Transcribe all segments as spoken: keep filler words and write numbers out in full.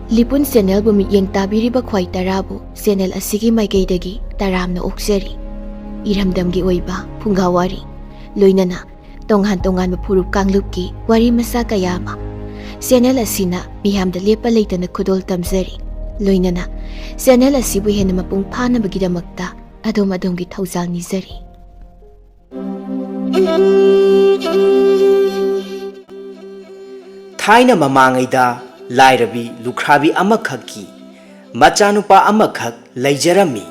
ꯂꯤꯄꯨꯟ ꯆꯦꯅꯦꯜꯕꯨ ꯃꯤꯠꯌꯦꯡ ꯇꯥꯕꯤꯔꯤꯕ ꯈ꯭ꯋꯥꯏ ꯇꯔꯥꯕꯨ ꯆꯦꯅꯦꯜ ꯑꯁꯤꯒꯤ ꯃꯥꯏꯀꯩꯗꯒꯤ ꯇꯔꯥꯝꯅ ꯑꯣꯛꯆꯔꯤ꯫ ꯏꯔꯝꯗꯝꯒꯤ ꯑꯣꯏꯕ ꯐꯨꯡꯒꯥ ꯋꯥꯔꯤ, ꯂꯣꯏꯅꯅ ꯇꯣꯉꯥꯟ ꯇꯣꯉꯥꯟꯕ ꯐꯨꯔꯨꯞ ꯀꯥꯡꯂꯨꯞꯀꯤ ꯋꯥꯔꯤ ꯃꯆꯥ ꯀꯌꯥ ꯑꯃ ꯆꯦꯅꯦꯜ ꯑꯁꯤꯅ ꯃꯤꯌꯥꯝꯗ ꯂꯦꯞꯄ ꯂꯩꯇꯅ ꯈꯨꯗꯣꯜ ꯇꯝꯖꯔꯤ꯫ ꯂꯣꯏꯅꯅ ꯆꯦꯅꯦꯜ ꯑꯁꯤꯕꯨ ꯍꯦꯟꯅ ꯃꯄꯨꯡ ꯐꯥꯅꯕꯒꯤꯗꯃꯛꯇ ꯑꯗꯣꯝ ꯑꯗꯣꯝꯒꯤ ꯊꯧꯖꯥꯜ ꯅꯤꯖꯔꯤ꯫ ꯊꯥꯏꯅ ꯃꯃꯥꯡꯉꯩꯗ ꯂꯥꯏꯔꯕꯤ ꯂꯨꯈ꯭ꯔꯥꯕꯤ ꯑꯃꯈꯛꯀꯤ ꯃꯆꯥꯅꯨꯄꯥ ꯑꯃꯈꯛ ꯂꯩꯖꯔꯝꯃꯤ꯫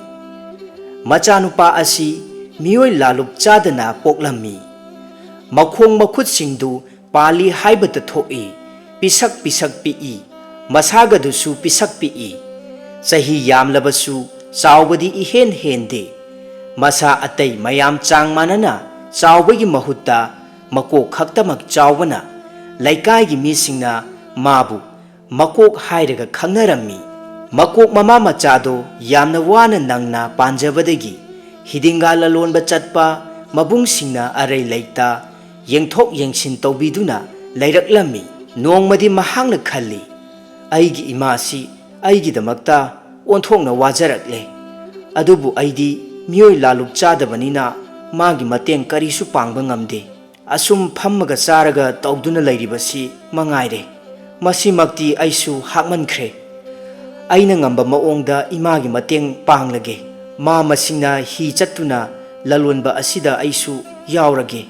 ꯃꯆꯥꯅꯨꯄꯥ ꯑꯁꯤ ꯃꯤꯑꯣꯏ ꯂꯥꯂꯨꯞ ꯆꯥꯗꯅ ꯄꯣꯛꯂꯝꯃꯤ꯫ ꯃꯈꯣꯡ ꯃꯈꯨꯠꯁꯤꯡꯗꯨ ꯄꯥꯜꯂꯤ ꯍꯥꯏꯕꯇ ꯊꯣꯛꯏ, ꯄꯤꯁꯛ ꯄꯤꯁꯛ ꯄꯤꯛꯏ, ꯃꯁꯥꯒꯗꯨꯁꯨ ꯄꯤꯁꯛ ꯄꯤꯛꯏ꯫ ꯆꯍꯤ ꯌꯥꯝꯂꯕꯁꯨ ꯆꯥꯎꯕꯗꯤ ꯏꯍꯦꯟ ꯍꯦꯟꯗꯦ꯫ ꯃꯁꯥ ꯑꯇꯩ ꯃꯌꯥꯝ ꯆꯥꯡ ꯃꯥꯟꯅꯅ ꯆꯥꯎꯕꯒꯤ ꯃꯍꯨꯠꯇ ꯃꯀꯣꯛ ꯈꯛꯇꯃꯛ ꯆꯥꯎꯕꯅ ꯂꯩꯀꯥꯏꯒꯤ ꯃꯤꯁꯤꯡꯅ ꯃꯥꯕꯨ ꯃꯀꯣꯛ ꯍꯥꯏꯔꯒ ꯈꯪꯅꯔꯝꯃꯤ꯫ ꯃꯀꯣꯛ ꯃꯃꯥ ꯃꯆꯥꯗꯣ ꯌꯥꯝꯅ ꯋꯥꯅ ꯅꯪꯅ ꯄꯥꯟꯖꯕꯗꯒꯤ ꯍꯤꯗꯤꯡꯒꯥ ꯂꯂꯣꯟꯕ ꯆꯠꯄ ꯃꯕꯨꯡꯁꯤꯡꯅ ꯑꯔꯩ ꯂꯩꯇ ꯌꯦꯡꯊꯣꯛ ꯌꯦꯡꯁꯤꯟ ꯇꯧꯕꯤꯗꯨꯅ ꯂꯩꯔꯛꯂꯝꯃꯤ꯫ ꯅꯣꯡꯃꯗꯤ ꯃꯍꯥꯛꯅ ꯈꯜꯂꯤ, "ꯑꯩꯒꯤ ꯏꯃꯥꯁꯤ ꯑꯩꯒꯤꯗꯃꯛꯇ ꯑꯣꯟꯊꯣꯛꯅ ꯋꯥꯖꯔꯛꯂꯦ꯫ ꯑꯗꯨꯕꯨ ꯑꯩꯗꯤ ꯃꯤꯑꯣꯏ ꯂꯥꯂꯨꯞ ꯆꯥꯗꯕꯅꯤꯅ ꯃꯥꯒꯤ ꯃꯇꯦꯡ ꯀꯔꯤꯁꯨ ꯄꯥꯡꯕ ꯉꯝꯗꯦ꯫ ꯑꯁꯨꯝ ꯐꯝꯃꯒ ꯆꯥꯔꯒ ꯇꯧꯗꯨꯅ ꯂꯩꯔꯤꯕꯁꯤ ꯃꯉꯥꯏꯔꯦ꯫ ꯃꯁꯤꯃꯛꯇꯤ ꯑꯩꯁꯨ ꯍꯥꯞꯃꯟꯈ꯭ꯔꯦ꯫ ꯑꯩꯅ ꯉꯝꯕ ꯃꯑꯣꯡꯗ ꯏꯃꯥꯒꯤ ꯃꯇꯦꯡ ꯄꯥꯡꯂꯒꯦ꯫ ꯃꯥ ꯃꯁꯤꯡꯅ ꯍꯤ ꯆꯠꯇꯨꯅ ꯂꯂꯣꯟꯕ ꯑꯁꯤꯗ ꯑꯩꯁꯨ ꯌꯥꯎꯔꯒꯦ꯫"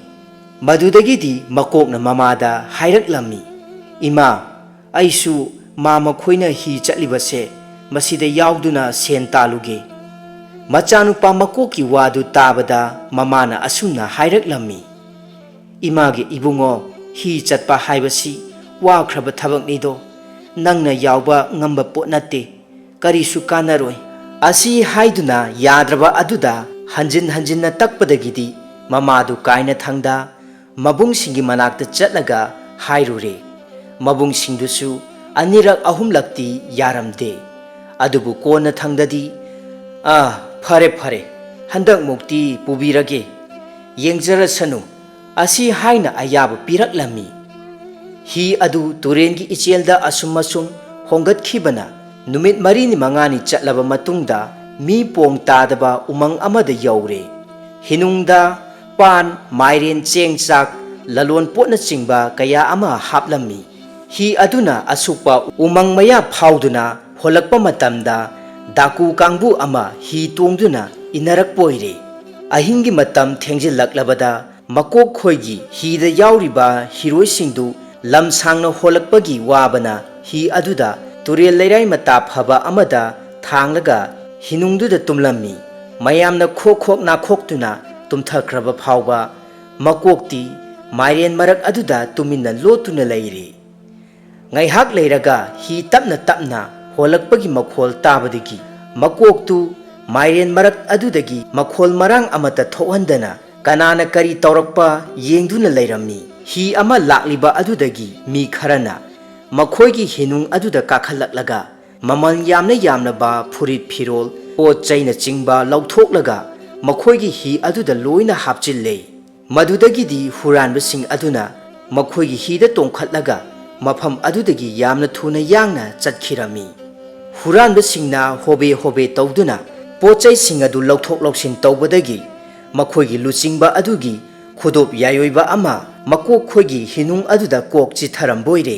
ꯃꯗꯨꯗꯒꯤꯗꯤ ꯃꯀꯣꯛꯅ ꯃꯃꯥꯗ ꯍꯥꯏꯔꯛꯂꯝꯃꯤ, "ꯏꯃꯥ, ꯑꯩꯁꯨ ꯃꯥ ꯃꯈꯣꯏꯅ ꯍꯤ ꯆꯠꯂꯤꯕꯁꯦ ꯃꯁꯤꯗ ꯌꯥꯎꯗꯨꯅ ꯁꯦꯟ ꯇꯥꯜꯂꯨꯒꯦ꯫" ꯃꯆꯥꯅꯨꯄꯥ ꯃꯀꯣꯛꯀꯤ ꯋꯥꯗꯨ ꯇꯥꯕꯗ ꯃꯃꯥꯅ ꯑꯁꯨꯝꯅ ꯍꯥꯏꯔꯛꯂꯝꯃꯤ, "ꯏꯃꯥꯒꯤ ꯏꯕꯨꯡꯉꯣ, ꯍꯤ ꯆꯠꯄ ꯍꯥꯏꯕꯁꯤ ꯋꯥꯈ꯭ꯔꯕ ꯊꯕꯛꯅꯤꯗꯣ꯫ ꯅꯪꯅ ꯌꯥꯎꯕ ꯉꯝꯕ ꯄꯣꯠ ꯅꯠꯇꯦ꯫ ꯀꯔꯤꯁꯨ ꯀꯥꯟꯅꯔꯣꯏ꯫" ꯑꯁꯤ ꯍꯥꯏꯗꯨꯅ ꯌꯥꯗ꯭ꯔꯕ ꯑꯗꯨꯗ ꯍꯟꯖꯤꯟ ꯍꯟꯖꯤꯟꯅ ꯇꯛꯄꯗꯒꯤꯗꯤ ꯃꯃꯥꯗꯨ ꯀꯥꯏꯅꯊꯪꯗ ꯃꯕꯨꯡꯁꯤꯡꯒꯤ ꯃꯅꯥꯛꯇ ꯆꯠꯂꯒ ꯍꯥꯏꯔꯨꯔꯦ꯫ ꯃꯕꯨꯡꯁꯤꯡꯗꯨꯁꯨ ꯑꯅꯤꯔꯛ ꯑꯍꯨꯝꯂꯛꯇꯤ ꯌꯥꯔꯝꯗꯦ꯫ ꯑꯗꯨꯕꯨ ꯀꯣꯟꯅꯊꯪꯗꯗꯤ, "ꯑꯥ, ꯐꯔꯦ ꯐꯔꯦ, ꯍꯟꯗꯛꯃꯨꯛꯇꯤ ꯄꯨꯕꯤꯔꯒꯦ, ꯌꯦꯡꯖꯔꯁꯅꯨ" ꯑꯁꯤ ꯍꯥꯏꯅ ꯑꯌꯥꯕ ꯄꯤꯔꯛꯂꯝꯃꯤ꯫ ꯍꯤ ꯑꯗꯨ ꯇꯨꯔꯦꯟꯒꯤ ꯏꯆꯦꯜꯗ ꯑꯁꯨꯝ ꯑꯁꯨꯝ ꯍꯣꯡꯒꯠꯈꯤꯕꯅ ꯅꯨꯃꯤꯠ ꯃꯔꯤꯅꯤ ꯃꯉꯥꯅꯤ ꯆꯠꯂꯕ ꯃꯇꯨꯡꯗ ꯃꯤ ꯄꯣꯡ ꯇꯥꯗꯕ ꯎꯃꯪ ꯑꯃꯗ ꯌꯧꯔꯦ꯫ ꯍꯤꯅꯨꯡꯗ ꯄꯥꯟ, ꯃꯥꯏꯔꯦꯟ, ꯆꯦꯡ ꯆꯥꯛ, ꯂꯂꯣꯟ ꯄꯣꯠꯅꯆꯤꯡꯕ ꯀꯌꯥ ꯑꯃ ꯍꯥꯞꯂꯝꯃꯤ꯫ ꯍꯤ ꯑꯗꯨꯅ ꯑꯁꯨꯛꯄ ꯎꯃꯪ ꯃꯌꯥ ꯐꯥꯎꯗꯨꯅ ꯍꯣꯜꯂꯛꯄ ꯃꯇꯝꯗ ꯗꯥꯀꯨ ꯀꯥꯡꯕꯨ ꯑꯃ ꯍꯤ ꯇꯣꯡꯗꯨꯅ ꯏꯟꯅꯔꯛꯄ ꯑꯣꯏꯔꯦ꯫ ꯑꯍꯤꯡꯒꯤ ꯃꯇꯝ ꯊꯦꯡꯖꯤꯜꯂꯛꯂꯕꯗ ꯃꯀꯣꯛ ꯈꯣꯏꯒꯤ ꯍꯤꯗ ꯌꯥꯎꯔꯤꯕ ꯍꯤꯔꯣꯏꯁꯤꯡꯗꯨ ꯂꯝ ꯁꯥꯡꯅ ꯍꯣꯜꯂꯛꯄꯒꯤ ꯋꯥꯕꯅ ꯍꯤ ꯑꯗꯨꯗ ꯇꯨꯔꯦꯜ ꯂꯩꯔꯥꯏ ꯃꯇꯥ ꯐꯕ ꯑꯃꯗ ꯊꯥꯡꯂꯒ ꯍꯤꯅꯨꯡꯗꯨꯗ ꯇꯨꯝꯂꯝꯃꯤ꯫ ꯃꯌꯥꯝꯅ ꯈꯣꯛ ꯈꯣꯛ ꯅꯥꯈꯣꯛꯇꯨꯅ ꯇꯨꯝꯊꯈ꯭ꯔꯕ ꯐꯥꯎꯕ ꯃꯀꯣꯛꯇꯤ ꯃꯥꯏꯔꯦꯟ ꯃꯔꯛ ꯑꯗꯨꯗ ꯇꯨꯃꯤꯟꯅ ꯂꯣꯠꯇꯨꯅ ꯂꯩꯔꯤ꯫ ꯉꯥꯏꯍꯥꯛ ꯂꯩꯔꯒ ꯍꯤ ꯇꯞꯅ ꯇꯞꯅ ꯍꯣꯜꯂꯛꯄꯒꯤ ꯃꯈꯣꯜ ꯇꯥꯕꯗꯒꯤ ꯃꯀꯣꯛꯇꯨ ꯃꯥꯏꯔꯦꯟ ꯃꯔꯛ ꯑꯗꯨꯗꯒꯤ ꯃꯈꯣꯜ ꯃꯔꯥꯡ ꯑꯃꯠꯇ ꯊꯣꯛꯍꯟꯗꯅ ꯀꯅꯥꯅ ꯀꯔꯤ ꯇꯧꯔꯛꯄ ꯌꯦꯡꯗꯨꯅ ꯂꯩꯔꯝꯃꯤ꯫ ꯍꯤ ꯑꯃ ꯂꯥꯛꯂꯤꯕ ꯑꯗꯨꯗꯒꯤ ꯃꯤ ꯈꯔꯅ ꯃꯈꯣꯏꯒꯤ ꯍꯤꯅꯨꯡ ꯑꯗꯨꯗ ꯀꯥꯈꯠꯂꯛꯂꯒ ꯃꯃꯜ ꯌꯥꯝꯅ ꯌꯥꯝꯂꯕ ꯐꯨꯔꯤꯠ ꯐꯤꯔꯣꯜ, ꯄꯣꯠ ꯆꯩꯅꯆꯤꯡꯕ ꯂꯧꯊꯣꯛꯂꯒ ꯃꯈꯣꯏꯒꯤ ꯍꯤ ꯑꯗꯨꯗ ꯂꯣꯏꯅ ꯍꯥꯞꯆꯤꯜꯂꯦ꯫ ꯃꯗꯨꯗꯒꯤꯗꯤ ꯍꯨꯔꯥꯟꯕꯁꯤꯡ ꯑꯗꯨꯅ ꯃꯈꯣꯏꯒꯤ ꯍꯤꯗ ꯇꯣꯡꯈꯠꯂꯒ ꯃꯐꯝ ꯑꯗꯨꯗꯒꯤ ꯌꯥꯝꯅ ꯊꯨꯅ ꯌꯥꯡꯅ ꯆꯠꯈꯤꯔꯝꯃꯤ꯫ ꯍꯨꯔꯥꯟꯕꯁꯤꯡꯅ ꯍꯣꯕꯦ ꯍꯣꯕꯦ ꯇꯧꯗꯨꯅ ꯄꯣꯠ ꯆꯩꯁꯤꯡ ꯑꯗꯨ ꯂꯧꯊꯣꯛ ꯂꯧꯁꯤꯟ ꯇꯧꯕꯗꯒꯤ ꯃꯈꯣꯏꯒꯤ ꯂꯨꯆꯤꯡꯕ ꯑꯗꯨꯒꯤ ꯈꯨꯗꯣꯞ ꯌꯥꯏꯑꯣꯏꯕ ꯑꯃ ꯃꯀꯣꯛ ꯈꯣꯏꯒꯤ ꯍꯤꯅꯨꯡ ꯑꯗꯨꯗ ꯀꯣꯛ ꯆꯤꯊꯔꯝꯕꯣꯏꯔꯦ꯫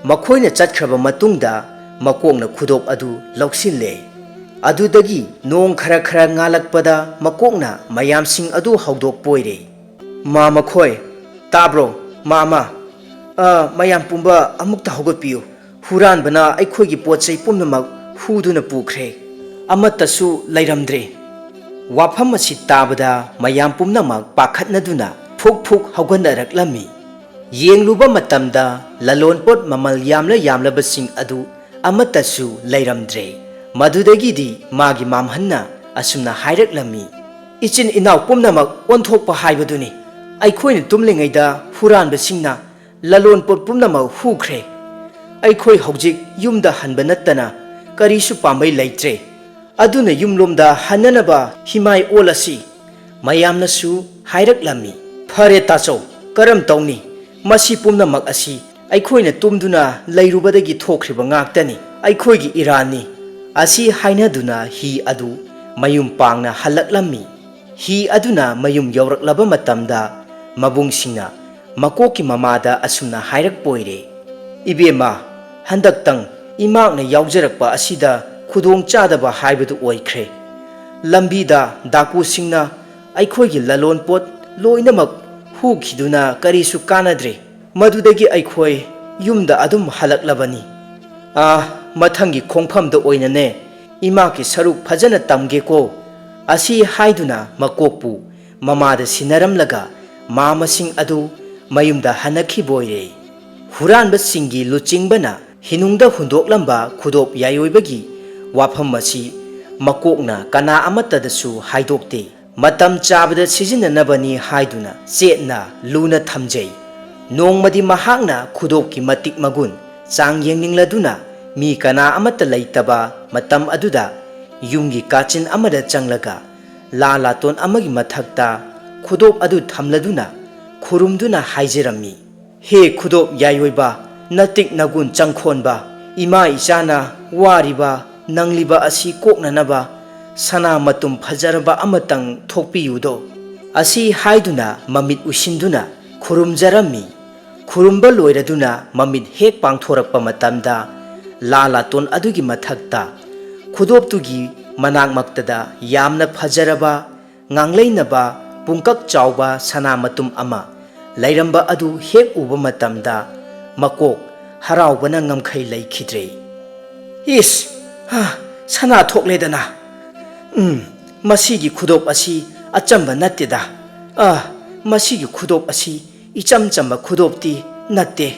ꯃꯈꯣꯏꯅ ꯆꯠꯈ꯭ꯔꯕ ꯃꯇꯨꯡꯗ ꯃꯀꯣꯛꯅ ꯈꯨꯗꯣꯞ ꯑꯗꯨ ꯂꯧꯁꯤꯜꯂꯦ꯫ ꯑꯗꯨꯗꯒꯤ ꯅꯣꯡ ꯈꯔ ꯈꯔ ꯉꯥꯜꯂꯛꯄꯗ ꯃꯀꯣꯛꯅ ꯃꯌꯥꯝꯁꯤꯡ ꯑꯗꯨ ꯍꯧꯗꯣꯛꯄꯣꯏꯔꯦ꯫ "ꯃꯥ ꯃꯈꯣꯏ, ꯇꯥꯕ꯭ꯔꯣ? ꯃꯥ, ꯃꯥ, ꯑ, ꯃꯌꯥꯝ ꯄꯨꯝꯕ ꯑꯃꯨꯛꯇ ꯍꯧꯒꯠꯄꯤꯌꯨ꯫ ꯍꯨꯔꯥꯟꯕꯅ ꯑꯩꯈꯣꯏꯒꯤ ꯄꯣꯠ ꯆꯩ ꯄꯨꯝꯅꯃꯛ ꯍꯨꯗꯨꯅ ꯄꯨꯈ꯭ꯔꯦ꯫ ꯑꯃꯠꯇꯁꯨ ꯂꯩꯔꯝꯗ꯭ꯔꯦ꯫" ꯋꯥꯐꯝ ꯑꯁꯤ ꯇꯥꯕꯗ ꯃꯌꯥꯝ ꯄꯨꯝꯅꯃꯛ ꯄꯥꯈꯠꯅꯗꯨꯅ ꯐꯨꯛ ꯐꯨꯛ ꯍꯧꯒꯠꯅꯔꯛꯂꯝꯃꯤ꯫ ꯌꯦꯡꯂꯨꯕ ꯃꯇꯝꯗ ꯂꯂꯣꯟꯄꯣꯠ ꯃꯃꯜ ꯌꯥꯝꯂ ꯌꯥꯝꯂꯕꯁꯤꯡ ꯑꯗꯨ ꯑꯃꯠꯇꯁꯨ ꯂꯩꯔꯝꯗ꯭ꯔꯦ꯫ ꯃꯗꯨꯗꯒꯤꯗꯤ ꯃꯥꯒꯤ ꯃꯥꯝꯍꯟꯅ ꯑꯁꯨꯝꯅ ꯍꯥꯏꯔꯛꯂꯝꯃꯤ, "ꯏꯆꯤꯟ ꯏꯅꯥꯎ ꯄꯨꯝꯅꯃꯛ ꯑꯣꯟꯊꯣꯛꯄ ꯍꯥꯏꯕꯗꯨꯅꯤ꯫ ꯑꯩꯈꯣꯏꯅ ꯇꯨꯝꯂꯤꯉꯩꯗ ꯍꯨꯔꯥꯟꯕꯁꯤꯡꯅ ꯂꯂꯣꯟꯄꯣꯠ ꯄꯨꯝꯅꯃꯛ ꯍꯨꯈ꯭ꯔꯦ꯫ ꯑꯩꯈꯣꯏ ꯍꯧꯖꯤꯛ ꯌꯨꯝꯗ ꯍꯟꯕ ꯅꯠꯇꯅ ꯀꯔꯤꯁꯨ ꯄꯥꯝꯕꯩ ꯂꯩꯇ꯭ꯔꯦ꯫ ꯑꯗꯨꯅ ꯌꯨꯝꯂꯣꯝꯗ ꯍꯟꯅꯅꯕ ꯍꯤꯃꯥꯏ ꯑꯣꯜꯂꯁꯤ꯫" ꯃꯌꯥꯝꯅꯁꯨ ꯍꯥꯏꯔꯛꯂꯝꯃꯤ꯫ "ꯐꯔꯦ ꯇꯥꯆꯧ, ꯀꯔꯝ ꯇꯧꯅꯤ? ꯃꯁꯤ ꯄꯨꯝꯅꯃꯛ ꯑꯁꯤ ꯑꯩꯈꯣꯏꯅ ꯇꯨꯝꯗꯨꯅ ꯂꯩꯔꯨꯕꯗꯒꯤ ꯊꯣꯛꯈ꯭ꯔꯤꯕ ꯉꯥꯛꯇꯅꯤ꯫ ꯑꯩꯈꯣꯏꯒꯤ ꯏꯔꯥꯟꯅꯤ" ꯑꯁꯤ ꯍꯥꯏꯅꯗꯨꯅ ꯍꯤ ꯑꯗꯨ ꯃꯌꯨꯝ ꯄꯥꯡꯅ ꯍꯜꯂꯛꯂꯝꯃꯤ꯫ ꯍꯤ ꯑꯗꯨꯅ ꯃꯌꯨꯝ ꯌꯧꯔꯛꯂꯕ ꯃꯇꯝꯗ, ꯃꯕꯨꯡꯁꯤꯡꯅ ꯃꯀꯣꯛꯀꯤ ꯃꯃꯥꯗ ꯑꯁꯨꯝꯅ ꯍꯥꯏꯔꯛꯄ ꯑꯣꯏꯔꯦ, "ꯏꯕꯦꯝꯃ, ꯍꯟꯗꯛꯇꯪ ꯏꯃꯥꯛꯅ ꯌꯥꯎꯖꯔꯛꯄ ꯑꯁꯤꯗ ꯈꯨꯗꯣꯡ ꯆꯥꯗꯕ ꯍꯥꯏꯕꯗꯨ ꯑꯣꯏꯈ꯭ꯔꯦ꯫ ꯂꯝꯕꯤꯗ ꯗꯥꯀꯨꯁꯤꯡꯅ ꯑꯩꯈꯣꯏꯒꯤ ꯂꯂꯣꯟꯄꯣꯠ ꯂꯣꯏꯅꯃꯛ ꯍꯨꯈꯤꯗꯨꯅ ꯀꯔꯤꯁꯨ ꯀꯥꯟꯅꯗ꯭ꯔꯦ꯫ ꯃꯗꯨꯗꯒꯤ ꯑꯩꯈꯣꯏ ꯌꯨꯝꯗ ꯑꯗꯨꯝ ꯍꯜꯂꯛꯂꯕꯅꯤ꯫ ꯑꯥ, ꯃꯊꯪꯒꯤ ꯈꯣꯡꯐꯝꯗ ꯑꯣꯏꯅꯅꯦ ꯏꯃꯥꯒꯤ ꯁꯔꯨꯛ ꯐꯖꯅ ꯇꯝꯒꯦꯀꯣ" ꯑꯁꯤ ꯍꯥꯏꯗꯨꯅ ꯃꯀꯣꯛꯄꯨ ꯃꯃꯥꯗ ꯁꯤꯟꯅꯔꯝꯂꯒ ꯃꯥ ꯃꯁꯤꯡ ꯑꯗꯨ ꯃꯌꯨꯝꯗ ꯍꯟꯅꯈꯤꯕ ꯑꯣꯏꯔꯦ꯫ ꯍꯨꯔꯥꯟꯕꯁꯤꯡꯒꯤ ꯂꯨꯆꯤꯡꯕꯅ ꯍꯤꯅꯨꯡꯗ ꯍꯨꯟꯗꯣꯛꯂꯝꯕ ꯈꯨꯗꯣꯞ ꯌꯥꯏꯑꯣꯏꯕꯒꯤ ꯋꯥꯐꯝ ꯑꯁꯤ ꯃꯀꯣꯛꯅ ꯀꯅꯥ ꯑꯃꯠꯇꯗꯁꯨ ꯍꯥꯏꯗꯣꯛꯇꯦ꯫ ꯃꯇꯝ ꯆꯥꯕꯗ ꯁꯤꯖꯤꯟꯅꯅꯕꯅꯤ ꯍꯥꯏꯗꯨꯅ ꯆꯦꯠꯅ ꯂꯨꯅ ꯊꯝꯖꯩ꯫ ꯅꯣꯡꯃꯗꯤ ꯃꯍꯥꯛꯅ ꯈꯨꯗꯣꯞꯀꯤ ꯃꯇꯤꯛ ꯃꯒꯨꯟ ꯆꯥꯡ ꯌꯦꯡꯅꯤꯡꯂꯗꯨꯅ ꯃꯤ ꯀꯅꯥ ꯑꯃꯠꯇ ꯂꯩꯇꯕ ꯃꯇꯝ ꯑꯗꯨꯗ ꯌꯨꯝꯒꯤ ꯀꯥꯆꯤꯟ ꯑꯃꯗ ꯆꯪꯂꯒ ꯂꯥ ꯂꯥꯇꯣꯟ ꯑꯃꯒꯤ ꯃꯊꯛꯇ ꯈꯨꯗꯣꯞ ꯑꯗꯨ ꯊꯝꯂꯗꯨꯅ ꯈꯨꯔꯨꯝꯗꯨꯅ ꯍꯥꯏꯖꯔꯝꯃꯤ, "ꯍꯦ ꯈꯨꯗꯣꯞ ꯌꯥꯏꯑꯣꯏꯕ, ꯅꯇꯤꯛ ꯅꯒꯨꯟ ꯆꯪꯈꯣꯟꯕ, ꯏꯃꯥ ꯏꯆꯥꯅ ꯋꯥꯔꯤꯕ ꯅꯪꯂꯤꯕ ꯑꯁꯤ ꯀꯣꯛꯅꯅꯕ ꯁꯅꯥ ꯃꯇꯨꯝ ꯐꯖꯔꯕ ꯑꯃꯇꯪ ꯊꯣꯛꯄꯤꯌꯨꯗꯣ" ꯑꯁꯤ ꯍꯥꯏꯗꯨꯅ ꯃꯃꯤꯠ ꯎꯏꯁꯤꯟꯗꯨꯅ ꯈꯨꯔꯨꯝꯖꯔꯝꯃꯤ꯫ ꯈꯨꯔꯨꯝꯕ ꯂꯣꯏꯔꯗꯨꯅ ꯃꯃꯤꯠ ꯍꯦꯛ ꯄꯥꯡꯊꯣꯔꯛꯄ ꯃꯇꯝꯗ, ꯂꯥ ꯂꯥꯇꯣꯟ ꯑꯗꯨꯒꯤ ꯃꯊꯛꯇ ꯈꯨꯗꯣꯞꯇꯨꯒꯤ ꯃꯅꯥꯛꯃꯛꯇꯗ ꯌꯥꯝꯅ ꯐꯖꯔꯕ, ꯉꯥꯡꯂꯩꯅꯕ, ꯄꯨꯡꯀꯛ ꯆꯥꯎꯕ ꯁꯅꯥ ꯃꯇꯨꯝ ꯑꯃ ꯂꯩꯔꯝꯕ ꯑꯗꯨ ꯍꯦꯛ ꯎꯕ ꯃꯇꯝꯗ ꯃꯀꯣꯛ ꯍꯔꯥꯎꯕꯅ ꯉꯝꯈꯩ ꯂꯩꯈꯤꯗ꯭ꯔꯦ꯫ "ꯏꯁ! ꯍꯥ! ꯁꯅꯥ ꯊꯣꯛꯂꯦꯗꯅ! ꯎꯝ, ꯃꯁꯤꯒꯤ ꯈꯨꯗꯣꯞ ꯑꯁꯤ ꯑꯆꯝꯕ ꯅꯠꯇꯦꯗ꯫ ꯑꯥ, ꯃꯁꯤꯒꯤ ꯈꯨꯗꯣꯞ ꯑꯁꯤ ꯏꯆꯝ ꯆꯝꯕ ꯈꯨꯗꯣꯞꯇꯤ ꯅꯠꯇꯦ꯫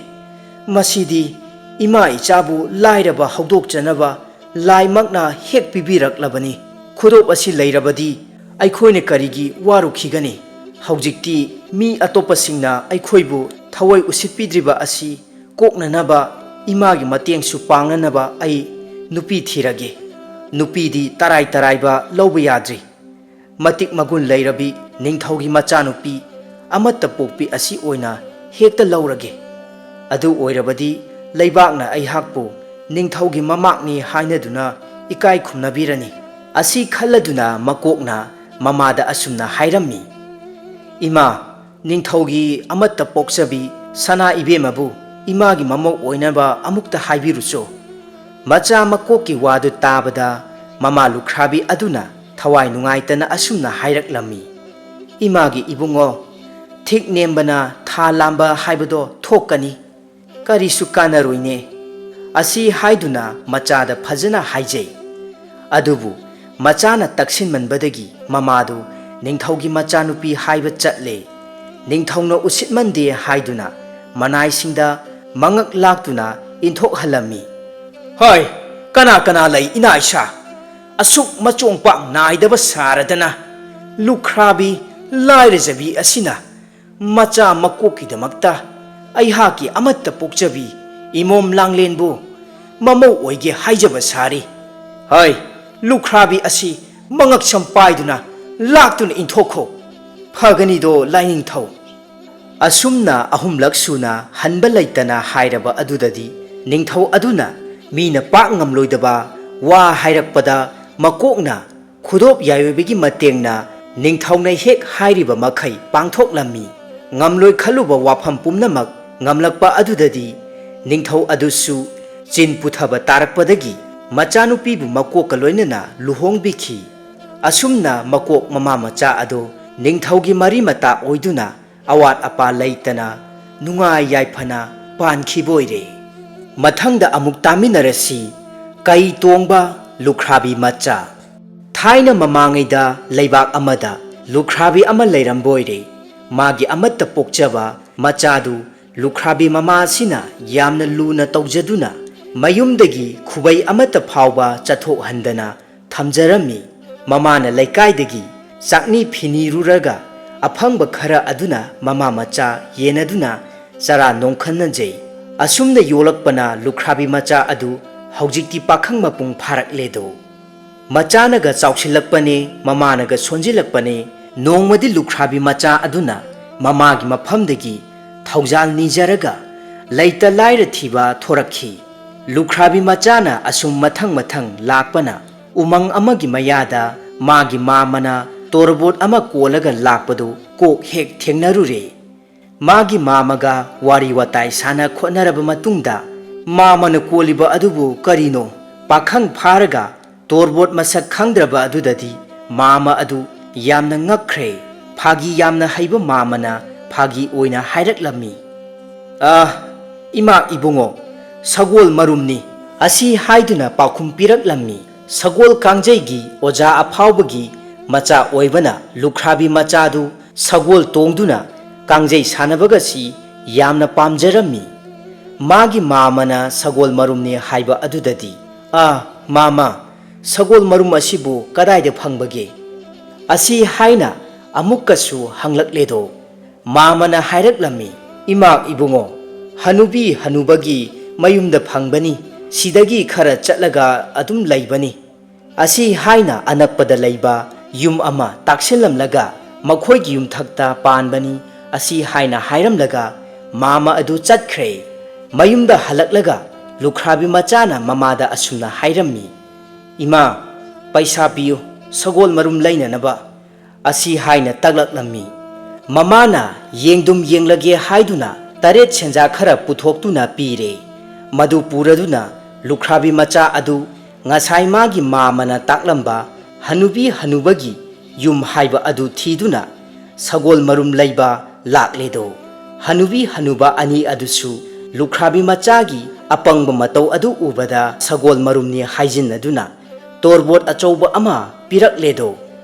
ꯃꯁꯤꯗꯤ ꯏꯃꯥ ꯏꯆꯥꯕꯨ ꯂꯥꯏꯔꯕ ꯍꯧꯗꯣꯛꯆꯅꯕ ꯂꯥꯏꯃꯛꯅ ꯍꯦꯛ ꯄꯤꯕꯤꯔꯛꯂꯕꯅꯤ꯫ ꯈꯨꯗꯣꯞ ꯑꯁꯤ ꯂꯩꯔꯕꯗꯤ ꯑꯩꯈꯣꯏꯅ ꯀꯔꯤꯒꯤ ꯋꯥꯔꯨꯈꯤꯒꯅꯤ? ꯍꯧꯖꯤꯛꯇꯤ ꯃꯤ ꯑꯇꯣꯞꯄꯁꯤꯡꯅ ꯑꯩꯈꯣꯏꯕꯨ ꯊꯑꯣꯏ ꯎꯁꯤꯠꯄꯤꯗ꯭ꯔꯤꯕ ꯑꯁꯤ ꯀꯣꯛꯅꯅꯕ, ꯏꯃꯥꯒꯤ ꯃꯇꯦꯡꯁꯨ ꯄꯥꯡꯅꯅꯕ ꯑꯩ ꯅꯨꯄꯤ ꯊꯤꯔꯒꯦ꯫ ꯅꯨꯄꯤꯗꯤ ꯇꯔꯥꯏ ꯇꯔꯥꯏꯕ ꯂꯧꯕ ꯌꯥꯗ꯭ꯔꯤ꯫ ꯃꯇꯤꯛ ꯃꯒꯨꯟ ꯂꯩꯔꯕꯤ ꯅꯤꯡꯊꯧꯒꯤ ꯃꯆꯥꯅꯨꯄꯤ ꯑꯃꯠꯇ ꯄꯣꯛꯄꯤ ꯑꯁꯤ ꯑꯣꯏꯅ ꯍꯦꯛꯇ ꯂꯧꯔꯒꯦ"꯫ ꯑꯗꯨ ꯑꯣꯏꯔꯕꯗꯤ ꯂꯩꯕꯥꯛꯅ ꯑꯩꯍꯥꯛꯄꯨ ꯅꯤꯡꯊꯧꯒꯤ ꯃꯃꯥꯛꯅꯤ ꯍꯥꯏꯅꯗꯨꯅ ꯏꯀꯥꯏ ꯈꯨꯝꯅꯕꯤꯔꯅꯤ꯫ ꯑꯁꯤ ꯈꯜꯂꯗꯨꯅ ꯃꯀꯣꯛꯅ ꯃꯃꯥꯗ ꯑꯁꯨꯝꯅ ꯍꯥꯏꯔꯝꯃꯤ, "ꯏꯃꯥ, ꯅꯤꯡꯊꯧꯒꯤ ꯑꯃꯠꯇ ꯄꯣꯛꯆꯕꯤ ꯁꯅꯥ ꯏꯕꯦꯝꯃꯕꯨ ꯏꯃꯥꯒꯤ ꯃꯃꯧ ꯑꯣꯏꯅꯕ ꯑꯃꯨꯛꯇ ꯍꯥꯏꯕꯤꯔꯨꯆꯣ꯫" ꯃꯆꯥ ꯃꯀꯣꯛꯀꯤ ꯋꯥꯗꯨ ꯇꯥꯕꯗ ꯃꯃꯥ ꯂꯨꯈ꯭ꯔꯥꯕꯤ ꯑꯗꯨꯅ ꯊꯋꯥꯏ ꯅꯨꯡꯉꯥꯏꯇꯅ ꯑꯁꯨꯝꯅ ꯍꯥꯏꯔꯛꯂꯝꯃꯤ, "ꯏꯃꯥꯒꯤ ꯏꯕꯨꯡꯉꯣ, ꯊꯤꯛ ꯅꯦꯝꯕꯅ ꯊꯥ ꯂꯥꯝꯕ ꯍꯥꯏꯕꯗꯣ ꯊꯣꯛꯀꯅꯤ꯫ ꯀꯔꯤꯁꯨ ꯀꯥꯟꯅꯔꯣꯏꯅꯦ꯫" ꯑꯁꯤ ꯍꯥꯏꯗꯨꯅ ꯃꯆꯥꯗ ꯐꯖꯅ ꯍꯥꯏꯖꯩ꯫ ꯑꯗꯨꯕꯨ ꯃꯆꯥꯅ ꯇꯛꯁꯤꯟꯃꯟꯕꯗꯒꯤ ꯃꯃꯥꯗꯨ ꯅꯤꯡꯊꯧꯒꯤ ꯃꯆꯥꯅꯨꯄꯤ ꯍꯥꯏꯕ ꯆꯠꯂꯦ꯫ ꯅꯤꯡꯊꯧꯅ ꯎꯁꯤꯠꯃꯟꯗꯦ ꯍꯥꯏꯗꯨꯅ ꯃꯅꯥꯏꯁꯤꯡꯗ ꯃꯉꯛ ꯂꯥꯛꯇꯨꯅ ꯏꯟꯊꯣꯛꯍꯜꯂꯝꯃꯤ꯫ "ꯍꯣꯏ, ꯀꯅꯥ ꯀꯅꯥ ꯂꯩ ꯏꯅꯥ ꯏꯁꯥ? ꯑꯁꯨꯛ ꯃꯆꯣꯡ ꯄꯥꯛ ꯅꯥꯏꯗꯕ ꯁꯥꯔꯗꯅ ꯂꯨꯈ꯭ꯔꯥꯕꯤ ꯂꯥꯏꯔꯖꯕꯤ ꯑꯁꯤꯅ ꯃꯆꯥ ꯃꯀꯣꯛꯀꯤꯗꯃꯛꯇ ꯑꯩꯍꯥꯛꯀꯤ ꯑꯃꯠꯇ ꯄꯣꯛꯆꯕꯤ ꯏꯃꯣꯝ ꯂꯥꯡꯂꯦꯟꯕꯨ ꯃꯃꯧ ꯑꯣꯏꯒꯦ ꯍꯥꯏꯖꯕ ꯁꯥꯔꯤ꯫ ꯍꯣꯏ, ꯂꯨꯈ꯭ꯔꯥꯕꯤ ꯑꯁꯤ ꯃꯉꯛꯁꯝ ꯄꯥꯏꯗꯨꯅ ꯂꯥꯛꯇꯨꯅ ꯏꯟꯊꯣꯛꯈꯣ꯫ ꯐꯒꯅꯤꯗꯣ ꯂꯥꯏꯅꯤꯡꯊꯧ꯫" ꯑꯁꯨꯝꯅ ꯑꯍꯨꯝꯂꯛ ꯁꯨꯅ ꯍꯟꯕ ꯂꯩꯇꯅ ꯍꯥꯏꯔꯕ ꯑꯗꯨꯗꯗꯤ ꯅꯤꯡꯊꯧ ꯑꯗꯨꯅ ꯃꯤꯅ ꯄꯥꯛ ꯉꯝꯂꯣꯏꯗꯕ ꯋꯥ ꯍꯥꯏꯔꯛꯄꯗ ꯃꯀꯣꯛꯅ ꯈꯨꯗꯣꯞ ꯌꯥꯏꯑꯣꯏꯕꯒꯤ ꯃꯇꯦꯡꯅ ꯅꯤꯡꯊꯧꯅ ꯍꯦꯛ ꯍꯥꯏꯔꯤꯕ ꯃꯈꯩ ꯄꯥꯡꯊꯣꯛꯂꯝꯃꯤ꯫ ꯉꯝꯂꯣꯏ ꯈꯜꯂꯨꯕ ꯋꯥꯐꯝ ꯄꯨꯝꯅꯃꯛ ꯉꯝꯂꯛꯄ ꯑꯗꯨꯗꯗꯤ ꯅꯤꯡꯊꯧ ꯑꯗꯨꯁꯨ ꯆꯤꯟ ꯄꯨꯊꯕ ꯇꯥꯔꯛꯄꯗꯒꯤ ꯃꯆꯥꯅꯨꯄꯤꯕꯨ ꯃꯀꯣꯛꯀ ꯂꯣꯏꯅꯅ ꯂꯨꯍꯣꯡꯕꯤꯈꯤ꯫ ꯑꯁꯨꯝꯅ ꯃꯀꯣꯛ ꯃꯃꯥ ꯃꯆꯥ ꯑꯗꯨ ꯅꯤꯡꯊꯧꯒꯤ ꯃꯔꯤ ꯃꯇꯥ ꯑꯣꯏꯗꯨꯅ ꯑꯋꯥꯠ ꯑꯄꯥ ꯂꯩꯇꯅ ꯅꯨꯡꯉꯥꯏ ꯌꯥꯏꯐꯅ ꯄꯥꯟꯈꯤꯕ ꯑꯣꯏꯔꯦ꯫ ꯃꯊꯪꯗ ꯑꯃꯨꯛ ꯇꯥꯃꯤꯟꯅꯔꯁꯤ꯫ ꯀꯩ ꯇꯣꯡꯕ ꯂꯨꯈ꯭ꯔꯥꯕꯤ ꯃꯆꯥ꯫ ꯊꯥꯏꯅ ꯃꯃꯥꯡꯉꯩꯗ ꯂꯩꯕꯥꯛ ꯑꯃꯗ ꯂꯨꯈ꯭ꯔꯥꯕꯤ ꯑꯃ ꯂꯩꯔꯝꯕ ꯑꯣꯏꯔꯦ꯫ ꯃꯥꯒꯤ ꯑꯃꯠꯇ ꯄꯣꯛꯆꯕ ꯃꯆꯥꯗꯨ ꯂꯨꯈ꯭ꯔꯥꯕꯤ ꯃꯃꯥ ꯑꯁꯤꯅ ꯌꯥꯝꯅ ꯂꯨꯅ ꯇꯧꯖꯗꯨꯅ ꯃꯌꯨꯝꯗꯒꯤ ꯈꯨꯕꯩ ꯑꯃꯠꯇ ꯐꯥꯎꯕ ꯆꯠꯊꯣꯛꯍꯟꯗꯅ ꯊꯝꯖꯔꯝꯃꯤ꯫ ꯃꯃꯥꯅ ꯂꯩꯀꯥꯏꯗꯒꯤ ꯆꯥꯛꯅꯤ ꯐꯤꯅꯤꯔꯨꯔꯒ ꯑꯐꯪꯕ ꯈꯔ ꯑꯗꯨꯅ ꯃꯃꯥ ꯃꯆꯥ ꯌꯦꯟꯅꯗꯨꯅ ꯆꯔꯥ ꯅꯣꯡꯈꯟꯅꯖꯩ꯫ ꯑꯁꯨꯝꯅ ꯌꯣꯛꯂꯛꯄꯅ ꯂꯨꯈ꯭ꯔꯥꯕꯤ ꯃꯆꯥ ꯑꯗꯨ ꯍꯧꯖꯤꯛꯇꯤ ꯄꯥꯈꯪ ꯃꯄꯨꯡ ꯐꯥꯔꯛꯂꯦꯗꯣ꯫ ꯃꯆꯥꯅꯒ ꯆꯥꯎꯁꯤꯜꯂꯛꯄꯅꯦ, ꯃꯃꯥꯅꯒ ꯁꯣꯟꯖꯤꯜꯂꯛꯄꯅꯦ꯫ ꯅꯣꯡꯃꯗꯤ ꯂꯨꯈ꯭ꯔꯥꯕꯤ ꯃꯆꯥ ꯑꯗꯨꯅ ꯃꯃꯥꯒꯤ ꯃꯐꯝꯗꯒꯤ ꯊꯧꯖꯥꯜ ꯅꯤꯖꯔꯒ ꯂꯩꯇ ꯂꯥꯏꯔ ꯊꯤꯕ ꯊꯣꯔꯛꯈꯤ꯫ ꯂꯨꯈ꯭ꯔꯥꯕꯤ ꯃꯆꯥꯅ ꯑꯁꯨꯝ ꯃꯊꯪ ꯃꯊꯪ ꯂꯥꯛꯄꯅ ꯎꯃꯪ ꯑꯃꯒꯤ ꯃꯌꯥꯗ ꯃꯥꯒꯤ ꯃꯥꯃꯅ ꯇꯣꯔꯕꯣꯠ ꯑꯃ ꯀꯣꯜꯂꯒ ꯂꯥꯛꯄꯗꯨ ꯀꯣꯛ ꯍꯦꯛ ꯊꯦꯡꯅꯔꯨꯔꯦ꯫ ꯃꯥꯒꯤ ꯃꯥꯃꯒ ꯋꯥꯔꯤ ꯋꯥꯇꯥꯏ ꯁꯥꯟꯅ ꯈꯣꯠꯅꯔꯕ ꯃꯇꯨꯡꯗ, ꯃꯥꯃꯅ ꯀꯣꯜꯂꯤꯕ ꯑꯗꯨꯕꯨ ꯀꯔꯤꯅꯣ ꯄꯥꯈꯪ ꯐꯥꯔꯒ ꯇꯣꯔꯕꯣꯠ ꯃꯁꯛ ꯈꯪꯗ꯭ꯔꯕ ꯑꯗꯨꯗꯗꯤ ꯃꯥꯃ ꯑꯗꯨ ꯌꯥꯝꯅ ꯉꯛꯈ꯭ꯔꯦ꯫ ꯐꯥꯒꯤ ꯌꯥꯝꯅ ꯍꯩꯕ ꯃꯥꯃꯅ ꯐꯥꯒꯤ ꯑꯣꯏꯅ ꯍꯥꯏꯔꯛꯂꯝꯃꯤ, "ꯑ, ꯏꯃꯥ ꯏꯕꯨꯡꯉꯣ, ꯁꯒꯣꯜ ꯃꯔꯨꯝꯅꯤ" ꯑꯁꯤ ꯍꯥꯏꯗꯨꯅ ꯄꯥꯎꯈꯨꯝ ꯄꯤꯔꯛꯂꯝꯃꯤ꯫ ꯁꯒꯣꯜ ꯀꯥꯡꯖꯩꯒꯤ ꯑꯣꯖꯥ ꯑꯐꯥꯎꯕꯒꯤ ꯃꯆꯥ ꯑꯣꯏꯕꯅ ꯂꯨꯈ꯭ꯔꯥꯕꯤ ꯃꯆꯥꯗꯨ ꯁꯒꯣꯜ ꯇꯣꯡꯗꯨꯅ ꯀꯥꯡꯖꯩ ꯁꯥꯟꯅꯕꯒꯁꯤ ꯌꯥꯝꯅ ꯄꯥꯝꯖꯔꯝꯃꯤ꯫ ꯃꯥꯒꯤ ꯃꯥꯃꯅ ꯁꯒꯣꯜ ꯃꯔꯨꯝꯅꯤ ꯍꯥꯏꯕ ꯑꯗꯨꯗꯗꯤ, "ꯑꯥ, ꯃꯥꯃ, ꯁꯒꯣꯜ ꯃꯔꯨꯝ ꯑꯁꯤꯕꯨ ꯀꯗꯥꯏꯗ ꯐꯪꯕꯒꯦ?" ꯑꯁꯤ ꯍꯥꯏꯅ ꯑꯃꯨꯛꯀꯁꯨ ꯍꯪꯂꯛꯂꯦꯗꯣ꯫ ꯃꯥꯃꯅ ꯍꯥꯏꯔꯛꯂꯝꯃꯤ, "ꯏꯃꯥ ꯏꯕꯨꯡꯉꯣ, ꯍꯅꯨꯕꯤ ꯍꯅꯨꯕꯒꯤ ꯃꯌꯨꯝꯗ ꯐꯪꯕꯅꯤ, ꯁꯤꯗꯒꯤ ꯈꯔ ꯆꯠꯂꯒ ꯑꯗꯨꯝ ꯂꯩꯕꯅꯤ"꯫ ꯑꯁꯤ ꯍꯥꯏꯅ ꯑꯅꯛꯄꯗ ꯂꯩꯕ ꯌꯨꯝ ꯑꯃ ꯇꯥꯛꯁꯤꯜꯂꯝꯂꯒ ꯃꯈꯣꯏꯒꯤ ꯌꯨꯝꯊꯛꯇ ꯄꯥꯟꯕꯅꯤ꯫ ꯑꯁꯤ ꯍꯥꯏꯅ ꯍꯥꯏꯔꯝꯂꯒ ꯃꯥꯃ ꯑꯗꯨ ꯆꯠꯈ꯭ꯔꯦ꯫ ꯃꯌꯨꯝꯗ ꯍꯜꯂꯛꯂꯒ ꯂꯨꯈ꯭ꯔꯥꯕꯤ ꯃꯆꯥꯅ ꯃꯃꯥꯗ ꯑꯁꯨꯝꯅ ꯍꯥꯏꯔꯝꯃꯤ, "ꯏꯃꯥ, ꯄꯩꯁꯥ ꯄꯤꯌꯨ, ꯁꯒꯣꯜ ꯃꯔꯨꯝ ꯂꯩꯅꯅꯕ" ꯑꯁꯤ ꯍꯥꯏꯅ ꯇꯥꯛꯂꯛꯂꯝꯃꯤ꯫ ꯃꯃꯥꯅ ꯌꯦꯡꯗꯨꯝ ꯌꯦꯡꯂꯒꯦ ꯍꯥꯏꯗꯨꯅ ꯇꯔꯦꯠ ꯁꯦꯟꯖꯥ ꯈꯔ ꯄꯨꯊꯣꯛꯇꯨꯅ ꯄꯤꯔꯦ꯫ ꯃꯗꯨ ꯄꯨꯔꯗꯨꯅ ꯂꯨꯈ꯭ꯔꯥꯕꯤ ꯃꯆꯥ ꯑꯗꯨ ꯉꯁꯥꯏ ꯃꯥꯒꯤ ꯃꯥꯃꯅ ꯇꯥꯛꯂꯝꯕ ꯍꯅꯨꯕꯤ ꯍꯅꯨꯕꯒꯤ ꯌꯨꯝ ꯍꯥꯏꯕ ꯑꯗꯨ ꯊꯤꯗꯨꯅ ꯁꯒꯣꯜ ꯃꯔꯨꯝ ꯂꯩꯕ ꯂꯥꯛꯂꯦꯗꯣ꯫ ꯍꯅꯨꯕꯤ ꯍꯅꯨꯕ ꯑꯅꯤ ꯑꯗꯨꯁꯨ ꯂꯨꯈ꯭ꯔꯥꯕꯤ ꯃꯆꯥꯒꯤ ꯑꯄꯪꯕ ꯃꯇꯧ ꯑꯗꯨ ꯎꯕꯗ ꯁꯒꯣꯜ ꯃꯔꯨꯝꯅꯤ ꯍꯥꯏꯖꯤꯟꯅꯗꯨꯅ ꯇꯣꯔꯕꯣꯠ ꯑꯆꯧꯕ ꯑꯃ ꯄꯤꯔꯛꯂꯦꯗꯣ꯫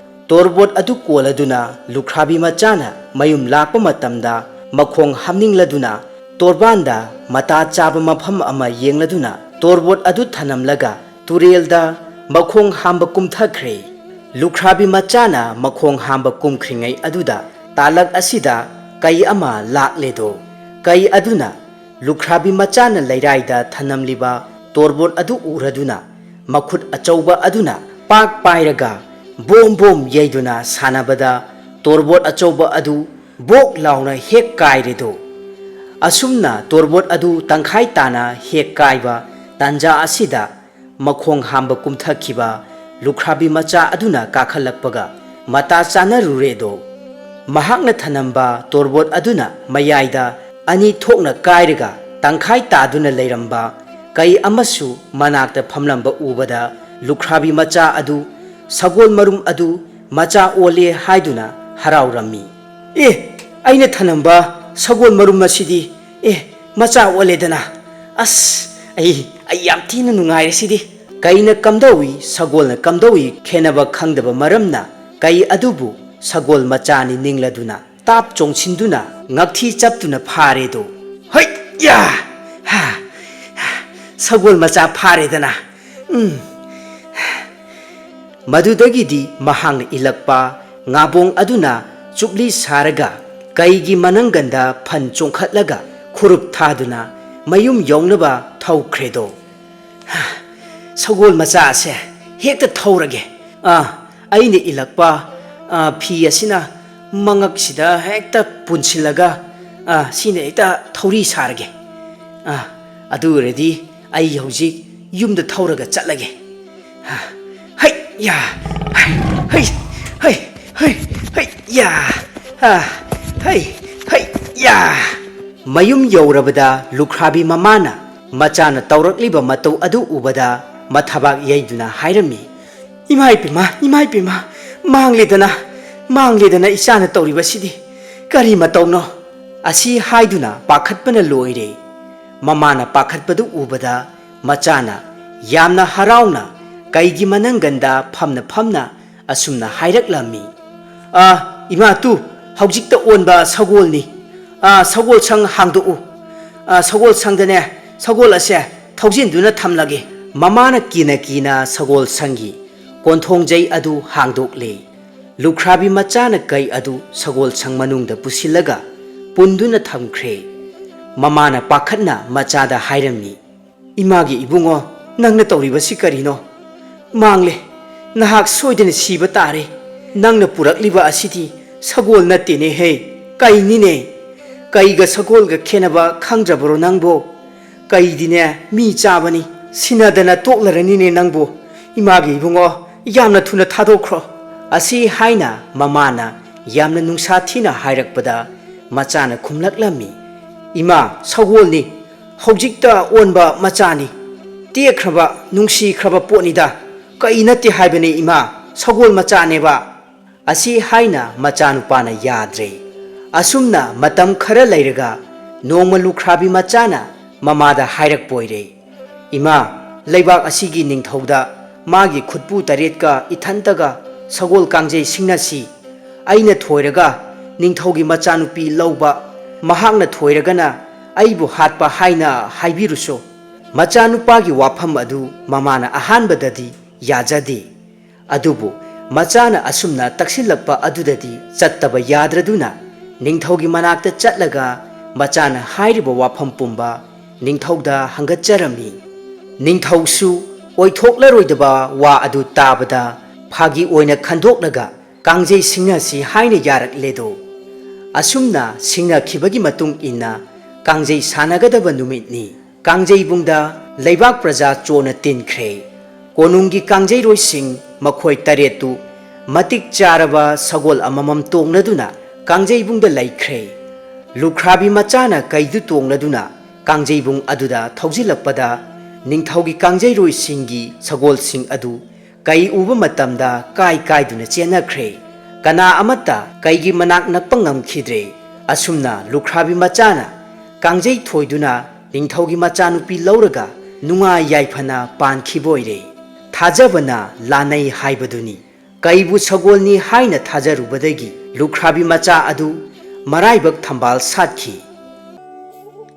ꯇꯣꯔꯕꯣꯠ ꯑꯗꯨ ꯀꯣꯜꯂꯗꯨꯅ ꯂꯨꯈ꯭ꯔꯥꯕꯤ ꯃꯆꯥꯅ ꯃꯌꯨꯝ ꯂꯥꯛꯄ ꯃꯇꯝꯗ ꯃꯈꯣꯡ ꯍꯥꯝꯅꯤꯡꯂꯗꯨꯅ ꯇꯣꯔꯕꯥꯟꯗ ꯃꯇꯥ ꯆꯥꯕ ꯃꯐꯝ ꯑꯃ ꯌꯦꯡꯂꯗꯨꯅ ꯇꯣꯔꯕꯣꯠ ꯑꯗꯨ ꯊꯅꯝꯂꯒ ꯇꯨꯔꯦꯜꯗ ꯃꯈꯣꯡ ꯍꯥꯝꯕ ꯀꯨꯝꯊꯈ꯭ꯔꯦ꯫ ꯂꯨꯈ꯭ꯔꯥꯕꯤ ꯃꯆꯥꯅ ꯃꯈꯣꯡ ꯍꯥꯝꯕ ꯀꯨꯝꯈ꯭ꯔꯤꯉꯩ ꯑꯗꯨꯗ ꯇꯥꯂꯛ ꯑꯁꯤꯗ ꯀꯩ ꯑꯃ ꯂꯥꯛꯂꯦꯗꯣ꯫ ꯀꯩ ꯑꯗꯨꯅ ꯂꯨꯈ꯭ꯔꯥꯕꯤ ꯃꯆꯥꯅ ꯂꯩꯔꯥꯏꯗ ꯊꯅꯝꯂꯤꯕ ꯇꯣꯔꯕꯣꯠ ꯑꯗꯨ ꯎꯔꯗꯨꯅ ꯃꯈꯨꯠ ꯑꯆꯧꯕ ꯑꯗꯨꯅ ꯄꯥꯛ ꯄꯥꯏꯔꯒ ꯕꯣꯝ ꯕꯣꯝ ꯌꯩꯗꯨꯅ ꯁꯥꯟꯅꯕꯗ ꯇꯣꯔꯕꯣꯠ ꯑꯆꯧꯕ ꯑꯗꯨ ꯕꯣꯛ ꯂꯥꯎꯅ ꯍꯦꯛ ꯀꯥꯏꯔꯦꯗꯣ꯫ ꯑꯁꯨꯝꯅ ꯇꯣꯔꯕꯣꯠ ꯑꯗꯨ ꯇꯪꯈꯥꯏ ꯇꯥꯅ ꯍꯦꯛ ꯀꯥꯏꯕ ꯇꯥꯟꯖꯥ ꯑꯁꯤꯗ, ꯃꯈꯣꯡ ꯍꯥꯝꯕ ꯀꯨꯝꯊꯈꯤꯕ ꯂꯨꯈ꯭ꯔꯥꯕꯤ ꯃꯆꯥ ꯑꯗꯨꯅ ꯀꯥꯈꯠꯂꯛꯄꯒ ꯃꯇꯥ ꯆꯥꯅꯔꯨꯔꯦꯗꯣ꯫ ꯃꯍꯥꯛꯅ ꯊꯅꯝꯕ ꯇꯣꯔꯕꯣꯠ ꯑꯗꯨꯅ ꯃꯌꯥꯏꯗ ꯑꯅꯤ ꯊꯣꯛꯅ ꯀꯥꯏꯔꯒ ꯇꯪꯈꯥꯏ ꯇꯥꯗꯨꯅ ꯂꯩꯔꯝꯕ ꯀꯩ ꯑꯃꯁꯨ ꯃꯅꯥꯛꯇ ꯐꯝꯂꯝꯕ ꯎꯕꯗ, ꯂꯨꯈ꯭ꯔꯥꯕꯤ ꯃꯆꯥ ꯑꯗꯨ ꯁꯒꯣꯜ ꯃꯔꯨꯝ ꯑꯗꯨ ꯃꯆꯥ ꯑꯣꯜꯂꯦ ꯍꯥꯏꯗꯨꯅ ꯍꯔꯥꯎꯔꯝꯃꯤ꯫ "ꯑꯦ, ꯑꯩꯅ ꯊꯅꯝꯕ ꯁꯒꯣꯜ ꯃꯔꯨꯝ ꯑꯁꯤꯗꯤ, ꯑꯦ, ꯃꯆꯥ ꯑꯣꯜꯂꯦꯗꯅ! ꯑꯁ, ꯑꯩ, ꯑꯩ ꯌꯥꯝ ꯊꯤꯅ ꯅꯨꯡꯉꯥꯏꯔꯦ ꯁꯤꯗꯤ!" ꯀꯩꯅ ꯀꯝꯗꯧꯏ, ꯁꯒꯣꯜꯅ ꯀꯝꯗꯧꯏ ꯈꯦꯟꯅꯕ ꯈꯪꯗꯕ ꯃꯔꯝꯅ, ꯀꯩ ꯑꯗꯨꯕꯨ ꯁꯒꯣꯜ ꯃꯆꯥꯅꯤ ꯅꯤꯡꯂꯗꯨꯅ, ꯇꯥꯞ ꯆꯣꯡꯁꯤꯟꯗꯨꯅ ꯉꯛꯊꯤ ꯆꯞꯇꯨꯅ ꯐꯥꯔꯦꯗꯣ꯫ "ꯍꯩ! ꯌꯥ! ꯍꯥ! ꯁꯒꯣꯜ ꯃꯆꯥ ꯐꯥꯔꯦꯗꯅ! ꯎꯝ!" ꯃꯗꯨꯗꯒꯤꯗꯤ ꯃꯍꯥꯛꯅ ꯏꯜꯂꯛꯄ ꯉꯥꯕꯣꯡ ꯑꯗꯨꯅ ꯆꯨꯞꯂꯤ ꯁꯥꯔꯒ ꯀꯩꯒꯤ ꯃꯅꯪꯒꯟꯗ ꯐꯟ ꯆꯣꯡꯈꯠꯂꯒ ꯈꯨꯔꯨꯞ ꯊꯥꯗꯨꯅ ꯃꯌꯨꯝ ꯌꯧꯅꯕ ꯊꯧꯈ꯭ꯔꯦꯗꯣ꯫ "ꯁꯒꯣꯜ ꯃꯆꯥꯁꯦ ꯍꯦꯛꯇ ꯊꯧꯔꯒꯦ꯫ ꯑꯥ, ꯑꯩꯅ ꯏꯜꯂꯛꯄ, ꯑꯥ, ꯐꯤ ꯑꯁꯤꯅ ꯃꯉꯛꯁꯤꯗ ꯍꯦꯛꯇ ꯄꯨꯟꯁꯤꯜꯂꯒ, ꯑꯥ, ꯁꯤꯅ ꯍꯦꯛꯇ ꯊꯧꯔꯤ ꯁꯥꯔꯒꯦ꯫ ꯑꯥ, ꯑꯗꯨ ꯑꯣꯏꯔꯗꯤ ꯑꯩ ꯍꯧꯖꯤꯛ ꯌꯨꯝꯗ ꯊꯧꯔꯒ ꯆꯠꯂꯒꯦ꯫ ꯍꯩ! ꯌꯥ! ꯍꯩ! ꯍꯩ! ꯍꯩ! ꯍꯩ! ꯌꯥ! ꯑꯥ! ꯍꯩ! ꯍꯩ! ꯌꯥ!" ꯃꯌꯨꯝ ꯌꯧꯔꯕꯗ ꯂꯨꯈ꯭ꯔꯥꯕꯤ ꯃꯃꯥꯅ ꯃꯆꯥꯅ ꯇꯧꯔꯛꯂꯤꯕ ꯃꯇꯧ ꯑꯗꯨ ꯎꯕꯗ ꯃꯊꯕꯥꯛ ꯌꯩꯗꯨꯅ ꯍꯥꯏꯔꯝꯃꯤ, "ꯏꯃꯥ ꯏꯄꯦꯝꯃ, ꯏꯃꯥ ꯏꯄꯦꯝꯃ, ꯃꯥꯡꯂꯦꯗꯅ, ꯃꯥꯡꯂꯦꯗꯅ ꯏꯆꯥꯅ ꯇꯧꯔꯤꯕꯁꯤꯗꯤ! ꯀꯔꯤ ꯃꯇꯧꯅꯣ?" ꯑꯁꯤ ꯍꯥꯏꯗꯨꯅ ꯄꯥꯈꯠꯄꯅ ꯂꯣꯏꯔꯦ꯫ ꯃꯃꯥꯅ ꯄꯥꯈꯠꯄꯗꯨ ꯎꯕꯗ ꯃꯆꯥꯅ ꯌꯥꯝꯅ ꯍꯔꯥꯎꯅ ꯀꯩꯒꯤ ꯃꯅꯪꯒꯟꯗ ꯐꯝꯅ ꯐꯝꯅ ꯑꯁꯨꯝꯅ ꯍꯥꯏꯔꯛꯂꯝꯃꯤ, "ꯑ, ꯏꯃꯥ, ꯇꯨ, ꯍꯧꯖꯤꯛꯇ ꯑꯣꯟꯕ ꯁꯒꯣꯜꯅꯤ꯫ ꯑ, ꯁꯒꯣꯜ ꯁꯪ ꯍꯥꯡꯗꯣꯛꯎ꯫ ꯑ, ꯁꯒꯣꯜ ꯁꯪꯗꯅꯦ, ꯁꯒꯣꯜ ꯑꯁꯦ ꯊꯧꯖꯤꯟꯗꯨꯅ ꯊꯝꯂꯒꯦ꯫" ꯃꯃꯥꯅ ꯀꯤꯅ ꯀꯤꯅ ꯁꯒꯣꯜ ꯁꯪꯒꯤ ꯀꯣꯟꯊꯣꯡꯖꯩ ꯑꯗꯨ ꯍꯥꯡꯗꯣꯛꯂꯦ꯫ ꯂꯨꯈ꯭ꯔꯥꯕꯤ ꯃꯆꯥꯅ ꯀꯩ ꯑꯗꯨ ꯁꯒꯣꯜ ꯁꯪ ꯃꯅꯨꯡꯗ ꯄꯨꯁꯤꯜꯂꯒ ꯄꯨꯟꯗꯨꯅ ꯊꯝꯈ꯭ꯔꯦ꯫ ꯃꯃꯥꯅ ꯄꯥꯈꯠꯅ ꯃꯆꯥꯗ ꯍꯥꯏꯔꯝꯃꯤ, "ꯏꯃꯥꯒꯤ ꯏꯕꯨꯡꯉꯣ, ꯅꯪꯅ ꯇꯧꯔꯤꯕꯁꯤ ꯀꯔꯤꯅꯣ? ꯃꯥꯡꯂꯦ, ꯅꯍꯥꯛ ꯁꯣꯏꯗꯅ ꯁꯤꯕ ꯇꯥꯔꯦ꯫ ꯅꯪꯅ ꯄꯨꯔꯛꯂꯤꯕ ꯑꯁꯤꯗꯤ ꯁꯒꯣꯜ ꯅꯠꯇꯦꯅꯦꯍꯦ, ꯀꯩꯅꯤꯅꯦ?" "ꯀꯩꯒ ꯁꯒꯣꯜꯒ ꯈꯦꯠꯅꯕ ꯈꯪꯗ꯭ꯔꯕꯔꯣ ꯅꯪꯕꯣ? ꯀꯩꯗꯤꯅꯦ ꯃꯤ ꯆꯥꯕꯅꯤ, ꯁꯤꯟꯅꯗꯅ ꯇꯣꯛꯂꯔꯅꯤꯅꯦ ꯅꯪꯕꯨ꯫ ꯏꯃꯥꯒꯤ ꯏꯕꯨꯡꯉꯣ, ꯌꯥꯝꯅ ꯊꯨꯅ ꯊꯥꯗꯣꯛꯈ꯭ꯔꯣ"꯫ ꯑꯁꯤ ꯍꯥꯏꯅ ꯃꯃꯥꯅ ꯌꯥꯝꯅ ꯅꯨꯡꯁꯥ ꯊꯤꯅ ꯍꯥꯏꯔꯛꯄꯗ ꯃꯆꯥꯅ ꯈꯨꯝꯂꯛꯂꯝꯃꯤ, "ꯏꯃꯥ, ꯁꯒꯣꯜꯅꯤ, ꯍꯧꯖꯤꯛꯇ ꯑꯣꯟꯕ ꯃꯆꯥꯅꯤ꯫ ꯇꯦꯛꯈ꯭ꯔꯕ, ꯅꯨꯡꯁꯤꯈ꯭ꯔꯕ ꯄꯣꯠꯅꯤꯗ꯫ ꯀꯩ ꯅꯠꯇꯦ ꯍꯥꯏꯕꯅꯤ ꯏꯃꯥ, ꯁꯒꯣꯜ ꯃꯆꯥꯅꯦꯕ"꯫ ꯑꯁꯤ ꯍꯥꯏꯅ ꯃꯆꯥꯅꯨꯄꯥꯅ ꯌꯥꯗ꯭ꯔꯦ꯫ ꯑꯁꯨꯝꯅ ꯃꯇꯝ ꯈꯔ ꯂꯩꯔꯒ ꯅꯣꯡꯃ ꯂꯨꯈ꯭ꯔꯥꯕꯤ ꯃꯆꯥꯅ ꯃꯃꯥꯗ ꯍꯥꯏꯔꯛꯄ ꯑꯣꯏꯔꯦ, "ꯏꯃꯥ, ꯂꯩꯕꯥꯛ ꯑꯁꯤꯒꯤ ꯅꯤꯡꯊꯧꯗ ꯃꯥꯒꯤ ꯈꯨꯠꯄꯨ ꯇꯔꯦꯠꯀ ꯏꯊꯟꯇꯒ ꯁꯒꯣꯜ ꯀꯥꯡꯖꯩ ꯁꯤꯡꯅꯁꯤ꯫ ꯑꯩꯅ ꯊꯣꯏꯔꯒ ꯅꯤꯡꯊꯧꯒꯤ ꯃꯆꯥꯅꯨꯄꯤ ꯂꯧꯕ, ꯃꯍꯥꯛꯅ ꯊꯣꯏꯔꯒꯅ ꯑꯩꯕꯨ ꯍꯥꯠꯄ ꯍꯥꯏꯅ ꯍꯥꯏꯕꯤꯔꯨꯁꯨ"꯫ ꯃꯆꯥꯅꯨꯄꯥꯒꯤ ꯋꯥꯐꯝ ꯑꯗꯨ ꯃꯃꯥꯅ ꯑꯍꯥꯟꯕꯗꯗꯤ ꯌꯥꯖꯗꯦ꯫ ꯑꯗꯨꯕꯨ ꯃꯆꯥꯅ ꯑꯁꯨꯝꯅ ꯇꯛꯁꯤꯜꯂꯛꯄ ꯑꯗꯨꯗꯗꯤ ꯆꯠꯇꯕ ꯌꯥꯗ꯭ꯔꯗꯨꯅ ꯅꯤꯡꯊꯧꯒꯤ ꯃꯅꯥꯛꯇ ꯆꯠꯂꯒ ꯃꯆꯥꯅ ꯍꯥꯏꯔꯤꯕ ꯋꯥꯐꯝ ꯄꯨꯝꯕ ꯅꯤꯡꯊꯧꯗ ꯍꯪꯒꯠꯆꯔꯝꯃꯤ꯫ ꯅꯤꯡꯊꯧꯁꯨ ꯑꯣꯏꯊꯣꯛꯂꯔꯣꯏꯗꯕ ꯋꯥ ꯑꯗꯨ ꯇꯥꯕꯗ ꯐꯥꯒꯤ ꯑꯣꯏꯅ ꯈꯟꯗꯣꯛꯂꯒ ꯀꯥꯡꯖꯩ ꯁꯤꯡꯅꯁꯤ ꯍꯥꯏꯅ ꯌꯥꯔꯛꯂꯦꯗꯣ꯫ ꯑꯁꯨꯝꯅ ꯁꯤꯡꯅꯈꯤꯕꯒꯤ ꯃꯇꯨꯡ ꯏꯟꯅ ꯀꯥꯡꯖꯩ ꯁꯥꯟꯅꯒꯗꯕ ꯅꯨꯃꯤꯠꯅꯤ꯫ ꯀꯥꯡꯖꯩꯕꯨꯡꯗ ꯂꯩꯕꯥꯛ ꯄ꯭ꯔꯖꯥ ꯆꯣꯟꯅ ꯇꯤꯟꯈ꯭ꯔꯦ꯫ ꯀꯣꯅꯨꯡꯒꯤ ꯀꯥꯡꯖꯩꯔꯣꯏꯁꯤꯡ ꯃꯈꯣꯏ ꯇꯔꯦꯠꯇꯨ ꯃꯇꯤꯛ ꯆꯥꯔꯕ ꯁꯒꯣꯜ ꯑꯃꯃꯝ ꯇꯣꯡꯂꯗꯨꯅ ꯀꯥꯡꯖꯩꯕꯨꯡꯗ ꯂꯩꯈ꯭ꯔꯦ꯫ ꯂꯨꯈ꯭ꯔꯥꯕꯤ ꯃꯆꯥꯅ ꯀꯩꯗꯨ ꯇꯣꯡꯂꯗꯨꯅ ꯀꯥꯡꯖꯩꯕꯨꯡ ꯑꯗꯨꯗ ꯊꯧꯖꯤꯜꯂꯛꯄꯗ ꯅꯤꯡꯊꯧꯒꯤ ꯀꯥꯡꯖꯩꯔꯣꯏꯁꯤꯡꯒꯤ ꯁꯒꯣꯜꯁꯤꯡ ꯑꯗꯨ ꯀꯩ ꯎꯕ ꯃꯇꯝꯗ ꯀꯥꯏ ꯀꯥꯏꯗꯨꯅ ꯆꯦꯟꯅꯈ꯭ꯔꯦ꯫ ꯀꯅꯥ ꯑꯃꯠꯇ ꯀꯩꯒꯤ ꯃꯅꯥꯛ ꯅꯛꯄ ꯉꯝꯈꯤꯗ꯭ꯔꯦ꯫ ꯑꯁꯨꯝꯅ ꯂꯨꯈ꯭ꯔꯥꯕꯤ ꯃꯆꯥꯅ ꯀꯥꯡꯖꯩ ꯊꯣꯏꯗꯨꯅ ꯅꯤꯡꯊꯧꯒꯤ ꯃꯆꯥꯅꯨꯄꯤ ꯂꯧꯔꯒ ꯅꯨꯡꯉꯥꯏ ꯌꯥꯏꯐꯅ ꯄꯥꯟꯈꯤꯕ ꯑꯣꯏꯔꯦ꯫ ꯊꯥꯖꯕꯅ ꯂꯥꯟꯅꯩ ꯍꯥꯏꯕꯗꯨꯅꯤ꯫ ꯀꯩꯕꯨ ꯁꯒꯣꯜꯅꯤ ꯍꯥꯏꯅ ꯊꯥꯖꯔꯨꯕꯗꯒꯤ ꯂꯨꯈ꯭ꯔꯥꯕꯤ ꯃꯆꯥ ꯑꯗꯨ ꯃꯔꯥꯏꯕꯛ ꯊꯝꯕꯥꯜ ꯁꯥꯠꯈꯤ꯫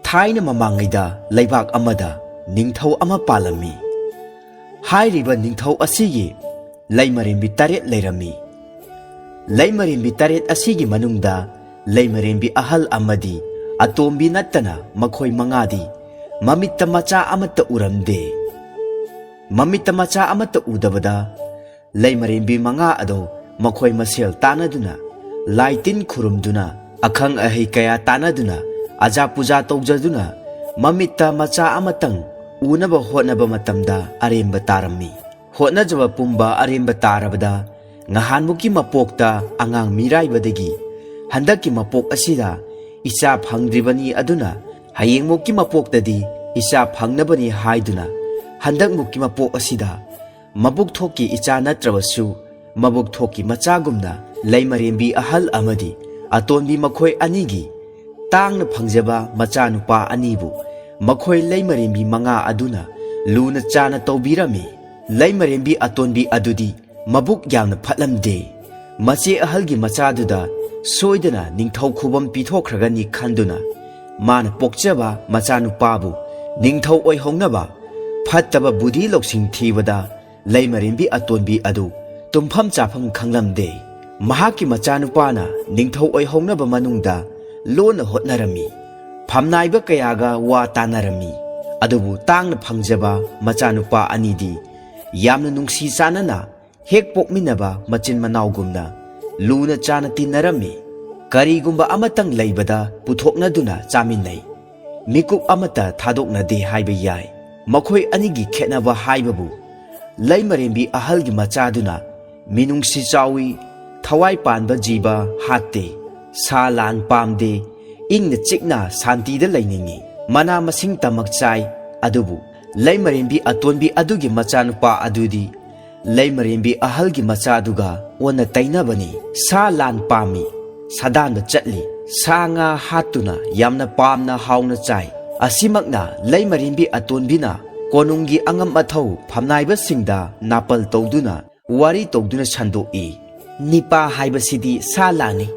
ꯊꯥꯏꯅ ꯃꯃꯥꯡꯉꯩꯗ ꯂꯩꯕꯥꯛ ꯑꯃꯗ ꯅꯤꯡꯊꯧ ꯑꯃ ꯄꯥꯜꯂꯝꯃꯤ꯫ ꯍꯥꯏꯔꯤꯕ ꯅꯤꯡꯊꯧ ꯑꯁꯤꯒꯤ ꯂꯩꯃꯔꯦꯝꯕꯤ ꯇꯔꯦꯠ ꯂꯩꯔꯝꯃꯤ꯫ ꯂꯩꯃꯔꯦꯝꯕꯤ ꯇꯔꯦꯠ ꯑꯁꯤꯒꯤ ꯃꯅꯨꯡꯗ ꯂꯩꯃꯔꯦꯝꯕꯤ ꯑꯍꯜ ꯑꯃꯗꯤ ꯑꯇꯣꯝꯕꯤ ꯅꯠꯇꯅ ꯃꯈꯣꯏ ꯃꯉꯥꯗꯤ ꯃꯃꯤꯠꯇ ꯃꯆꯥ ꯑꯃꯠꯇ ꯎꯔꯝꯗꯦ꯫ ꯃꯃꯤꯠꯇ ꯃꯆꯥ ꯑꯃꯠꯇ ꯎꯗꯕꯗ ꯂꯩꯃꯔꯦꯝꯕꯤ ꯃꯉꯥ ꯑꯗꯣ ꯃꯈꯣꯏ ꯃꯁꯦꯜ ꯇꯥꯟꯅꯗꯨꯅ ꯂꯥꯏ ꯇꯤꯟ ꯈꯨꯔꯨꯝꯗꯨꯅ ꯑꯈꯪ ꯑꯍꯩ ꯀꯌꯥ ꯇꯥꯟꯅꯗꯨꯅ, ꯑꯖꯥ ꯄꯨꯖꯥ ꯇꯧꯖꯗꯨꯅ, ꯃꯃꯤꯠꯇ ꯃꯆꯥ ꯑꯃꯇꯪ ꯎꯅꯕ ꯍꯣꯠꯅꯕ ꯃꯇꯝꯗ ꯑꯔꯦꯝꯕ ꯇꯥꯔꯝꯃꯤ꯫ ꯍꯣꯠꯅꯖꯕ ꯄꯨꯝꯕ ꯑꯔꯦꯝꯕ ꯇꯥꯔꯕꯗ, ꯉꯍꯥꯟꯃꯨꯛꯀꯤ ꯃꯄꯣꯛꯇ ꯑꯉꯥꯡ ꯃꯤꯔꯥꯏꯕꯗꯒꯤ ꯍꯟꯗꯛꯀꯤ ꯃꯄꯣꯛ ꯑꯁꯤꯗ ꯏꯆꯥ ꯐꯪꯗ꯭ꯔꯤꯕꯅꯤ, ꯑꯗꯨꯅ ꯍꯌꯦꯡꯃꯨꯛꯀꯤ ꯃꯄꯣꯛꯇꯗꯤ ꯏꯆꯥ ꯐꯪꯅꯕꯅꯤ ꯍꯥꯏꯗꯨꯅ, ꯍꯟꯗꯛꯃꯨꯛꯀꯤ ꯃꯄꯣꯛ ꯑꯁꯤꯗ ꯃꯕꯨꯛ ꯊꯣꯛꯀꯤ ꯏꯆꯥ ꯅꯠꯇ꯭ꯔꯕꯁꯨ, ꯃꯕꯨꯛ ꯊꯣꯛꯀꯤ ꯃꯆꯥꯒꯨꯝꯅ ꯂꯩꯃꯔꯦꯝꯕꯤ ꯑꯍꯜ ꯑꯃꯗꯤ ꯑꯇꯣꯟꯕꯤ ꯃꯈꯣꯏ ꯑꯅꯤꯒꯤ ꯇꯥꯡꯅ ꯐꯪꯖꯕ ꯃꯆꯥꯅꯨꯄꯥ ꯑꯅꯤꯕꯨ ꯃꯈꯣꯏ ꯂꯩꯃꯔꯦꯝꯕꯤ ꯃꯉꯥ ꯑꯗꯨꯅ ꯂꯨꯅ ꯆꯥꯅ ꯇꯧꯕꯤꯔꯝꯃꯤ꯫ ꯂꯩꯃꯔꯦꯝꯕꯤ ꯑꯇꯣꯟꯕꯤ ꯑꯗꯨꯗꯤ ꯃꯕꯨꯛ ꯌꯥꯝꯅ ꯐꯠꯂꯝꯗꯦ꯫ ꯃꯆꯦ ꯑꯍꯜꯒꯤ ꯃꯆꯥꯗꯨꯗ ꯁꯣꯏꯗꯅ ꯅꯤꯡꯊꯧ ꯈꯨꯕꯝ ꯄꯤꯊꯣꯛꯈ꯭ꯔꯒꯅꯤ ꯈꯟꯗꯨꯅ, ꯃꯥꯅ ꯄꯣꯛꯆꯕ ꯃꯆꯥꯅꯨꯄꯥꯕꯨ ꯅꯤꯡꯊꯧ ꯑꯣꯏꯍꯧꯅꯕ ꯐꯠꯇꯕ ꯕꯨꯙꯤ ꯂꯧꯁꯤꯡ ꯊꯤꯕꯗ, ꯂꯩꯃꯔꯦꯝꯕꯤ ꯑꯇꯣꯟꯕꯤ ꯑꯗꯨ ꯇꯨꯝꯐꯝ ꯆꯥꯐꯝ ꯈꯪꯂꯝꯗꯦ꯫ ꯃꯍꯥꯛꯀꯤ ꯃꯆꯥꯅꯨꯄꯥꯅ ꯅꯤꯡꯊꯧ ꯑꯣꯏꯍꯧꯅꯕ ꯃꯅꯨꯡꯗ ꯂꯣꯟꯅ ꯍꯣꯠꯅꯔꯝꯃꯤ꯫ ꯐꯝꯅꯥꯏꯕ ꯀꯌꯥꯒ ꯋꯥ ꯇꯥꯅꯔꯝꯃꯤ꯫ ꯑꯗꯨꯕꯨ ꯇꯥꯡꯅ ꯐꯪꯖꯕ ꯃꯆꯥꯅꯨꯄꯥ ꯑꯅꯤꯗꯤ ꯌꯥꯝꯅ ꯅꯨꯡꯁꯤ ꯆꯥꯟꯅꯅ ꯍꯦꯛ ꯄꯣꯛꯃꯤꯟꯅꯕ ꯃꯆꯤꯟ ꯃꯅꯥꯎꯒꯨꯝꯅ ꯂꯨꯅ ꯆꯥꯅ ꯇꯤꯟꯅꯔꯝꯃꯤ꯫ ꯀꯔꯤꯒꯨꯝꯕ ꯑꯃꯇꯪ ꯂꯩꯕꯗ ꯄꯨꯊꯣꯛꯅꯗꯨꯅ ꯆꯥꯃꯤꯟꯅꯩ꯫ ꯃꯤꯀꯨꯞ ꯑꯃꯠꯇ ꯊꯥꯗꯣꯛꯅꯗꯦ ꯍꯥꯏꯕ ꯌꯥꯏ꯫ ꯃꯈꯣꯏ ꯑꯅꯤꯒꯤ ꯈꯦꯠꯅꯕ ꯍꯥꯏꯕꯕꯨ, ꯂꯩꯃꯔꯦꯝꯕꯤ ꯑꯍꯜꯒꯤ ꯃꯆꯥꯗꯨꯅ ꯃꯤꯅꯨꯡꯁꯤ ꯆꯥꯎꯏ, ꯊꯋꯥꯏ ꯄꯥꯟꯕ ꯖꯤꯕ ꯍꯥꯠꯇꯦ, ꯁꯥ ꯂꯥꯟ ꯄꯥꯝꯗꯦ, ꯏꯪꯅ ꯆꯤꯛꯅ ꯁꯥꯟꯇꯤꯗ ꯂꯩꯅꯤꯡꯏ, ꯃꯅꯥ ꯃꯁꯤꯡ ꯇꯃꯛ ꯆꯥꯏ꯫ ꯑꯗꯨꯕꯨ ꯂꯩꯃꯔꯦꯝꯕꯤ ꯑꯇꯣꯟꯕꯤ ꯑꯗꯨꯒꯤ ꯃꯆꯥꯅꯨꯄꯥ ꯑꯗꯨꯗꯤ ꯂꯩꯃꯔꯦꯝꯕꯤ ꯑꯍꯜꯒꯤ ꯃꯆꯥꯗꯨꯒ ꯑꯣꯟꯅ ꯇꯩꯅꯕꯅꯤ꯫ ꯁꯥ ꯂꯥꯟ ꯄꯥꯝꯃꯤ, ꯁꯥꯗꯥꯟꯕ ꯆꯠꯂꯤ, ꯁꯥ ꯉꯥ ꯍꯥꯠꯇꯨꯅ ꯌꯥꯝꯅ ꯄꯥꯝꯅ ꯍꯥꯎꯅ ꯆꯥꯏ꯫ ꯑꯁꯤꯃꯛꯅ ꯂꯩꯃꯔꯦꯝꯕꯤ ꯑꯇꯣꯟꯕꯤꯅ ꯀꯣꯅꯨꯡꯒꯤ ꯑꯉꯝ ꯑꯊꯧ ꯐꯝꯅꯥꯏꯕꯁꯤꯡꯗ ꯅꯥꯄꯜ ꯇꯧꯗꯨꯅ, ꯋꯥꯔꯤ ꯇꯧꯗꯨꯅ ꯁꯟꯗꯣꯛꯏ꯫ ꯅꯤꯄꯥ ꯍꯥꯏꯕꯁꯤꯗꯤ ꯁꯥ ꯂꯥꯟꯅꯤ꯫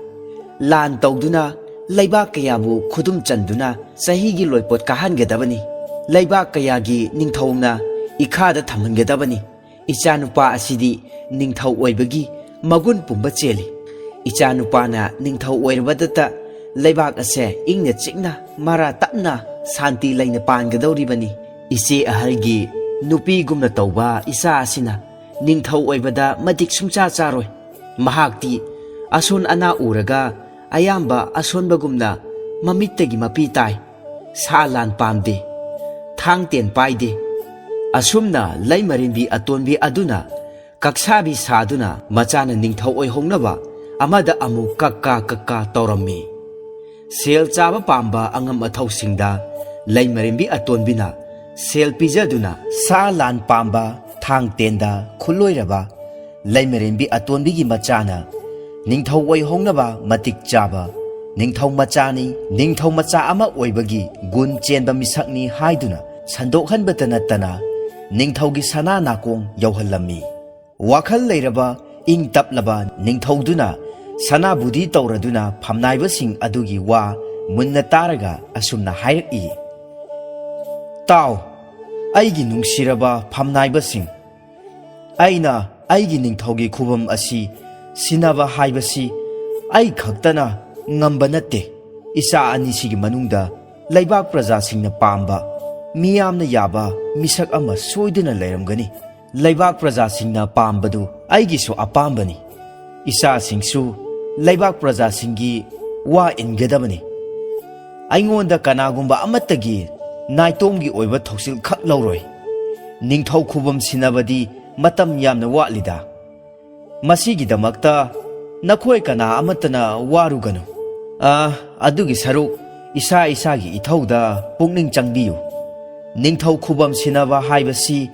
ꯂꯥꯟ ꯇꯧꯗꯨꯅ ꯂꯩꯕꯥꯛ ꯀꯌꯥꯕꯨ ꯈꯨꯗꯨꯝ ꯆꯟꯗꯨꯅ ꯆꯍꯤꯒꯤ ꯂꯣꯏꯄꯣꯠ ꯀꯥꯍꯟꯒꯗꯕꯅꯤ꯫ ꯂꯩꯕꯥꯛ ꯀꯌꯥꯒꯤ ꯅꯤꯡꯊꯧꯅ ꯏꯈꯥꯗ ꯊꯝꯍꯟꯒꯗꯕꯅꯤ꯫ ꯏꯆꯥꯅꯨꯄꯥ ꯑꯁꯤꯗꯤ ꯅꯤꯡꯊꯧ ꯑꯣꯏꯕꯒꯤ ꯃꯒꯨꯟ ꯄꯨꯝꯕ ꯆꯦꯜꯂꯤ꯫ ꯏꯆꯥꯅꯨꯄꯥꯅ ꯅꯤꯡꯊꯧ ꯑꯣꯏꯔꯕꯗꯇ ꯂꯩꯕꯥꯛ ꯑꯁꯦ ꯏꯪꯅ ꯆꯤꯛꯅ, ꯃꯔꯥ ꯇꯞꯅ, ꯁꯥꯟꯇꯤ ꯂꯩꯅ ꯄꯥꯟꯒꯗꯧꯔꯤꯕꯅꯤ꯫ ꯏꯆꯦ ꯑꯍꯜꯒꯤ ꯅꯨꯄꯤꯒꯨꯝꯅ ꯇꯧꯕ ꯏꯆꯥ ꯑꯁꯤꯅ ꯅꯤꯡꯊꯧ ꯑꯣꯏꯕꯗ ꯃꯇꯤꯛ ꯁꯨꯡꯆꯥ ꯆꯥꯔꯣꯏ꯫ ꯃꯍꯥꯛꯇꯤ ꯑꯁꯣꯟ ꯑꯅꯥ ꯎꯔꯒ ꯑꯌꯥꯝꯕ ꯑꯁꯣꯟꯕꯒꯨꯝꯅ ꯃꯃꯤꯠꯇꯒꯤ ꯃꯄꯤ ꯇꯥꯏ꯫ ꯁꯥ ꯂꯥꯟ ꯄꯥꯝꯗꯦ꯫ ꯊꯥꯡ ꯇꯦꯟ ꯄꯥꯏꯗꯦ꯫ ꯑꯁꯨꯝꯅ ꯂꯩꯃꯔꯦꯟꯕꯤ ꯑꯇꯣꯟꯕꯤ ꯑꯗꯨꯅ ꯀꯛꯁꯥꯕꯤ ꯁꯥꯗꯨꯅ ꯃꯆꯥꯅ ꯅꯤꯡꯊꯧ ꯑꯣꯏꯍꯧꯅꯕ ꯑꯃꯗ ꯑꯃꯨꯛ ꯀꯛꯀꯥ ꯀꯛꯀꯥ ꯇꯧꯔꯝꯃꯤ꯫ ꯁꯦꯜ ꯆꯥꯕ ꯄꯥꯝꯕ ꯑꯉꯝ ꯑꯊꯧꯁꯤꯡꯗ ꯂꯩꯃꯔꯦꯟꯕꯤ ꯑꯇꯣꯟꯕꯤꯅ ꯁꯦꯜ ꯄꯤꯖꯗꯨꯅ ꯁꯥ ꯂꯥꯟ ꯄꯥꯝꯕ ꯊꯥꯡ ꯇꯦꯟꯗ ꯈꯨꯠꯂꯣꯏꯔꯕ ꯂꯩꯃꯔꯦꯟꯕꯤ ꯑꯇꯣꯟꯕꯤꯒꯤ ꯃꯆꯥꯅ ꯅꯤꯡꯊꯧ ꯑꯣꯏꯍꯧꯅꯕ ꯃꯇꯤꯛ ꯆꯥꯕ ꯅꯤꯡꯊꯧ ꯃꯆꯥꯅꯤ, ꯅꯤꯡꯊꯧ ꯃꯆꯥ ꯑꯃ ꯑꯣꯏꯕꯒꯤ ꯒꯨꯟ ꯆꯦꯟꯕ ꯃꯤꯁꯛꯅꯤ ꯍꯥꯏꯗꯨꯅ ꯁꯟꯗꯣꯛꯍꯟꯕꯇ ꯅꯠꯇꯅ ꯅꯤꯡꯊꯧꯒꯤ ꯁꯅꯥ ꯅꯥꯀꯣꯡ ꯌꯧꯍꯜꯂꯝꯃꯤ꯫ ꯋꯥꯈꯜ ꯂꯩꯔꯕ, ꯏꯪ ꯇꯞꯂꯕ ꯅꯤꯡꯊꯧꯗꯨꯅ ꯁꯅꯥꯕꯨꯗꯤ ꯇꯧꯔꯗꯨꯅ ꯐꯝꯅꯥꯏꯕꯁꯤꯡ ꯑꯗꯨꯒꯤ ꯋꯥ ꯃꯨꯟꯅ ꯇꯥꯔꯒ ꯑꯁꯨꯝꯅ ꯍꯥꯏꯔꯛꯏ, "ꯇꯥꯎ, ꯑꯩꯒꯤ ꯅꯨꯡꯁꯤꯔꯕ ꯐꯝꯅꯥꯏꯕꯁꯤꯡ, ꯑꯩꯅ ꯑꯩꯒꯤ ꯅꯤꯡꯊꯧꯒꯤ ꯈꯨꯕꯝ ꯑꯁꯤ ꯁꯤꯟꯅꯕ ꯍꯥꯏꯕꯁꯤ ꯑꯩ ꯈꯛꯇꯅ ꯉꯝꯕ ꯅꯠꯇꯦ꯫ ꯏꯆꯥ ꯑꯅꯤꯁꯤꯒꯤ ꯃꯅꯨꯡꯗ ꯂꯩꯕꯥꯛ ꯄ꯭ꯔꯖꯥꯁꯤꯡꯅ ꯄꯥꯝꯕ, ꯃꯤꯌꯥꯝꯅ ꯌꯥꯕ ꯃꯤꯁꯛ ꯑꯃ ꯁꯣꯏꯗꯅ ꯂꯩꯔꯝꯒꯅꯤ꯫ ꯂꯩꯕꯥꯛ ꯄ꯭ꯔꯖꯥꯁꯤꯡꯅ ꯄꯥꯝꯕꯗꯨ ꯑꯩꯒꯤꯁꯨ ꯑꯄꯥꯝꯕꯅꯤ꯫ ꯏꯆꯥꯁꯤꯡꯁꯨ ꯂꯩꯕꯥꯛ ꯄ꯭ꯔꯖꯥꯁꯤꯡꯒꯤ ꯋꯥ ꯏꯟꯒꯗꯕꯅꯤ꯫ ꯑꯩꯉꯣꯟꯗ ꯀꯅꯥꯒꯨꯝꯕ ꯑꯃꯠꯇꯒꯤ ꯅꯥꯏꯇꯣꯝꯒꯤ ꯑꯣꯏꯕ ꯊꯧꯁꯤꯜ ꯈꯛ ꯂꯧꯔꯣꯏ꯫ ꯅꯤꯡꯊꯧ ꯈꯨꯕꯝ ꯁꯤꯟꯅꯕꯗꯤ ꯃꯇꯝ ꯌꯥꯝꯅ ꯋꯥꯠꯂꯤꯗ꯫ ꯃꯁꯤꯒꯤꯗꯃꯛꯇ ꯅꯈꯣꯏ ꯀꯅꯥ ꯑꯃꯠꯇꯅ ꯋꯥꯔꯨꯒꯅꯨ꯫ ꯑ, ꯑꯗꯨꯒꯤ ꯁꯔꯨꯛ ꯏꯁꯥ ꯏꯁꯥꯒꯤ ꯏꯊꯧꯗ ꯄꯨꯛꯅꯤꯡ ꯆꯪꯕꯤꯌꯨ꯫ ꯅꯤꯡꯊꯧ ꯈꯨꯕꯝ ꯁꯤꯟꯅꯕ ꯍꯥꯏꯕꯁꯤ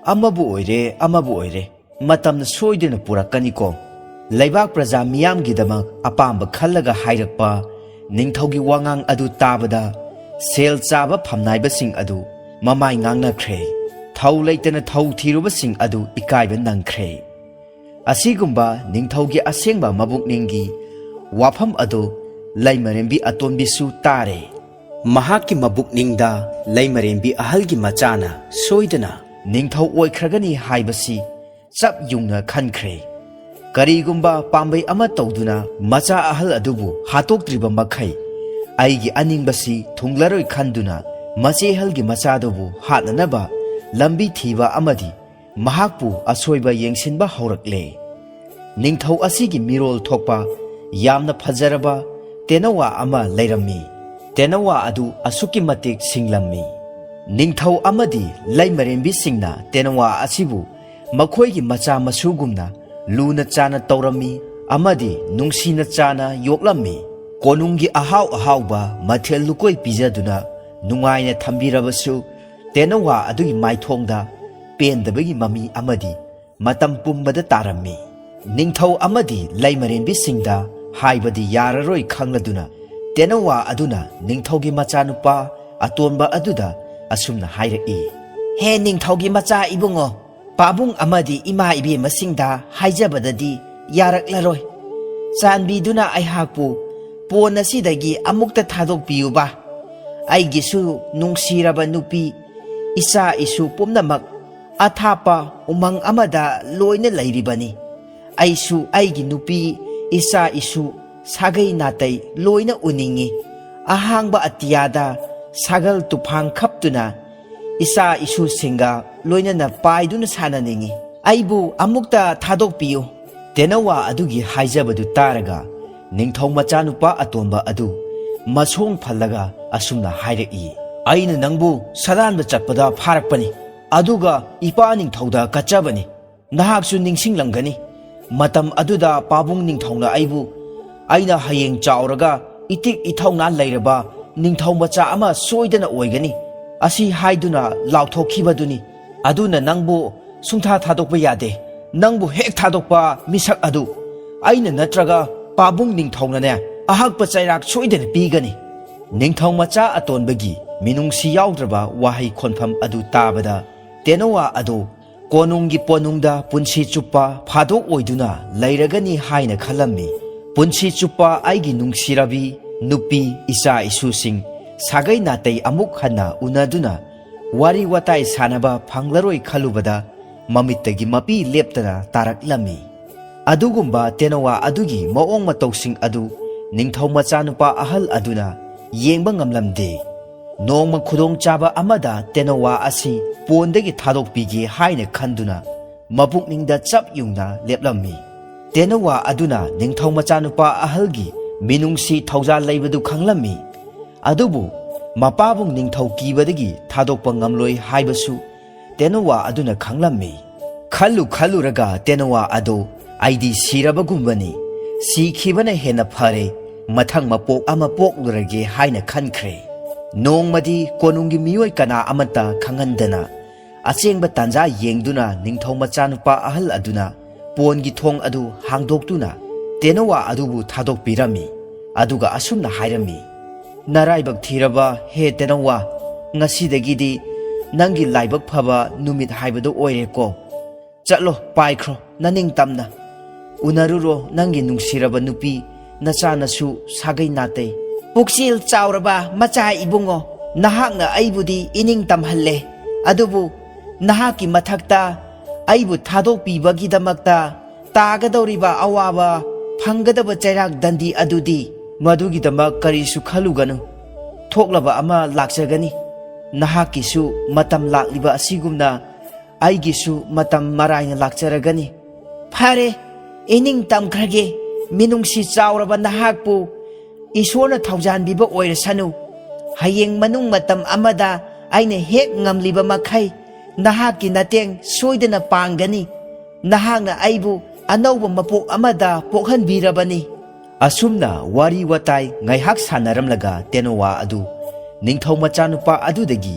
ꯑꯃꯕꯨ ꯑꯣꯏꯔꯦ, ꯑꯃꯕꯨ ꯑꯣꯏꯔꯦ, ꯃꯇꯝꯅ ꯁꯣꯏꯗꯅ ꯄꯨꯔꯛꯀꯅꯤꯀꯣ꯫" ꯂꯩꯕꯥꯛ ꯄ꯭ꯔꯖꯥ ꯃꯤꯌꯥꯝꯒꯤꯗꯃꯛ ꯑꯄꯥꯝꯕ ꯈꯜꯂꯒ ꯍꯥꯏꯔꯛꯄ ꯅꯤꯡꯊꯧꯒꯤ ꯋꯥꯉꯥꯡ ꯑꯗꯨ ꯇꯥꯕꯗ ꯁꯦꯜ ꯆꯥꯕ ꯐꯝꯅꯥꯏꯕꯁꯤꯡ ꯑꯗꯨ ꯃꯃꯥꯏ ꯉꯥꯡꯅꯈ꯭ꯔꯦ꯫ ꯊꯧ ꯂꯩꯇꯅ ꯊꯧ ꯊꯤꯔꯨꯕꯁꯤꯡ ꯑꯗꯨ ꯏꯀꯥꯏꯕ ꯅꯪꯈ꯭ꯔꯦ꯫ ꯑꯁꯤꯒꯨꯝꯕ ꯅꯤꯡꯊꯧꯒꯤ ꯑꯁꯦꯡꯕ ꯃꯕꯨꯛꯅꯤꯡꯒꯤ ꯋꯥꯐꯝ ꯑꯗꯨ ꯂꯩꯃꯔꯦꯝꯕꯤ ꯑꯇꯣꯟꯕꯤꯁꯨ ꯇꯥꯔꯦ꯫ ꯃꯍꯥꯛꯀꯤ ꯃꯕꯨꯛꯅꯤꯡꯗ ꯂꯩꯃꯔꯦꯝꯕꯤ ꯑꯍꯜꯒꯤ ꯃꯆꯥꯅ ꯁꯣꯏꯗꯅ ꯅꯤꯡꯊꯧ ꯑꯣꯏꯈ꯭ꯔꯒꯅꯤ ꯍꯥꯏꯕꯁꯤ ꯆꯞ ꯌꯨꯡꯅ ꯈꯟꯈ꯭ꯔꯦ꯫ ꯀꯔꯤꯒꯨꯝꯕ ꯄꯥꯝꯕꯩ ꯑꯃ ꯇꯧꯗꯨꯅ ꯃꯆꯥ ꯑꯍꯜ ꯑꯗꯨꯕꯨ ꯍꯥꯠꯇꯣꯛꯇ꯭ꯔꯤꯕ ꯃꯈꯩ ꯑꯩꯒꯤ ꯑꯅꯤꯡꯕꯁꯤ ꯊꯨꯡꯂꯔꯣꯏ ꯈꯟꯗꯨꯅ ꯃꯆꯦ ꯑꯍꯜꯒꯤ ꯃꯆꯥꯗꯨꯕꯨ ꯍꯥꯠꯅꯅꯕ ꯂꯝꯕꯤ ꯊꯤꯕ ꯑꯃꯗꯤ ꯃꯍꯥꯛꯄꯨ ꯑꯁꯣꯏꯕ ꯌꯦꯡꯁꯤꯟꯕ ꯍꯧꯔꯛꯂꯦ꯫ ꯅꯤꯡꯊꯧ ꯑꯁꯤꯒꯤ ꯃꯤꯔꯣꯜ ꯊꯣꯛꯄ ꯌꯥꯝꯅ ꯐꯖꯔꯕ ꯇꯦꯅꯋꯥ ꯑꯃ ꯂꯩꯔꯝꯃꯤ꯫ ꯇꯦꯅꯋꯥ ꯑꯗꯨ ꯑꯁꯨꯛꯀꯤ ꯃꯇꯤꯛ ꯁꯤꯡꯂꯝꯃꯤ꯫ ꯅꯤꯡꯊꯧ ꯑꯃꯗꯤ ꯂꯩꯃꯔꯦꯟꯕꯤꯁꯤꯡꯅ ꯇꯦꯅꯋꯥ ꯑꯁꯤꯕꯨ ꯃꯈꯣꯏꯒꯤ ꯃꯆꯥ ꯃꯁꯨꯒꯨꯝꯅ ꯂꯨꯅ ꯆꯥꯅ ꯇꯧꯔꯝꯃꯤ ꯑꯃꯗꯤ ꯅꯨꯡꯁꯤꯅ ꯆꯥꯅ ꯌꯣꯛꯂꯝꯃꯤ꯫ ꯀꯣꯅꯨꯡꯒꯤ ꯑꯍꯥꯎ ꯑꯍꯥꯎꯕ ꯃꯊꯦꯜ ꯂꯨꯀꯣꯏ ꯄꯤꯖꯗꯨꯅ ꯅꯨꯡꯉꯥꯏꯅ ꯊꯝꯕꯤꯔꯕꯁꯨ, ꯇꯦꯅꯋꯥ ꯑꯗꯨꯒꯤ ꯃꯥꯏꯊꯣꯡꯗ ꯄꯦꯟꯗꯕꯒꯤ ꯃꯃꯤ ꯑꯃꯗꯤ ꯃꯇꯝ ꯄꯨꯝꯕꯗ ꯇꯥꯔꯝꯃꯤ꯫ ꯅꯤꯡꯊꯧ ꯑꯃꯗꯤ ꯂꯩꯃꯔꯦꯟꯕꯤꯁꯤꯡꯗ ꯍꯥꯏꯕꯗꯤ ꯌꯥꯔꯔꯣꯏ ꯈꯪꯂꯗꯨꯅ, ꯇꯦꯅꯋꯥ ꯑꯗꯨꯅ ꯅꯤꯡꯊꯧꯒꯤ ꯃꯆꯥꯅꯨꯄꯥ ꯑꯇꯣꯟꯕ ꯑꯗꯨꯗ ꯑꯁꯨꯝꯅ ꯍꯥꯏꯔꯛꯏ, "ꯍꯦ ꯅꯤꯡꯊꯧꯒꯤ ꯃꯆꯥ ꯏꯕꯨꯡꯉꯣ, ꯄꯥꯕꯨꯡ ꯑꯃꯗꯤ ꯏꯃꯥ ꯏꯕꯦꯝꯃꯁꯤꯡꯗ ꯍꯥꯏꯖꯕꯗꯗꯤ ꯌꯥꯔꯛꯂꯔꯣꯏ꯫ ꯆꯥꯟꯕꯤꯗꯨꯅ ꯑꯩꯍꯥꯛꯄꯨ ꯄꯣꯟ ꯑꯁꯤꯗꯒꯤ ꯑꯃꯨꯛꯇ ꯊꯥꯗꯣꯛꯄꯤꯌꯨꯕ꯫ ꯑꯩꯒꯤꯁꯨ ꯅꯨꯡꯁꯤꯔꯕ ꯅꯨꯄꯤ, ꯏꯆꯥ ꯏꯁꯨ ꯄꯨꯝꯅꯃꯛ ꯑꯊꯥꯞꯄ ꯎꯃꯪ ꯑꯃꯗ ꯂꯣꯏꯅ ꯂꯩꯔꯤꯕꯅꯤ꯫ ꯑꯩꯁꯨ ꯑꯩꯒꯤ ꯅꯨꯄꯤ, ꯏꯆꯥ ꯏꯁꯨ, ꯁꯥꯒꯩ ꯅꯥꯇꯩ ꯂꯣꯏꯅ ꯎꯅꯤꯡꯏ꯫ ꯑꯍꯥꯡꯕ ꯑꯇꯤꯌꯥꯗ ꯁꯥꯒꯜ ꯇꯨꯐꯥꯡ ꯈꯞꯇꯨꯅ ꯏꯆꯥ ꯏꯁꯨꯁꯤꯡꯒ ꯂꯣꯏꯅꯅ ꯄꯥꯏꯗꯨꯅ ꯁꯥꯟꯅꯅꯤꯡꯏ꯫ ꯑꯩꯕꯨ ꯑꯃꯨꯛꯇ ꯊꯥꯗꯣꯛꯄꯤꯌꯨ꯫" ꯇꯦꯅꯋꯥ ꯑꯗꯨꯒꯤ ꯍꯥꯏꯖꯕꯗꯨ ꯇꯥꯔꯒ ꯅꯤꯡꯊꯧ ꯃꯆꯥꯅꯨꯄꯥ ꯑꯇꯣꯟꯕ ꯑꯗꯨ ꯃꯁꯣꯡ ꯐꯜꯂꯒ ꯑꯁꯨꯝꯅ ꯍꯥꯏꯔꯛꯏ, "ꯑꯩꯅ ꯅꯪꯕꯨ ꯁꯥꯗꯥꯟꯕ ꯆꯠꯄꯗ ꯐꯥꯔꯛꯄꯅꯤ, ꯑꯗꯨꯒ ꯏꯄꯥ ꯅꯤꯡꯊꯧꯗ ꯀꯠꯆꯕꯅꯤ꯫ ꯅꯍꯥꯛꯁꯨ ꯅꯤꯡꯁꯤꯡꯂꯝꯒꯅꯤ, ꯃꯇꯝ ꯑꯗꯨꯗ ꯄꯥꯕꯨꯡ ꯅꯤꯡꯊꯧꯅ ꯑꯩꯕꯨ, ꯑꯩꯅ ꯍꯌꯦꯡ ꯆꯥꯎꯔꯒ ꯏꯇꯤꯛ ꯏꯊꯧꯅꯥ ꯂꯩꯔꯕ ꯅꯤꯡꯊꯧ ꯃꯆꯥ ꯑꯃ ꯁꯣꯏꯗꯅ ꯑꯣꯏꯒꯅꯤ ꯑꯁꯤ ꯍꯥꯏꯗꯨꯅ ꯂꯥꯎꯊꯣꯛꯈꯤꯕꯗꯨꯅꯤ꯫ ꯑꯗꯨꯅ ꯅꯪꯕꯨ ꯁꯨꯡꯊꯥ ꯊꯥꯗꯣꯛꯄ ꯌꯥꯗꯦ꯫ ꯅꯪꯕꯨ ꯍꯦꯛ ꯊꯥꯗꯣꯛꯄ ꯃꯤꯁꯛ ꯑꯗꯨ ꯑꯩꯅ ꯅꯠꯇ꯭ꯔꯒ ꯄꯥꯕꯨꯡ ꯅꯤꯡꯊꯧꯅꯅꯦ ꯑꯍꯛꯄ ꯆꯩꯔꯥꯛ ꯁꯣꯏꯗꯅ ꯄꯤꯒꯅꯤ꯫" ꯅꯤꯡꯊꯧ ꯃꯆꯥ ꯑꯇꯣꯟꯕꯒꯤ ꯃꯤꯅꯨꯡꯁꯤ ꯌꯥꯎꯗ꯭ꯔꯕ ꯋꯥꯍꯩ ꯈꯣꯟꯐꯝ ꯑꯗꯨ ꯇꯥꯕꯗ ꯇꯦꯅꯋꯥ ꯑꯗꯨ ꯀꯣꯅꯨꯡꯒꯤ ꯄꯣꯅꯨꯡꯗ ꯄꯨꯟꯁꯤ ꯆꯨꯞꯄ ꯐꯥꯗꯣꯛ ꯑꯣꯏꯗꯨꯅ ꯂꯩꯔꯒꯅꯤ ꯍꯥꯏꯅ ꯈꯜꯂꯝꯃꯤ꯫ ꯄꯨꯟꯁꯤ ꯆꯨꯞꯄ ꯑꯩꯒꯤ ꯅꯨꯡꯁꯤꯔꯕꯤ ꯅꯨꯄꯤ, ꯏꯆꯥ ꯏꯁꯨꯁꯤꯡ, ꯁꯥꯒꯩ ꯅꯥꯇꯩ ꯑꯃꯨꯛ ꯍꯟꯅ ꯎꯅꯗꯨꯅ ꯋꯥꯔꯤ ꯋꯥꯇꯥꯏ ꯁꯥꯟꯅꯕ ꯐꯪꯂꯔꯣꯏ ꯈꯜꯂꯨꯕꯗ ꯃꯃꯤꯠꯇꯒꯤ ꯃꯄꯤ ꯂꯦꯞꯇꯅ ꯇꯥꯔꯛꯂꯝꯃꯤ꯫ ꯑꯗꯨꯒꯨꯝꯕ ꯇꯦꯅꯋꯥ ꯑꯗꯨꯒꯤ ꯃꯑꯣꯡ ꯃꯇꯧꯁꯤꯡ ꯑꯗꯨ ꯅꯤꯡꯊꯧ ꯃꯆꯥꯅꯨꯄꯥ ꯑꯍꯜ ꯑꯗꯨꯅ ꯌꯦꯡꯕ ꯉꯝꯂꯝꯗꯦ꯫ ꯅꯣꯡꯃ ꯈꯨꯗꯣꯡꯆꯥꯕ ꯑꯃꯗ ꯇꯦꯅꯋꯥ ꯑꯁꯤ ꯄꯣꯟꯗꯒꯤ ꯊꯥꯗꯣꯛꯄꯤꯒꯦ ꯍꯥꯏꯅ ꯈꯟꯗꯨꯅ ꯃꯄꯨꯛꯅꯤꯡꯗ ꯆꯞ ꯌꯨꯡꯅ ꯂꯦꯞꯂꯝꯃꯤ꯫ ꯇꯦꯅꯋꯥ ꯑꯗꯨꯅ ꯅꯤꯡꯊꯧ ꯃꯆꯥꯅꯨꯄꯥ ꯑꯍꯜꯒꯤ ꯃꯤꯅꯨꯡꯁꯤ ꯊꯧꯖꯥꯜ ꯂꯩꯕꯗꯨ ꯈꯪꯂꯝꯃꯤ꯫ ꯑꯗꯨꯕꯨ ꯃꯄꯥꯕꯨꯡ ꯅꯤꯡꯊꯧ ꯀꯤꯕꯗꯒꯤ ꯊꯥꯗꯣꯛꯄ ꯉꯝꯂꯣꯏ ꯍꯥꯏꯕꯁꯨ ꯇꯦꯅꯋꯥ ꯑꯗꯨꯅ ꯈꯪꯂꯝꯃꯤ꯫ ꯈꯜꯂꯨ ꯈꯜꯂꯨꯔꯒ ꯇꯦꯅꯋꯥ ꯑꯗꯨ, "ꯑꯩꯗꯤ ꯁꯤꯔꯕꯒꯨꯝꯕꯅꯤ꯫ ꯁꯤꯈꯤꯕꯅ ꯍꯦꯟꯅ ꯐꯔꯦ꯫ ꯃꯊꯪ ꯃꯄꯣꯛ ꯑꯃ ꯄꯣꯛꯂꯨꯔꯒꯦ" ꯍꯥꯏꯅ ꯈꯟꯈ꯭ꯔꯦ꯫ ꯅꯣꯡꯃꯗꯤ ꯀꯣꯅꯨꯡꯒꯤ ꯃꯤꯑꯣꯏ ꯀꯅꯥ ꯑꯃꯠꯇ ꯈꯪꯍꯟꯗꯅ ꯑꯆꯦꯡꯕ ꯇꯥꯟꯖꯥ ꯌꯦꯡꯗꯨꯅ ꯅꯤꯡꯊꯧ ꯃꯆꯥꯅꯨꯄꯥ ꯑꯍꯜ ꯑꯗꯨꯅ ꯄꯣꯟꯒꯤ ꯊꯣꯡ ꯑꯗꯨ ꯍꯥꯡꯗꯣꯛꯇꯨꯅ ꯇꯦꯅꯋꯥ ꯑꯗꯨꯕꯨ ꯊꯥꯗꯣꯛꯄꯤꯔꯝꯃꯤ꯫ ꯑꯗꯨꯒ ꯑꯁꯨꯝꯅ ꯍꯥꯏꯔꯝꯃꯤ, "ꯅꯔꯥꯏꯕꯛ ꯊꯤꯔꯕ ꯍꯦ ꯇꯦꯅꯋꯥ, ꯉꯁꯤꯗꯒꯤꯗꯤ ꯅꯪꯒꯤ ꯂꯥꯏꯕꯛ ꯐꯕ ꯅꯨꯃꯤꯠ ꯍꯥꯏꯕꯗꯨ ꯑꯣꯏꯔꯦꯀꯣ꯫ ꯆꯠꯂꯣ, ꯄꯥꯏꯈ꯭ꯔꯣ ꯅꯅꯤꯡꯇꯝꯅ꯫ ꯎꯅꯔꯨꯔꯣ ꯅꯪꯒꯤ ꯅꯨꯡꯁꯤꯔꯕ ꯅꯨꯄꯤ, ꯅꯆꯥꯅꯁꯨ ꯁꯥꯒꯩ ꯅꯥꯇꯩ꯫" "ꯄꯨꯛꯆꯦꯜ ꯆꯥꯎꯔꯕ ꯃꯆꯥ ꯏꯕꯨꯡꯉꯣ, ꯅꯍꯥꯛꯅ ꯑꯩꯕꯨꯗꯤ ꯏꯅꯤꯡ ꯇꯝꯍꯜꯂꯦ, ꯑꯗꯨꯕꯨ ꯅꯍꯥꯛꯀꯤ ꯃꯊꯛꯇ ꯑꯩꯕꯨ ꯊꯥꯗꯣꯛꯄꯤꯕꯒꯤꯗꯃꯛꯇ ꯇꯥꯒꯗꯧꯔꯤꯕ ꯑꯋꯥꯕ, ꯐꯪꯒꯗꯕ ꯆꯩꯔꯥꯛ ꯗꯟꯗꯤ ꯑꯗꯨꯗꯤ, ꯃꯗꯨꯒꯤꯗꯃꯛ ꯀꯔꯤꯁꯨ ꯈꯜꯂꯨꯒꯅꯨ꯫ ꯊꯣꯛꯂꯕ ꯑꯃ ꯂꯥꯛꯆꯒꯅꯤ꯫ ꯅꯍꯥꯛꯀꯤꯁꯨ ꯃꯇꯝ ꯂꯥꯛꯂꯤꯕ ꯑꯁꯤꯒꯨꯝꯅ ꯑꯩꯒꯤꯁꯨ ꯃꯇꯝ ꯃꯔꯥꯏꯅ ꯂꯥꯛꯆꯔꯒꯅꯤ꯫" "ꯐꯔꯦ, ꯏꯅꯤꯡ ꯇꯝꯈ꯭ꯔꯒꯦ꯫ ꯃꯤꯅꯨꯡꯁꯤ ꯆꯥꯎꯔꯕ ꯅꯍꯥꯛꯄꯨ ꯏꯁꯣꯔꯅ ꯊꯧꯖꯥꯟꯕꯤꯕ ꯑꯣꯏꯔꯁꯅꯨ꯫ ꯍꯌꯦꯡ ꯃꯅꯨꯡ ꯃꯇꯝ ꯑꯃꯗ ꯑꯩꯅ ꯍꯦꯛ ꯉꯝꯂꯤꯕ ꯃꯈꯩ ꯅꯍꯥꯛꯀꯤ ꯃꯇꯦꯡ ꯁꯣꯏꯗꯅ ꯄꯥꯡꯒꯅꯤ꯫ ꯅꯍꯥꯛꯅ ꯑꯩꯕꯨ ꯑꯅꯧꯕ ꯃꯄꯣꯛ ꯑꯃꯗ ꯄꯣꯛꯍꯟꯕꯤꯔꯕꯅꯤ꯫" ꯑꯁꯨꯝꯅ ꯋꯥꯔꯤ ꯋꯥꯇꯥꯏ ꯉꯥꯏꯍꯥꯛ ꯁꯥꯟꯅꯔꯝꯂꯒ ꯇꯦꯅꯋꯥ ꯑꯗꯨ ꯅꯤꯡꯊꯧ ꯃꯆꯥꯅꯨꯄꯥ ꯑꯗꯨꯗꯒꯤ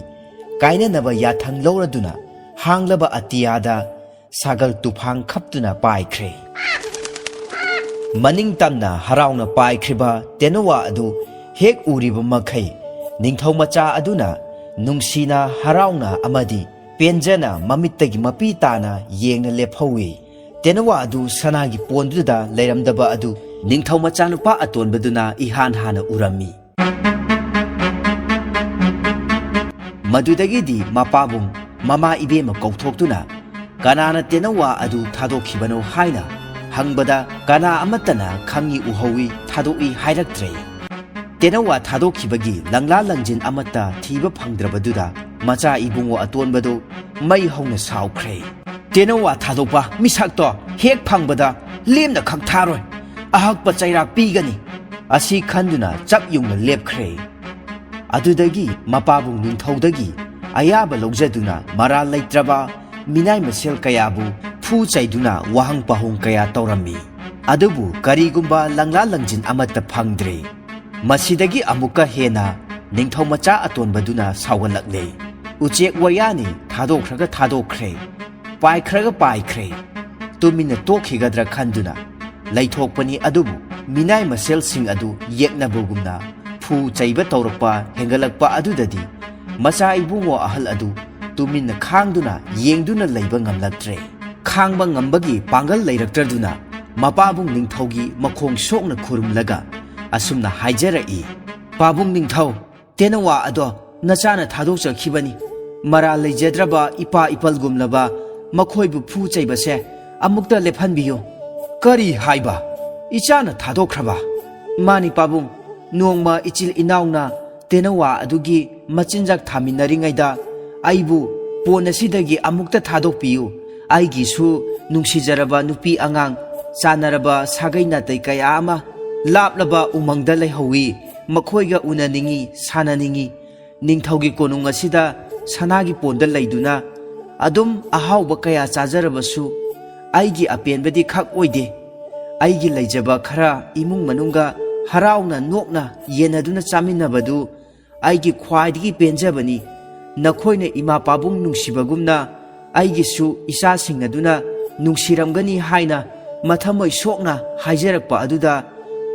ꯀꯥꯏꯅꯅꯕ ꯌꯥꯊꯪ ꯂꯧꯔꯗꯨꯅ ꯍꯥꯡꯂꯕ ꯑꯇꯤꯌꯥꯗ ꯁꯥꯒꯔ ꯇꯨꯐꯥꯟ ꯈꯞꯇꯨꯅ ꯄꯥꯏꯈ꯭ꯔꯦ꯫ ꯃꯅꯤꯡ ꯇꯝꯅ ꯍꯔꯥꯎꯅ ꯄꯥꯏꯈ꯭ꯔꯤꯕ ꯇꯦꯅꯋꯥ ꯑꯗꯨ ꯍꯦꯛ ꯎꯔꯤꯕ ꯃꯈꯩ ꯅꯤꯡꯊꯧ ꯃꯆꯥ ꯑꯗꯨꯅ ꯅꯨꯡꯁꯤꯅ, ꯍꯔꯥꯎꯅ ꯑꯃꯗꯤ ꯄꯦꯟꯖꯅ ꯃꯃꯤꯠꯇꯒꯤ ꯃꯄꯤ ꯇꯥꯅ ꯌꯦꯡꯅ ꯂꯦꯞꯍꯧꯏ꯫ ꯇꯦꯅꯋꯥ ꯑꯗꯨ ꯁꯅꯥꯒꯤ ꯄꯣꯟꯗꯨꯗ ꯂꯩꯔꯝꯗꯕ ꯑꯗꯨ ꯅꯤꯡꯊꯧ ꯃꯆꯥꯅꯨꯄꯥ ꯑꯇꯣꯟꯕꯗꯨꯅ ꯏꯍꯥꯟ ꯍꯥꯟꯅ ꯎꯔꯝꯃꯤ꯫ ꯃꯗꯨꯗꯒꯤꯗꯤ ꯃꯄꯥꯕꯨꯡ, ꯃꯃꯥ ꯏꯕꯦꯝꯃ ꯀꯧꯊꯣꯛꯇꯨꯅ ꯀꯅꯥꯅ ꯇꯦꯅꯋꯥ ꯑꯗꯨ ꯊꯥꯗꯣꯛꯈꯤꯕꯅꯣ ꯍꯥꯏꯅ ꯍꯪꯕꯗ, ꯀꯅꯥ ꯑꯃꯠꯇꯅ ꯈꯪꯏ ꯎꯍꯧꯏ, ꯊꯥꯗꯣꯛꯏ ꯍꯥꯏꯔꯛꯇ꯭ꯔꯦ꯫ ꯇꯦꯅꯋꯥ ꯊꯥꯗꯣꯛꯈꯤꯕꯒꯤ ꯂꯪꯂꯥ ꯂꯪꯖꯤꯟ ꯑꯃꯠꯇ ꯊꯤꯕ ꯐꯪꯗ꯭ꯔꯕꯗꯨꯗ ꯃꯆꯥ ꯏꯕꯨꯡꯉꯣ ꯑꯇꯣꯟꯕꯗꯨ ꯃꯩ ꯍꯧꯅ ꯁꯥꯎꯈ꯭ꯔꯦ꯫ "ꯇꯦꯅꯋꯥ ꯊꯥꯗꯣꯛꯄ ꯃꯤꯁꯛꯇꯣ ꯍꯦꯛ ꯐꯪꯕꯗ ꯂꯦꯝꯅ ꯈꯛ ꯊꯥꯔꯣꯏ, ꯑꯍꯛꯄ ꯆꯩꯔꯥꯛ ꯄꯤꯒꯅꯤ꯫ ꯑꯁꯤ ꯈꯟꯗꯨꯅ ꯆꯞ ꯌꯨꯡꯅ ꯂꯦꯞꯈ꯭ꯔꯦ꯫ ꯑꯗꯨꯗꯒꯤ ꯃꯄꯥꯕꯨꯡ ꯅꯤꯡꯊꯧꯗꯒꯤ ꯑꯌꯥꯕ ꯂꯧꯖꯗꯨꯅ ꯃꯔꯥꯜ ꯂꯩꯇ꯭ꯔꯕ ꯃꯤꯅꯥꯏ ꯃꯁꯦꯜ ꯀꯌꯥꯕꯨ ꯐꯨ ꯆꯩꯗꯨꯅ ꯋꯥꯍꯪ ꯄꯥꯎꯍꯪ ꯀꯌꯥ ꯇꯧꯔꯝꯃꯤ꯫ ꯑꯗꯨꯕꯨ ꯀꯔꯤꯒꯨꯝꯕ ꯂꯪꯂꯥ ꯂꯪꯖꯤꯟ ꯑꯃꯠꯇ ꯐꯪꯗ꯭ꯔꯦ꯫ ꯃꯁꯤꯗꯒꯤ ꯑꯃꯨꯛꯀ ꯍꯦꯟꯅ ꯅꯤꯡꯊꯧ ꯃꯆꯥ ꯑꯇꯣꯟꯕꯗꯨꯅ ꯁꯥꯎꯒꯠꯂꯛꯂꯦ꯫ ꯎꯆꯦꯛ ꯋꯥꯌꯥꯅꯤ ꯊꯥꯗꯣꯛꯈ꯭ꯔꯒ ꯊꯥꯗꯣꯛꯈ꯭ꯔꯦ, ꯄꯥꯏꯈ꯭ꯔꯒ ꯄꯥꯏꯈ꯭ꯔꯦ꯫ ꯇꯨꯃꯤꯟꯅ ꯇꯣꯛꯈꯤꯒꯗ꯭ꯔꯥ ꯈꯟꯗꯨꯅ ꯂꯩꯊꯣꯛꯄꯅꯤ꯫ ꯑꯗꯨꯕꯨ ꯃꯤꯅꯥꯏ ꯃꯁꯦꯜꯁꯤꯡ ꯑꯗꯨ ꯌꯦꯛꯅꯕꯒꯨꯝꯅ ꯐꯨ ꯆꯩꯕ ꯇꯧꯔꯛꯄ ꯍꯦꯟꯒꯠꯂꯛꯄ ꯑꯗꯨꯗꯗꯤ ꯃꯆꯥ ꯏꯕꯨꯡꯉꯣ ꯑꯍꯜ ꯑꯗꯨ ꯇꯨꯃꯤꯟꯅ ꯈꯥꯡꯗꯨꯅ ꯌꯦꯡꯗꯨꯅ ꯂꯩꯕ ꯉꯝꯂꯛꯇ꯭ꯔꯦ꯫ ꯈꯥꯡꯕ ꯉꯝꯕꯒꯤ ꯄꯥꯡꯒꯜ ꯂꯩꯔꯛꯇ꯭ꯔꯗꯨꯅ ꯃꯄꯥꯕꯨꯡ ꯅꯤꯡꯊꯧꯒꯤ ꯃꯈꯣꯡ ꯁꯣꯛꯅ ꯈꯨꯔꯨꯝꯂꯒ ꯑꯁꯨꯝꯅ ꯍꯥꯏꯖꯔꯛꯏ, "ꯄꯥꯕꯨꯡ ꯅꯤꯡꯊꯧ, ꯇꯦꯅꯋꯥ ꯑꯗꯣ ꯅꯆꯥꯅ ꯊꯥꯗꯣꯛꯆꯈꯤꯕꯅꯤ꯫ ꯃꯔꯥꯜ ꯂꯩꯖꯗ꯭ꯔꯕ ꯏꯄꯥ ꯏꯄꯜꯒꯨꯝꯂꯕ ꯃꯈꯣꯏꯕꯨ ꯐꯨ ꯆꯩꯕꯁꯦ ꯑꯃꯨꯛꯇ ꯂꯦꯞꯍꯟꯕꯤꯌꯨ"꯫ "ꯀꯔꯤ ꯍꯥꯏꯕ? ꯏꯆꯥꯅ ꯊꯥꯗꯣꯛꯈ꯭ꯔꯕ?" "ꯃꯥꯅꯤ ꯄꯥꯕꯨꯡ, ꯅꯣꯡꯃ ꯏꯆꯤꯜ ꯏꯅꯥꯎꯅ ꯇꯦꯅꯋꯥ ꯑꯗꯨꯒꯤ ꯃꯆꯤꯟꯖꯥꯛ ꯊꯥꯃꯤꯟꯅꯔꯤꯉꯩꯗ ꯑꯩꯕꯨ ꯄꯣꯟ ꯑꯁꯤꯗꯒꯤ ꯑꯃꯨꯛꯇ ꯊꯥꯗꯣꯛꯄꯤꯌꯨ꯫ ꯑꯩꯒꯤꯁꯨ ꯅꯨꯡꯁꯤꯖꯔꯕ ꯅꯨꯄꯤ ꯑꯉꯥꯡ, ꯆꯥꯟꯅꯔꯕ ꯁꯥꯒꯩ ꯅꯥꯇꯩ ꯀꯌꯥ ꯑꯃ ꯂꯥꯞꯂꯕ ꯎꯃꯪꯗ ꯂꯩꯍꯧꯋꯤ꯫ ꯃꯈꯣꯏꯒ ꯎꯅꯅꯤꯡꯏ, ꯁꯥꯟꯅꯅꯤꯡꯏ꯫ ꯅꯤꯡꯊꯧꯒꯤ ꯀꯣꯅꯨꯡ ꯑꯁꯤꯗ ꯁꯅꯥꯒꯤ ꯄꯣꯟꯗ ꯂꯩꯗꯨꯅ ꯑꯗꯨꯝ ꯑꯍꯥꯎꯕ ꯀꯌꯥ ꯆꯥꯖꯔꯕꯁꯨ ꯑꯩꯒꯤ ꯑꯄꯦꯟꯕꯗꯤ ꯈꯛ ꯑꯣꯏꯗꯦ꯫ ꯑꯩꯒꯤ ꯂꯩꯖꯕ ꯈꯔ ꯏꯃꯨꯡ ꯃꯅꯨꯡꯒ ꯍꯔꯥꯎꯅ ꯅꯣꯛꯅ ꯌꯦꯟꯅꯗꯨꯅ ꯆꯥꯃꯤꯟꯅꯕꯗꯨ ꯑꯩꯒꯤ ꯈ꯭ꯋꯥꯏꯗꯒꯤ ꯄꯦꯟꯖꯕꯅꯤ꯫ ꯅꯈꯣꯏꯅ ꯏꯃꯥ ꯄꯥꯕꯨꯡ ꯅꯨꯡꯁꯤꯕꯒꯨꯝꯅ ꯑꯩꯒꯤꯁꯨ ꯏꯆꯥꯁꯤꯡ ꯑꯗꯨꯅ ꯅꯨꯡꯁꯤꯔꯝꯒꯅꯤ ꯍꯥꯏꯅ ꯃꯊꯃꯣꯏ ꯁꯣꯛꯅ ꯍꯥꯏꯖꯔꯛꯄ ꯑꯗꯨꯗ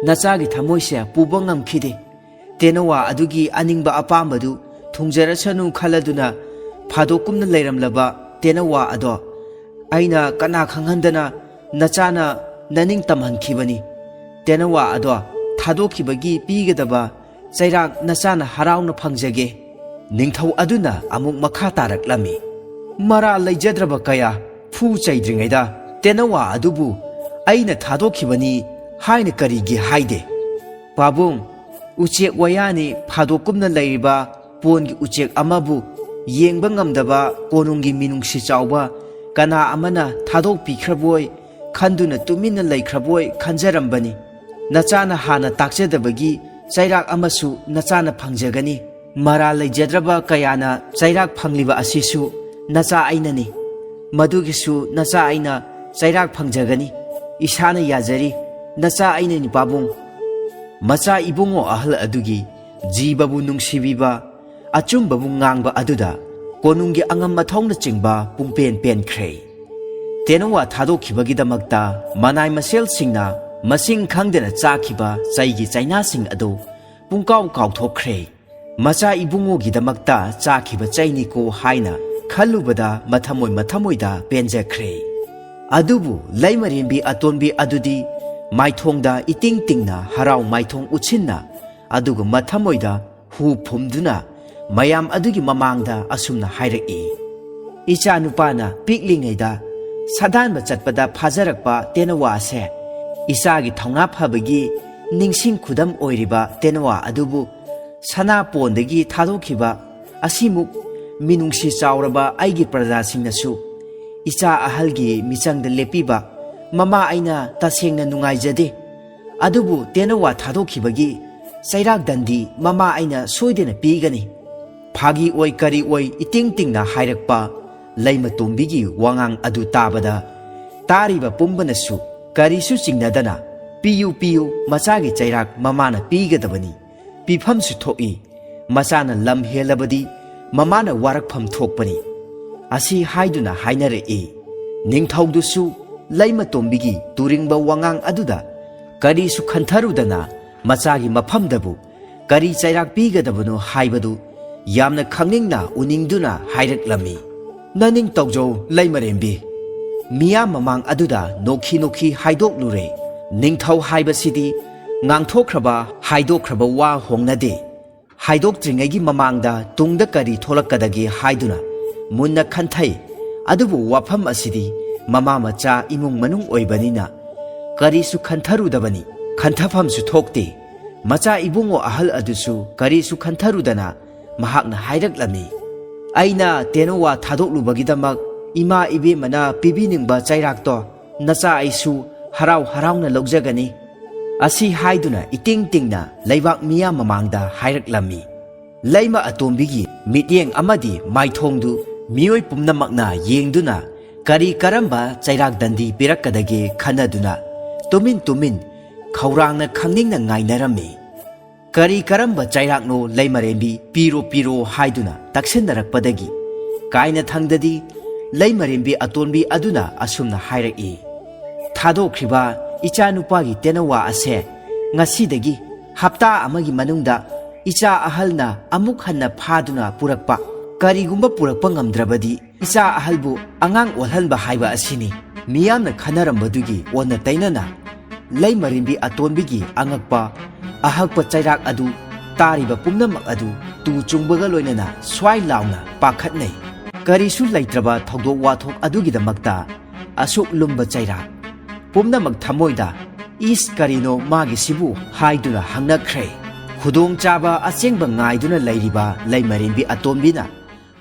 ꯅꯆꯥꯒꯤ ꯊꯃꯣꯏꯁꯦ ꯄꯨꯕ ꯉꯝꯈꯤꯗꯦ꯫ ꯇꯦꯅꯋꯥ ꯑꯗꯨꯒꯤ ꯑꯅꯤꯡꯕ ꯑꯄꯥꯝꯕꯗꯨ ꯊꯨꯡꯖꯔꯁꯅꯨ ꯈꯜꯂꯗꯨꯅ ꯐꯥꯗꯣꯛꯀꯨꯝꯅ ꯂꯩꯔꯝꯂꯕ ꯇꯦꯅꯋꯥ ꯑꯗꯣ ꯑꯩꯅ ꯀꯅꯥ ꯈꯪꯍꯟꯗꯅ ꯅꯆꯥꯅ ꯅꯅꯤꯡ ꯇꯝꯍꯟꯈꯤꯕꯅꯤ꯫ ꯇꯦꯅꯋꯥ ꯑꯗꯣ ꯊꯥꯗꯣꯛꯈꯤꯕꯒꯤ ꯄꯤꯒꯗꯕ ꯆꯩꯔꯥꯛ ꯅꯆꯥꯅ ꯍꯔꯥꯎꯅ ꯐꯪꯖꯒꯦ"꯫ ꯅꯤꯡꯊꯧ ꯑꯗꯨꯅ ꯑꯃꯨꯛ ꯃꯈꯥ ꯇꯥꯔꯛꯂꯝꯃꯤ, "ꯃꯔꯥꯜ ꯂꯩꯖꯗ꯭ꯔꯕ ꯀꯌꯥ ꯐꯨ ꯆꯩꯗ꯭ꯔꯤꯉꯩꯗ ꯇꯦꯅꯋꯥ ꯑꯗꯨꯕꯨ ꯑꯩꯅ ꯊꯥꯗꯣꯛꯈꯤꯕꯅꯤ ꯍꯥꯏꯅ ꯀꯔꯤꯒꯤ ꯍꯥꯏꯗꯦ? ꯄꯥꯕꯨꯡ, ꯎꯆꯦꯛ ꯋꯥꯌꯥꯅꯤ ꯐꯥꯗꯣꯛꯀꯨꯝꯅ ꯂꯩꯔꯤꯕ ꯄꯣꯟꯒꯤ ꯎꯆꯦꯛ ꯑꯃꯕꯨ ꯌꯦꯡꯕ ꯉꯝꯗꯕ ꯀꯣꯅꯨꯡꯒꯤ ꯃꯤꯅꯨꯡꯁꯤ ꯆꯥꯎꯕ ꯀꯅꯥ ꯑꯃꯅ ꯊꯥꯗꯣꯛꯄꯤꯈ꯭ꯔꯕꯣꯏ ꯈꯟꯗꯨꯅ ꯇꯨꯃꯤꯟꯅ ꯂꯩꯈ꯭ꯔꯕꯣꯏ ꯈꯟꯖꯔꯝꯕꯅꯤ꯫ "ꯅꯆꯥꯅ ꯍꯥꯟꯅ ꯇꯥꯛꯆꯗꯕꯒꯤ ꯆꯩꯔꯥꯛ ꯑꯃꯁꯨ ꯅꯆꯥꯅ ꯐꯪꯖꯒꯅꯤ꯫ ꯃꯔꯥꯜ ꯂꯩꯖꯗ꯭ꯔꯕ ꯀꯌꯥꯅ ꯆꯩꯔꯥꯛ ꯐꯪꯂꯤꯕ ꯑꯁꯤꯁꯨ ꯅꯆꯥ ꯑꯩꯅꯅꯤ꯫ ꯃꯗꯨꯒꯤꯁꯨ ꯅꯆꯥ ꯑꯩꯅ ꯆꯩꯔꯥꯛ ꯐꯪꯖꯒꯅꯤ꯫ ꯏꯁꯥꯅ ꯌꯥꯖꯔꯤ, ꯅꯆꯥ ꯑꯩꯅꯅꯤ ꯄꯥꯕꯨꯡ꯫" ꯃꯆꯥ ꯏꯕꯨꯡꯉꯣ ꯑꯍꯜ ꯑꯗꯨꯒꯤ ꯖꯤꯕꯕꯨ ꯅꯨꯡꯁꯤꯕꯤꯕ, ꯑꯆꯨꯝꯕꯕꯨ ꯉꯥꯡꯕ ꯑꯗꯨꯗ ꯀꯣꯅꯨꯡꯒꯤ ꯑꯉꯝ ꯑꯊꯧꯅꯆꯤꯡꯕ ꯄꯨꯡꯄꯦꯟ ꯄꯦꯟꯈ꯭ꯔꯦ꯫ ꯇꯦꯅꯋꯥ ꯊꯥꯗꯣꯛꯈꯤꯕꯒꯤꯗꯃꯛꯇ ꯃꯅꯥꯏ ꯃꯁꯦꯜꯁꯤꯡꯅ ꯃꯁꯤꯡ ꯈꯪꯗꯅ ꯆꯥꯈꯤꯕ ꯆꯩꯒꯤ ꯆꯩꯅꯥꯁꯤꯡ ꯑꯗꯨ ꯄꯨꯡꯀꯥꯎ ꯀꯥꯎꯊꯣꯛꯈ꯭ꯔꯦ꯫ ꯃꯆꯥ ꯏꯕꯨꯡꯉꯣꯒꯤꯗꯃꯛꯇ ꯆꯥꯈꯤꯕ ꯆꯩꯅꯤꯀꯣ ꯍꯥꯏꯅ ꯈꯜꯂꯨꯕꯗ ꯃꯊꯃꯣꯏ ꯃꯊꯃꯣꯏꯗ ꯄꯦꯟꯖꯈ꯭ꯔꯦ꯫ ꯑꯗꯨꯕꯨ ꯂꯩꯃꯔꯦꯝꯕꯤ ꯑꯇꯣꯟꯕꯤ ꯑꯗꯨꯗꯤ ꯃꯥꯏꯊꯣꯡꯗ ꯏꯇꯤꯡ ꯇꯤꯡꯅ ꯍꯔꯥꯎ ꯃꯥꯏꯊꯣꯡ ꯎꯠꯁꯤꯟꯅ, ꯑꯗꯨꯒ ꯃꯊꯃꯣꯏꯗ ꯍꯨ ꯐꯨꯝꯗꯨꯅ ꯃꯌꯥꯝ ꯑꯗꯨꯒꯤ ꯃꯃꯥꯡꯗ ꯑꯁꯨꯝꯅ ꯍꯥꯏꯔꯛꯏ, "ꯏꯆꯥ ꯅꯨꯄꯥꯅ ꯄꯤꯛꯂꯤꯉꯩꯗ ꯁꯥꯗꯥꯟꯕ ꯆꯠꯄꯗ ꯐꯥꯖꯔꯛꯄ ꯇꯦꯅꯋꯥ ꯑꯁꯦ, ꯏꯆꯥꯒꯤ ꯊꯧꯅꯥ ꯐꯕꯒꯤ ꯅꯤꯡꯁꯤꯡ ꯈꯨꯗꯝ ꯑꯣꯏꯔꯤꯕ ꯇꯦꯅꯋꯥ ꯑꯗꯨꯕꯨ ꯁꯅꯥ ꯄꯣꯟꯗꯒꯤ ꯊꯥꯗꯣꯛꯈꯤꯕ ꯑꯁꯤꯃꯨꯛ ꯃꯤꯅꯨꯡꯁꯤ ꯆꯥꯎꯔꯕ ꯑꯩꯒꯤ ꯄ꯭ꯔꯖꯥꯁꯤꯡꯅꯁꯨ ꯏꯆꯥ ꯑꯍꯜꯒꯤ ꯃꯤꯆꯪꯗ ꯂꯦꯞꯄꯤꯕ ꯃꯃꯥ ꯑꯩꯅ ꯇꯁꯦꯡꯅ ꯅꯨꯡꯉꯥꯏꯖꯗꯦ꯫ ꯑꯗꯨꯕꯨ ꯇꯦꯅꯋꯥ ꯊꯥꯗꯣꯛꯈꯤꯕꯒꯤ ꯆꯩꯔꯥꯛ ꯗꯟꯗꯤ ꯃꯃꯥ ꯑꯩꯅ ꯁꯣꯏꯗꯅ ꯄꯤꯒꯅꯤ꯫" ꯐꯥꯒꯤ ꯑꯣꯏ ꯀꯔꯤ ꯑꯣꯏ ꯏꯇꯤꯡ ꯇꯤꯡꯅ ꯍꯥꯏꯔꯛꯄ ꯂꯩꯃꯇꯣꯝꯕꯤꯒꯤ ꯋꯥꯉꯥꯡ ꯑꯗꯨ ꯇꯥꯕꯗ ꯇꯥꯔꯤꯕ ꯄꯨꯝꯕꯅꯁꯨ ꯀꯔꯤꯁꯨ ꯆꯤꯡꯅꯗꯅ, "ꯄꯤꯌꯨ, ꯄꯤꯌꯨ, ꯃꯆꯥꯒꯤ ꯆꯩꯔꯥꯛ ꯃꯃꯥꯅ ꯄꯤꯒꯗꯕꯅꯤ꯫ ꯄꯤꯐꯝꯁꯨ ꯊꯣꯛꯏ꯫ ꯃꯆꯥꯅ ꯂꯝ ꯍꯦꯜꯂꯕꯗꯤ ꯃꯃꯥꯅ ꯋꯥꯔꯛꯐꯝ ꯊꯣꯛꯄꯅꯤ" ꯑꯁꯤ ꯍꯥꯏꯗꯨꯅ ꯍꯥꯏꯅꯔꯛꯏ꯫ ꯅꯤꯡꯊꯧꯗꯨꯁꯨ ꯂꯩꯃꯇꯣꯝꯕꯤꯒꯤ ꯇꯨꯔꯤꯡꯕ ꯋꯥꯉꯥꯡ ꯑꯗꯨꯗ ꯀꯔꯤꯁꯨ ꯈꯟꯊꯔꯨꯗꯅ ꯃꯆꯥꯒꯤ ꯃꯐꯝꯗꯕꯨ ꯀꯔꯤ ꯆꯩꯔꯥꯛ ꯄꯤꯒꯗꯕꯅꯣ ꯍꯥꯏꯕꯗꯨ ꯌꯥꯝꯅ ꯈꯪꯅꯤꯡꯅ ꯎꯅꯤꯡꯗꯨꯅ ꯍꯥꯏꯔꯛꯂꯝꯃꯤ꯫ "ꯅꯅꯤꯡ ꯇꯧꯖꯧ ꯂꯩꯃꯔꯦꯝꯕꯤ꯫ ꯃꯤꯌꯥꯝ ꯃꯃꯥꯡ ꯑꯗꯨꯗ ꯅꯣꯛꯈꯤ ꯅꯣꯛꯈꯤ ꯍꯥꯏꯗꯣꯛꯂꯨꯔꯦ꯫ ꯅꯤꯡꯊꯧ ꯍꯥꯏꯕꯁꯤꯗꯤ ꯉꯥꯡꯊꯣꯛꯈ꯭ꯔꯕ ꯍꯥꯏꯗꯣꯛꯈ꯭ꯔꯕ ꯋꯥ ꯍꯣꯡꯅꯗꯦ꯫ ꯍꯥꯏꯗꯣꯛꯇ꯭ꯔꯤꯉꯩꯒꯤ ꯃꯃꯥꯡꯗ ꯇꯨꯡꯗ ꯀꯔꯤ ꯊꯣꯛꯂꯛꯀꯗꯒꯦ ꯍꯥꯏꯗꯨꯅ ꯃꯨꯟꯅ ꯈꯟꯊꯩ꯫ ꯑꯗꯨꯕꯨ ꯋꯥꯐꯝ ꯑꯁꯤꯗꯤ ꯃꯃꯥ ꯃꯆꯥ ꯏꯃꯨꯡ ꯃꯅꯨꯡ ꯑꯣꯏꯕꯅꯤꯅ ꯀꯔꯤꯁꯨ ꯈꯟꯊꯔꯨꯗꯕꯅꯤ꯫ ꯈꯟꯊꯐꯝꯁꯨ ꯊꯣꯛꯇꯦ꯫ ꯃꯆꯥ ꯏꯕꯨꯡꯉꯣ ꯑꯍꯜ ꯑꯗꯨꯁꯨ ꯀꯔꯤꯁꯨ ꯈꯟꯊꯔꯨꯗꯅ ꯃꯍꯥꯛꯅ ꯍꯥꯏꯔꯛꯂꯝꯃꯤ, "ꯑꯩꯅ ꯇꯦꯅꯋꯥ ꯊꯥꯗꯣꯛꯂꯨꯕꯒꯤꯗꯃꯛ ꯏꯃꯥ ꯏꯕꯦꯝꯃꯅ ꯄꯤꯕꯤꯅꯤꯡꯕ ꯆꯩꯔꯥꯛꯇꯣ ꯅꯆꯥ ꯑꯩꯁꯨ ꯍꯔꯥꯎ ꯍꯔꯥꯎꯅ ꯂꯧꯖꯒꯅꯤ꯫ ꯑꯁꯤ ꯍꯥꯏꯗꯨꯅ ꯏꯇꯤꯡ ꯇꯤꯡꯅ ꯂꯩꯕꯥꯛ ꯃꯤꯌꯥꯝ ꯃꯃꯥꯡꯗ ꯍꯥꯏꯔꯛꯂꯝꯃꯤ꯫ ꯂꯩꯃ ꯑꯇꯣꯝꯕꯤꯒꯤ ꯃꯤꯠꯌꯦꯡ ꯑꯃꯗꯤ ꯃꯥꯏꯊꯣꯡꯗꯨ ꯃꯤꯑꯣꯏ ꯄꯨꯝꯅꯃꯛꯅ ꯌꯦꯡꯗꯨꯅ ꯀꯔꯤ ꯀꯔꯝꯕ ꯆꯩꯔꯥꯛ ꯗꯟꯗꯤ ꯄꯤꯔꯛꯀꯗꯒꯦ ꯈꯟꯅꯗꯨꯅ ꯇꯨꯃꯤꯟ ꯇꯨꯃꯤꯟ ꯈꯧꯔꯥꯡꯅ ꯈꯪꯅꯤꯡꯅ ꯉꯥꯏꯅꯔꯝꯃꯤ꯫ ꯀꯔꯤ ꯀꯔꯝꯕ ꯆꯩꯔꯥꯛꯅꯣ ꯂꯩꯃꯔꯦꯝꯕꯤ, ꯄꯤꯔꯣ ꯄꯤꯔꯣ ꯍꯥꯏꯗꯨꯅ ꯇꯛꯁꯤꯟꯅꯔꯛꯄꯗꯒꯤ ꯀꯥꯏꯅꯊꯪꯗꯗꯤ ꯂꯩꯃꯔꯦꯝꯕꯤ ꯑꯇꯣꯟꯕꯤ ꯑꯗꯨꯅ ꯑꯁꯨꯝꯅ ꯍꯥꯏꯔꯛꯏ꯫ ꯊꯥꯗꯣꯛꯈ꯭ꯔꯤꯕ ꯏꯆꯥꯅꯨꯄꯥꯒꯤ ꯇꯦꯅꯋꯥ ꯑꯁꯦ ꯉꯁꯤꯗꯒꯤ ꯍꯞꯇꯥ ꯑꯃꯒꯤ ꯃꯅꯨꯡꯗ ꯏꯆꯥ ꯑꯍꯜꯅ ꯑꯃꯨꯛ ꯍꯟꯅ ꯐꯥꯗꯨꯅ ꯄꯨꯔꯛꯄ ꯀꯔꯤꯒꯨꯝꯕ ꯄꯨꯔꯛꯄ ꯉꯝꯗ꯭ꯔꯕꯗꯤ ꯏꯆꯥ ꯑꯍꯜꯕꯨ ꯑꯉꯥꯡ ꯑꯣꯜꯍꯟꯕ ꯍꯥꯏꯕ ꯑꯁꯤꯅꯤ꯫ ꯃꯤꯌꯥꯝꯅ ꯈꯟꯅꯔꯝꯕꯗꯨꯒꯤ ꯑꯣꯟꯅ ꯇꯩꯅꯅ ꯂꯩꯃꯔꯦꯝꯕꯤ ꯑꯇꯣꯟꯕꯤꯒꯤ ꯑꯉꯛꯄ ꯑꯍꯛꯄ ꯆꯩꯔꯥꯛ ꯑꯗꯨ ꯇꯥꯔꯤꯕ ꯄꯨꯝꯅꯃꯛ ꯑꯗꯨ ꯇꯨ ꯆꯨꯡꯕꯒ ꯂꯣꯏꯅꯅ ꯁ꯭ꯋꯥꯏ ꯂꯥꯎꯅ ꯄꯥꯈꯠꯅꯩ꯫ ꯀꯔꯤꯁꯨ ꯂꯩꯇ꯭ꯔꯕ ꯊꯧꯗꯣꯛ ꯋꯥꯊꯣꯛ ꯑꯗꯨꯒꯤꯗꯃꯛꯇ ꯑꯁꯨꯛ ꯂꯨꯝꯕ ꯆꯩꯔꯥꯛ? ꯄꯨꯝꯅꯃꯛ ꯊꯃꯣꯏꯗ "ꯏꯁ, ꯀꯔꯤꯅꯣ ꯃꯥꯒꯤꯁꯤꯕꯨ?" ꯍꯥꯏꯗꯨꯅ ꯍꯪꯅꯈ꯭ꯔꯦ꯫ ꯈꯨꯗꯣꯡꯆꯥꯕ ꯑꯁꯦꯡꯕ ꯉꯥꯏꯗꯨꯅ ꯂꯩꯔꯤꯕ ꯂꯩꯃꯔꯦꯝꯕꯤ ꯑꯇꯣꯝꯕꯤꯅ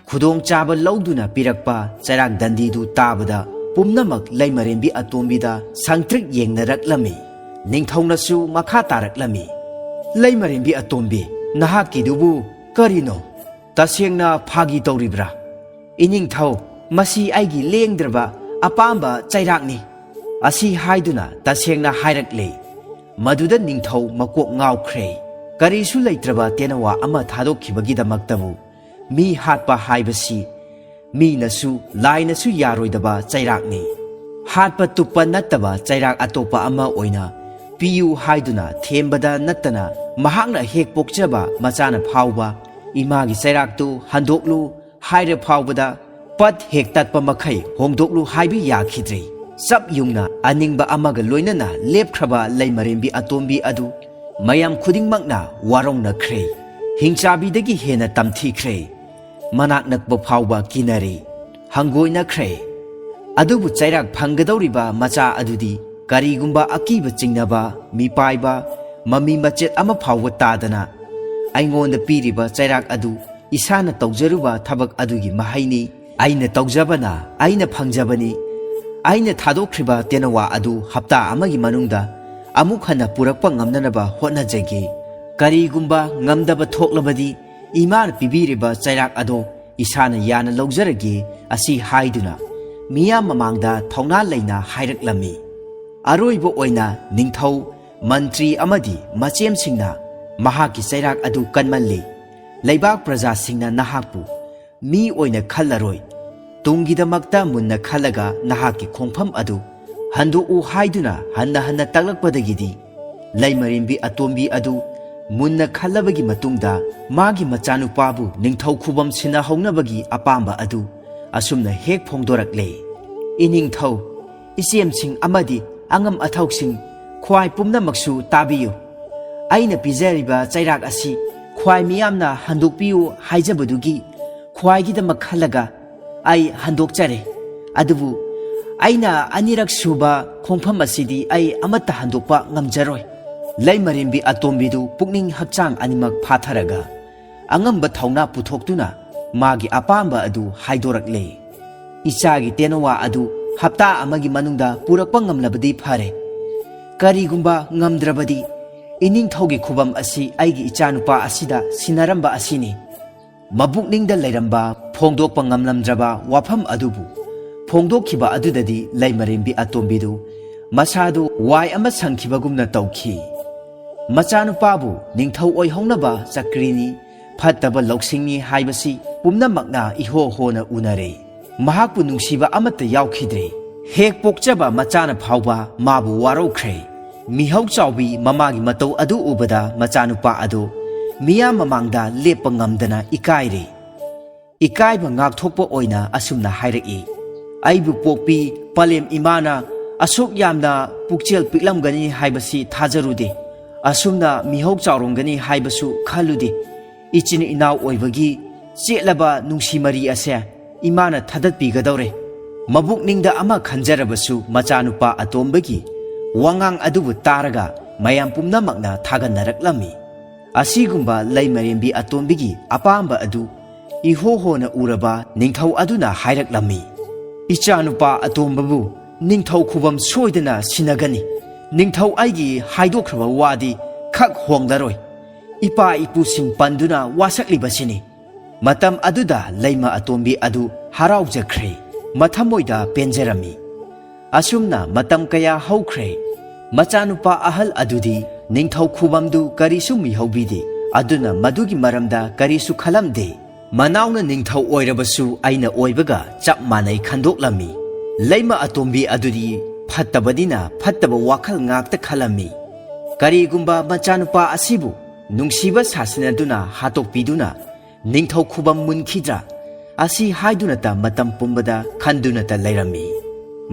ꯈꯨꯗꯣꯡꯆꯥꯕ ꯂꯧꯗꯨꯅ ꯄꯤꯔꯛꯄ ꯆꯩꯔꯥꯛ ꯗꯟꯗꯤꯗꯨ ꯇꯥꯕꯗ ꯄꯨꯝꯅꯃꯛ ꯂꯩꯃꯔꯦꯝꯕꯤ ꯑꯇꯣꯝꯕꯤꯗ ꯁꯪꯇ꯭ꯔꯤꯛ ꯌꯦꯡꯅꯔꯛꯂꯝꯃꯤ꯫ ꯅꯤꯡꯊꯧꯅꯁꯨ ꯃꯈꯥ ꯇꯥꯔꯛꯂꯝꯃꯤ꯫ "ꯂꯩꯃꯔꯦꯝꯕꯤ ꯑꯇꯣꯝꯕꯤ, ꯅꯍꯥꯛꯀꯤꯗꯨꯕꯨ ꯀꯔꯤꯅꯣ? ꯇꯁꯦꯡꯅ ꯐꯥꯒꯤ ꯇꯧꯔꯤꯕ꯭ꯔꯥ?" "ꯏꯅꯤꯡꯊꯧ, ꯃꯁꯤ ꯑꯩꯒꯤ ꯂꯦꯡꯗ꯭ꯔꯕ ꯑꯄꯥꯝꯕ ꯆꯩꯔꯥꯛꯅꯤ" ꯑꯁꯤ ꯍꯥꯏꯗꯨꯅ ꯇꯁꯦꯡꯅ ꯍꯥꯏꯔꯛꯂꯦ꯫ ꯃꯗꯨꯗ ꯅꯤꯡꯊꯧ ꯃꯀꯣꯛ ꯉꯥꯎꯈ꯭ꯔꯦ꯫ ꯀꯔꯤꯁꯨ ꯂꯩꯇ꯭ꯔꯕ ꯇꯦꯅꯋꯥ ꯑꯃ ꯊꯥꯗꯣꯛꯈꯤꯕꯒꯤꯗꯃꯛꯇꯕꯨ ꯃꯤ ꯍꯥꯠꯄ ꯍꯥꯏꯕꯁꯤ ꯃꯤꯅꯁꯨ ꯂꯥꯏꯅꯁꯨ ꯌꯥꯔꯣꯏꯗꯕ ꯆꯩꯔꯥꯛꯅꯤ꯫ ꯍꯥꯠꯄ ꯇꯨꯞꯄ ꯅꯠꯇꯕ ꯆꯩꯔꯥꯛ ꯑꯇꯣꯞꯄ ꯑꯃ ꯑꯣꯏꯅ ꯄꯤꯌꯨ ꯍꯥꯏꯗꯨꯅ ꯊꯦꯝꯕꯗ ꯅꯠꯇꯅ ꯃꯍꯥꯛꯅ ꯍꯦꯛ ꯄꯣꯛꯆꯕ ꯃꯆꯥꯅ ꯐꯥꯎꯕ "ꯏꯃꯥꯒꯤ ꯆꯩꯔꯥꯛꯇꯨ ꯍꯟꯗꯣꯛꯂꯨ" ꯍꯥꯏꯔ ꯐꯥꯎꯕꯗ ꯄꯠ ꯍꯦꯛ ꯇꯠꯄ ꯃꯈꯩ ꯍꯣꯡꯗꯣꯛꯂꯨ ꯍꯥꯏꯕ ꯌꯥꯈꯤꯗ꯭ꯔꯦ꯫ ꯆꯞ ꯌꯨꯡꯅ ꯑꯅꯤꯡꯕ ꯑꯃꯒ ꯂꯣꯏꯅꯅ ꯂꯦꯞꯈ꯭ꯔꯕ ꯂꯩꯃꯔꯦꯝꯕꯤ ꯑꯇꯣꯝꯕꯤ ꯑꯗꯨ ꯃꯌꯥꯝ ꯈꯨꯗꯤꯡꯃꯛꯅ ꯋꯥꯔꯧꯅꯈ꯭ꯔꯦ꯫ ꯍꯤꯡꯆꯥꯕꯤꯗꯒꯤ ꯍꯦꯟꯅ ꯇꯝꯊꯤꯈ꯭ꯔꯦ꯫ ꯃꯅꯥꯛ ꯅꯛꯄ ꯐꯥꯎꯕ ꯀꯤꯅꯔꯦ, ꯍꯪꯒꯣꯏꯅꯈ꯭ꯔꯦ꯫ ꯑꯗꯨꯕꯨ ꯆꯩꯔꯥꯛ ꯐꯪꯒꯗꯧꯔꯤꯕ ꯃꯆꯥ ꯑꯗꯨꯗꯤ ꯀꯔꯤꯒꯨꯝꯕ ꯑꯀꯤꯕ ꯆꯤꯡꯅꯕ, ꯃꯤꯄꯥꯏꯕ, ꯃꯃꯤ ꯃꯆꯦꯠ ꯑꯃ ꯐꯥꯎꯕ ꯇꯥꯗꯅ ꯑꯩꯉꯣꯟꯗ ꯄꯤꯔꯤꯕ ꯆꯩꯔꯥꯛ ꯑꯗꯨ ꯏꯁꯥꯅ ꯇꯧꯖꯔꯨꯕ ꯊꯕꯛ ꯑꯗꯨꯒꯤ ꯃꯍꯩꯅꯤ꯫ ꯑꯩꯅ ꯇꯧꯖꯕꯅ ꯑꯩꯅ ꯐꯪꯖꯕꯅꯤ꯫ ꯑꯩꯅ ꯊꯥꯗꯣꯛꯈ꯭ꯔꯤꯕ ꯇꯦꯅꯋꯥ ꯑꯗꯨ ꯍꯞꯇꯥ ꯑꯃꯒꯤ ꯃꯅꯨꯡꯗ ꯑꯃꯨꯛ ꯍꯟꯅ ꯄꯨꯔꯛꯄ ꯉꯝꯅꯅꯕ ꯍꯣꯠꯅꯖꯒꯦ꯫ ꯀꯔꯤꯒꯨꯝꯕ ꯉꯝꯗꯕ ꯊꯣꯛꯂꯕꯗꯤ, ꯏꯃꯥꯅ ꯄꯤꯕꯤꯔꯤꯕ ꯆꯩꯔꯥꯛ ꯑꯗꯣ ꯏꯁꯥꯅ ꯌꯥꯅ ꯂꯧꯖꯔꯒꯦ" ꯑꯁꯤ ꯍꯥꯏꯗꯨꯅ ꯃꯤꯌꯥꯝ ꯃꯃꯥꯡꯗ ꯊꯧꯅꯥ ꯂꯩꯅ ꯍꯥꯏꯔꯛꯂꯝꯃꯤ꯫ ꯑꯔꯣꯏꯕ ꯑꯣꯏꯅ ꯅꯤꯡꯊꯧ, ꯃꯟꯇ꯭ꯔꯤ ꯑꯃꯗꯤ ꯃꯆꯦꯝꯁꯤꯡꯅ ꯃꯍꯥꯛꯀꯤ ꯆꯩꯔꯥꯛ ꯑꯗꯨ ꯀꯟꯃꯜꯂꯤ꯫ ꯂꯩꯕꯥꯛ ꯄ꯭ꯔꯖꯥꯁꯤꯡꯅ ꯅꯍꯥꯛꯄꯨ ꯃꯤ ꯑꯣꯏꯅ ꯈꯜꯂꯔꯣꯏ꯫ ꯇꯨꯡꯒꯤꯗꯃꯛꯇ ꯃꯨꯟꯅ ꯈꯜꯂꯒ ꯅꯍꯥꯛꯀꯤ ꯈꯣꯡꯐꯝ ꯑꯗꯨ ꯍꯟꯗꯣꯛꯎ ꯍꯥꯏꯗꯨꯅ ꯍꯟꯅ ꯍꯟꯅ ꯇꯥꯛꯂꯛꯄꯗꯒꯤꯗꯤ, ꯂꯩꯃꯔꯦꯝꯕꯤ ꯑꯇꯣꯝꯕꯤ ꯑꯗꯨ ꯃꯨꯟꯅ ꯈꯜꯂꯕꯒꯤ ꯃꯇꯨꯡꯗ ꯃꯥꯒꯤ ꯃꯆꯥꯅꯨꯄꯥꯕꯨ ꯅꯤꯡꯊꯧ ꯈꯨꯕꯝ ꯁꯤꯟꯅꯍꯧꯅꯕꯒꯤ ꯑꯄꯥꯝꯕ ꯑꯗꯨ ꯑꯁꯨꯝꯅ ꯍꯦꯛ ꯐꯣꯡꯗꯣꯔꯛꯂꯦ: "ꯏꯅꯤꯡꯊꯧ, ꯏꯆꯦꯝꯁꯤꯡ ꯑꯃꯗꯤ ꯑꯉꯝ ꯑꯊꯧꯁꯤꯡ, ꯈ꯭ꯋꯥꯏ ꯄꯨꯝꯅꯃꯛꯁꯨ ꯇꯥꯕꯤꯌꯨ꯫ ꯑꯩꯅ ꯄꯤꯖꯔꯤꯕ ꯆꯩꯔꯥꯛ ꯑꯁꯤ ꯈ꯭ꯋꯥꯏ ꯃꯤꯌꯥꯝꯅ ꯍꯟꯗꯣꯛꯄꯤꯌꯨ ꯍꯥꯏꯖꯕꯗꯨꯒꯤ ꯈ꯭ꯋꯥꯏꯒꯤꯗꯃꯛ ꯈꯜꯂꯒ ꯑꯩ ꯍꯟꯗꯣꯛꯆꯔꯦ꯫ ꯑꯗꯨꯕꯨ ꯑꯩꯅ ꯑꯅꯤꯔꯛ ꯁꯨꯕ ꯈꯣꯡꯐꯝ ꯑꯁꯤꯗꯤ ꯑꯩ ꯑꯃꯠꯇ ꯍꯟꯗꯣꯛꯄ ꯉꯝꯖꯔꯣꯏ"꯫ ꯂꯩꯃꯔꯦꯝꯕꯤ ꯑꯇꯣꯝꯕꯤꯗꯨ ꯄꯨꯛꯅꯤꯡ ꯍꯛꯆꯥꯡ ꯑꯅꯤꯃꯛ ꯐꯥꯊꯔꯒ ꯑꯉꯝꯕ ꯊꯧꯅꯥ ꯄꯨꯊꯣꯛꯇꯨꯅ ꯃꯥꯒꯤ ꯑꯄꯥꯝꯕ ꯑꯗꯨ ꯍꯥꯏꯗꯣꯔꯛꯂꯦ: "ꯏꯆꯥꯒꯤ ꯇꯦꯅꯋꯥ ꯑꯗꯨ ꯍꯞꯇꯥ ꯑꯃꯒꯤ ꯃꯅꯨꯡꯗ ꯄꯨꯔꯛꯄ ꯉꯝꯂꯕꯗꯤ ꯐꯔꯦ꯫ ꯀꯔꯤꯒꯨꯝꯕ ꯉꯝꯗ꯭ꯔꯕꯗꯤ, ꯏꯅꯤꯡꯊꯧꯒꯤ ꯈꯨꯕꯝ ꯑꯁꯤ ꯑꯩꯒꯤ ꯏꯆꯥꯅꯨꯄꯥ ꯑꯁꯤꯗ ꯁꯤꯟꯅꯔꯝꯕ ꯑꯁꯤꯅꯤ"꯫ ꯃꯕꯨꯛꯅꯤꯡꯗ ꯂꯩꯔꯝꯕ ꯐꯣꯡꯗꯣꯛꯄ ꯉꯝꯂꯝꯗ꯭ꯔꯕ ꯋꯥꯐꯝ ꯑꯗꯨꯕꯨ ꯐꯣꯡꯗꯣꯛꯈꯤꯕ ꯑꯗꯨꯗꯗꯤ ꯂꯩꯃꯔꯦꯝꯕꯤ ꯑꯇꯣꯝꯕꯤꯗꯨ ꯃꯁꯥꯗꯨ ꯋꯥꯏ ꯑꯃ ꯁꯪꯈꯤꯕꯒꯨꯝꯅ ꯇꯧꯈꯤ꯫ ꯃꯆꯥꯅꯨꯄꯥꯕꯨ ꯅꯤꯡꯊꯧ ꯑꯣꯏꯍꯧꯅꯕ ꯆꯀ꯭ꯔꯤꯅꯤ, ꯐꯠꯇꯕ ꯂꯧꯁꯤꯡꯅꯤ ꯍꯥꯏꯕꯁꯤ ꯄꯨꯝꯅꯃꯛꯅ ꯏꯍꯣ ꯍꯣꯅ ꯎꯅꯔꯦ꯫ ꯃꯍꯥꯛꯄꯨ ꯅꯨꯡꯁꯤꯕ ꯑꯃꯠꯇ ꯌꯥꯎꯈꯤꯗ꯭ꯔꯦ꯫ ꯍꯦꯛ ꯄꯣꯛꯆꯕ ꯃꯆꯥꯅ ꯐꯥꯎꯕ ꯃꯥꯕꯨ ꯋꯥꯔꯧꯈ꯭ꯔꯦ꯫ ꯃꯤꯍꯧ ꯆꯥꯎꯕꯤ ꯃꯃꯥꯒꯤ ꯃꯇꯧ ꯑꯗꯨ ꯎꯕꯗ ꯃꯆꯥꯅꯨꯄꯥ ꯑꯗꯨ ꯃꯤꯌꯥꯝ ꯃꯃꯥꯡꯗ ꯂꯦꯞꯄ ꯉꯝꯗꯅ ꯏꯀꯥꯏꯔꯦ꯫ ꯏꯀꯥꯏꯕ ꯉꯥꯛꯊꯣꯛꯄ ꯑꯣꯏꯅ ꯑꯁꯨꯝꯅ ꯍꯥꯏꯔꯛꯏ: "ꯑꯩꯕꯨ ꯄꯣꯛꯄꯤ, ꯄꯂꯦꯝ ꯏꯃꯥꯅ ꯑꯁꯨꯛ ꯌꯥꯝꯅ ꯄꯨꯛꯆꯦꯜ ꯄꯤꯛꯂꯝꯒꯅꯤ ꯍꯥꯏꯕꯁꯤ ꯊꯥꯖꯔꯨꯗꯦ꯫ ꯑꯁꯨꯝꯅ ꯃꯤꯍꯧ ꯆꯥꯎꯔꯝꯒꯅꯤ ꯍꯥꯏꯕꯁꯨ ꯈꯜꯂꯨꯗꯦ꯫ ꯏꯆꯤꯟ ꯏꯅꯥꯎ ꯑꯣꯏꯕꯒꯤ ꯆꯦꯠꯂꯕ ꯅꯨꯡꯁꯤ ꯃꯔꯤ ꯑꯁꯦ ꯏꯃꯥꯅ ꯊꯥꯗꯠꯄꯤꯒꯗꯧꯔꯦ"꯫ ꯃꯕꯨꯛꯅꯤꯡꯗ ꯑꯃ ꯈꯟꯖꯔꯕꯁꯨ ꯃꯆꯥꯅꯨꯄꯥ ꯑꯇꯣꯝꯕꯒꯤ ꯋꯥꯉꯥꯡ ꯑꯗꯨꯕꯨ ꯇꯥꯔꯒ ꯃꯌꯥꯝ ꯄꯨꯝꯅꯃꯛꯅ ꯊꯥꯒꯠꯅꯔꯛꯂꯝꯃꯤ꯫ ꯑꯁꯤꯒꯨꯝꯕ ꯂꯩꯃꯔꯦꯝꯕꯤ ꯑꯇꯣꯝꯕꯤꯒꯤ ꯑꯄꯥꯝꯕ ꯑꯗꯨ ꯏꯍꯣ ꯍꯣꯅ ꯎꯔꯕ ꯅꯤꯡꯊꯧ ꯑꯗꯨꯅ ꯍꯥꯏꯔꯛꯂꯝꯃꯤ: "ꯏꯆꯥꯅꯨꯄꯥ ꯑꯇꯣꯝꯕꯕꯨ ꯅꯤꯡꯊꯧ ꯈꯨꯕꯝ ꯁꯣꯏꯗꯅ ꯁꯤꯟꯅꯒꯅꯤ꯫ ꯅꯤꯡꯊꯧ ꯑꯩꯒꯤ ꯍꯥꯏꯗꯣꯛꯈ꯭ꯔꯕ ꯋꯥꯗꯤ ꯈꯛ ꯍꯣꯡꯂꯔꯣꯏ꯫ ꯏꯄꯥ ꯏꯄꯨꯁꯤꯡ ꯄꯟꯗꯨꯅ ꯋꯥꯁꯛꯂꯤꯕꯁꯤꯅꯤ"꯫ ꯃꯇꯝ ꯑꯗꯨꯗ ꯂꯩꯃ ꯑꯇꯣꯝꯕꯤ ꯑꯗꯨ ꯍꯔꯥꯎꯖꯈ꯭ꯔꯦ, ꯃꯊꯃꯣꯏꯗ ꯄꯦꯟꯖꯔꯝꯃꯤ꯫ ꯑꯁꯨꯝꯅ ꯃꯇꯝ ꯀꯌꯥ ꯍꯧꯈ꯭ꯔꯦ꯫ ꯃꯆꯥꯅꯨꯄꯥ ꯑꯍꯜ ꯑꯗꯨꯗꯤ ꯅꯤꯡꯊꯧ ꯈꯨꯕꯝꯗꯨ ꯀꯔꯤꯁꯨ ꯃꯤꯍꯧꯕꯤꯗꯦ, ꯑꯗꯨꯅ ꯃꯗꯨꯒꯤ ꯃꯔꯝꯗ ꯀꯔꯤꯁꯨ ꯈꯜꯂꯝꯗꯦ꯫ ꯃꯅꯥꯎꯅ ꯅꯤꯡꯊꯧ ꯑꯣꯏꯔꯕꯁꯨ ꯑꯩꯅ ꯑꯣꯏꯕꯒ ꯆꯞ ꯃꯥꯟꯅꯩ ꯈꯟꯗꯣꯛꯂꯝꯃꯤ꯫ ꯂꯩꯃ ꯑꯇꯣꯝꯕꯤ ꯑꯗꯨꯗꯤ ꯐꯠꯇꯕꯅꯤꯅ ꯐꯠꯇꯕ ꯋꯥꯈꯜ ꯉꯥꯛꯇ ꯈꯜꯂꯝꯃꯤ꯫ ꯀꯔꯤꯒꯨꯝꯕ ꯃꯆꯥꯅꯨꯄꯥ ꯑꯁꯤꯕꯨ ꯅꯨꯡꯁꯤꯕ ꯁꯥꯁꯤꯟꯅꯗꯨꯅ ꯍꯥꯠꯇꯣꯛꯄꯤꯗꯨꯅ ꯅꯤꯡꯊꯧ ꯈꯨꯕꯝ ꯃꯨꯟꯈꯤꯗ꯭ꯔꯥ ꯑꯁꯤ ꯍꯥꯏꯗꯨꯅꯇ ꯃꯇꯝ ꯄꯨꯝꯕꯗ ꯈꯟꯗꯨꯅꯇ ꯂꯩꯔꯝꯃꯤ꯫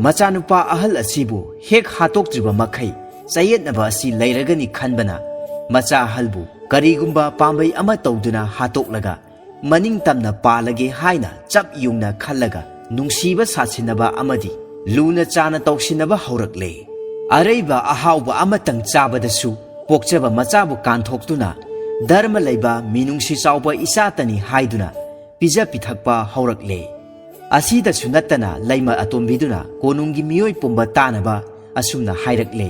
ꯃꯆꯥꯅꯨꯄꯥ ꯑꯍꯜ ꯑꯁꯤꯕꯨ ꯍꯦꯛ ꯍꯥꯠꯇꯣꯛꯇ꯭ꯔꯤꯕ ꯃꯈꯩ ꯆꯌꯦꯠꯅꯕ ꯑꯁꯤ ꯂꯩꯔꯒꯅꯤ ꯈꯟꯕꯅ ꯃꯆꯥ ꯑꯍꯜꯕꯨ ꯀꯔꯤꯒꯨꯝꯕ ꯄꯥꯝꯕꯩ ꯑꯃ ꯇꯧꯗꯨꯅ ꯍꯥꯠꯇꯣꯛꯂꯒ ꯃꯅꯤꯡ ꯇꯝꯅ ꯄꯥꯜꯂꯒꯦ ꯍꯥꯏꯅ ꯆꯞ ꯌꯨꯡꯅ ꯈꯜꯂꯒ ꯅꯨꯡꯁꯤꯕ ꯁꯥꯁꯤꯟꯅꯕ ꯑꯃꯗꯤ ꯂꯨꯅ ꯆꯥꯅ ꯇꯧꯁꯤꯟꯅꯕ ꯍꯧꯔꯛꯂꯦ꯫ ꯑꯔꯩꯕ ꯑꯍꯥꯎꯕ ꯑꯃꯇꯪ ꯆꯥꯕꯗꯁꯨ ꯄꯣꯛꯆꯕ ꯃꯆꯥꯕꯨ ꯀꯥꯟꯊꯣꯛꯇꯨꯅ ꯙꯔꯃ ꯂꯩꯕ ꯃꯤꯅꯨꯡꯁꯤ ꯆꯥꯎꯕ ꯏꯆꯥꯇꯅꯤ ꯍꯥꯏꯗꯨꯅ ꯄꯤꯖ ꯄꯤꯊꯛꯄ ꯍꯧꯔꯛꯂꯦ꯫ ꯑꯁꯤꯗꯁꯨ ꯅꯠꯇꯅ ꯂꯩꯃ ꯑꯇꯣꯝꯕꯤꯗꯨꯅ ꯀꯣꯅꯨꯡꯒꯤ ꯃꯤꯑꯣꯏ ꯄꯨꯝꯕ ꯇꯥꯅꯕ ꯑꯁꯨꯝꯅ ꯍꯥꯏꯔꯛꯂꯦ,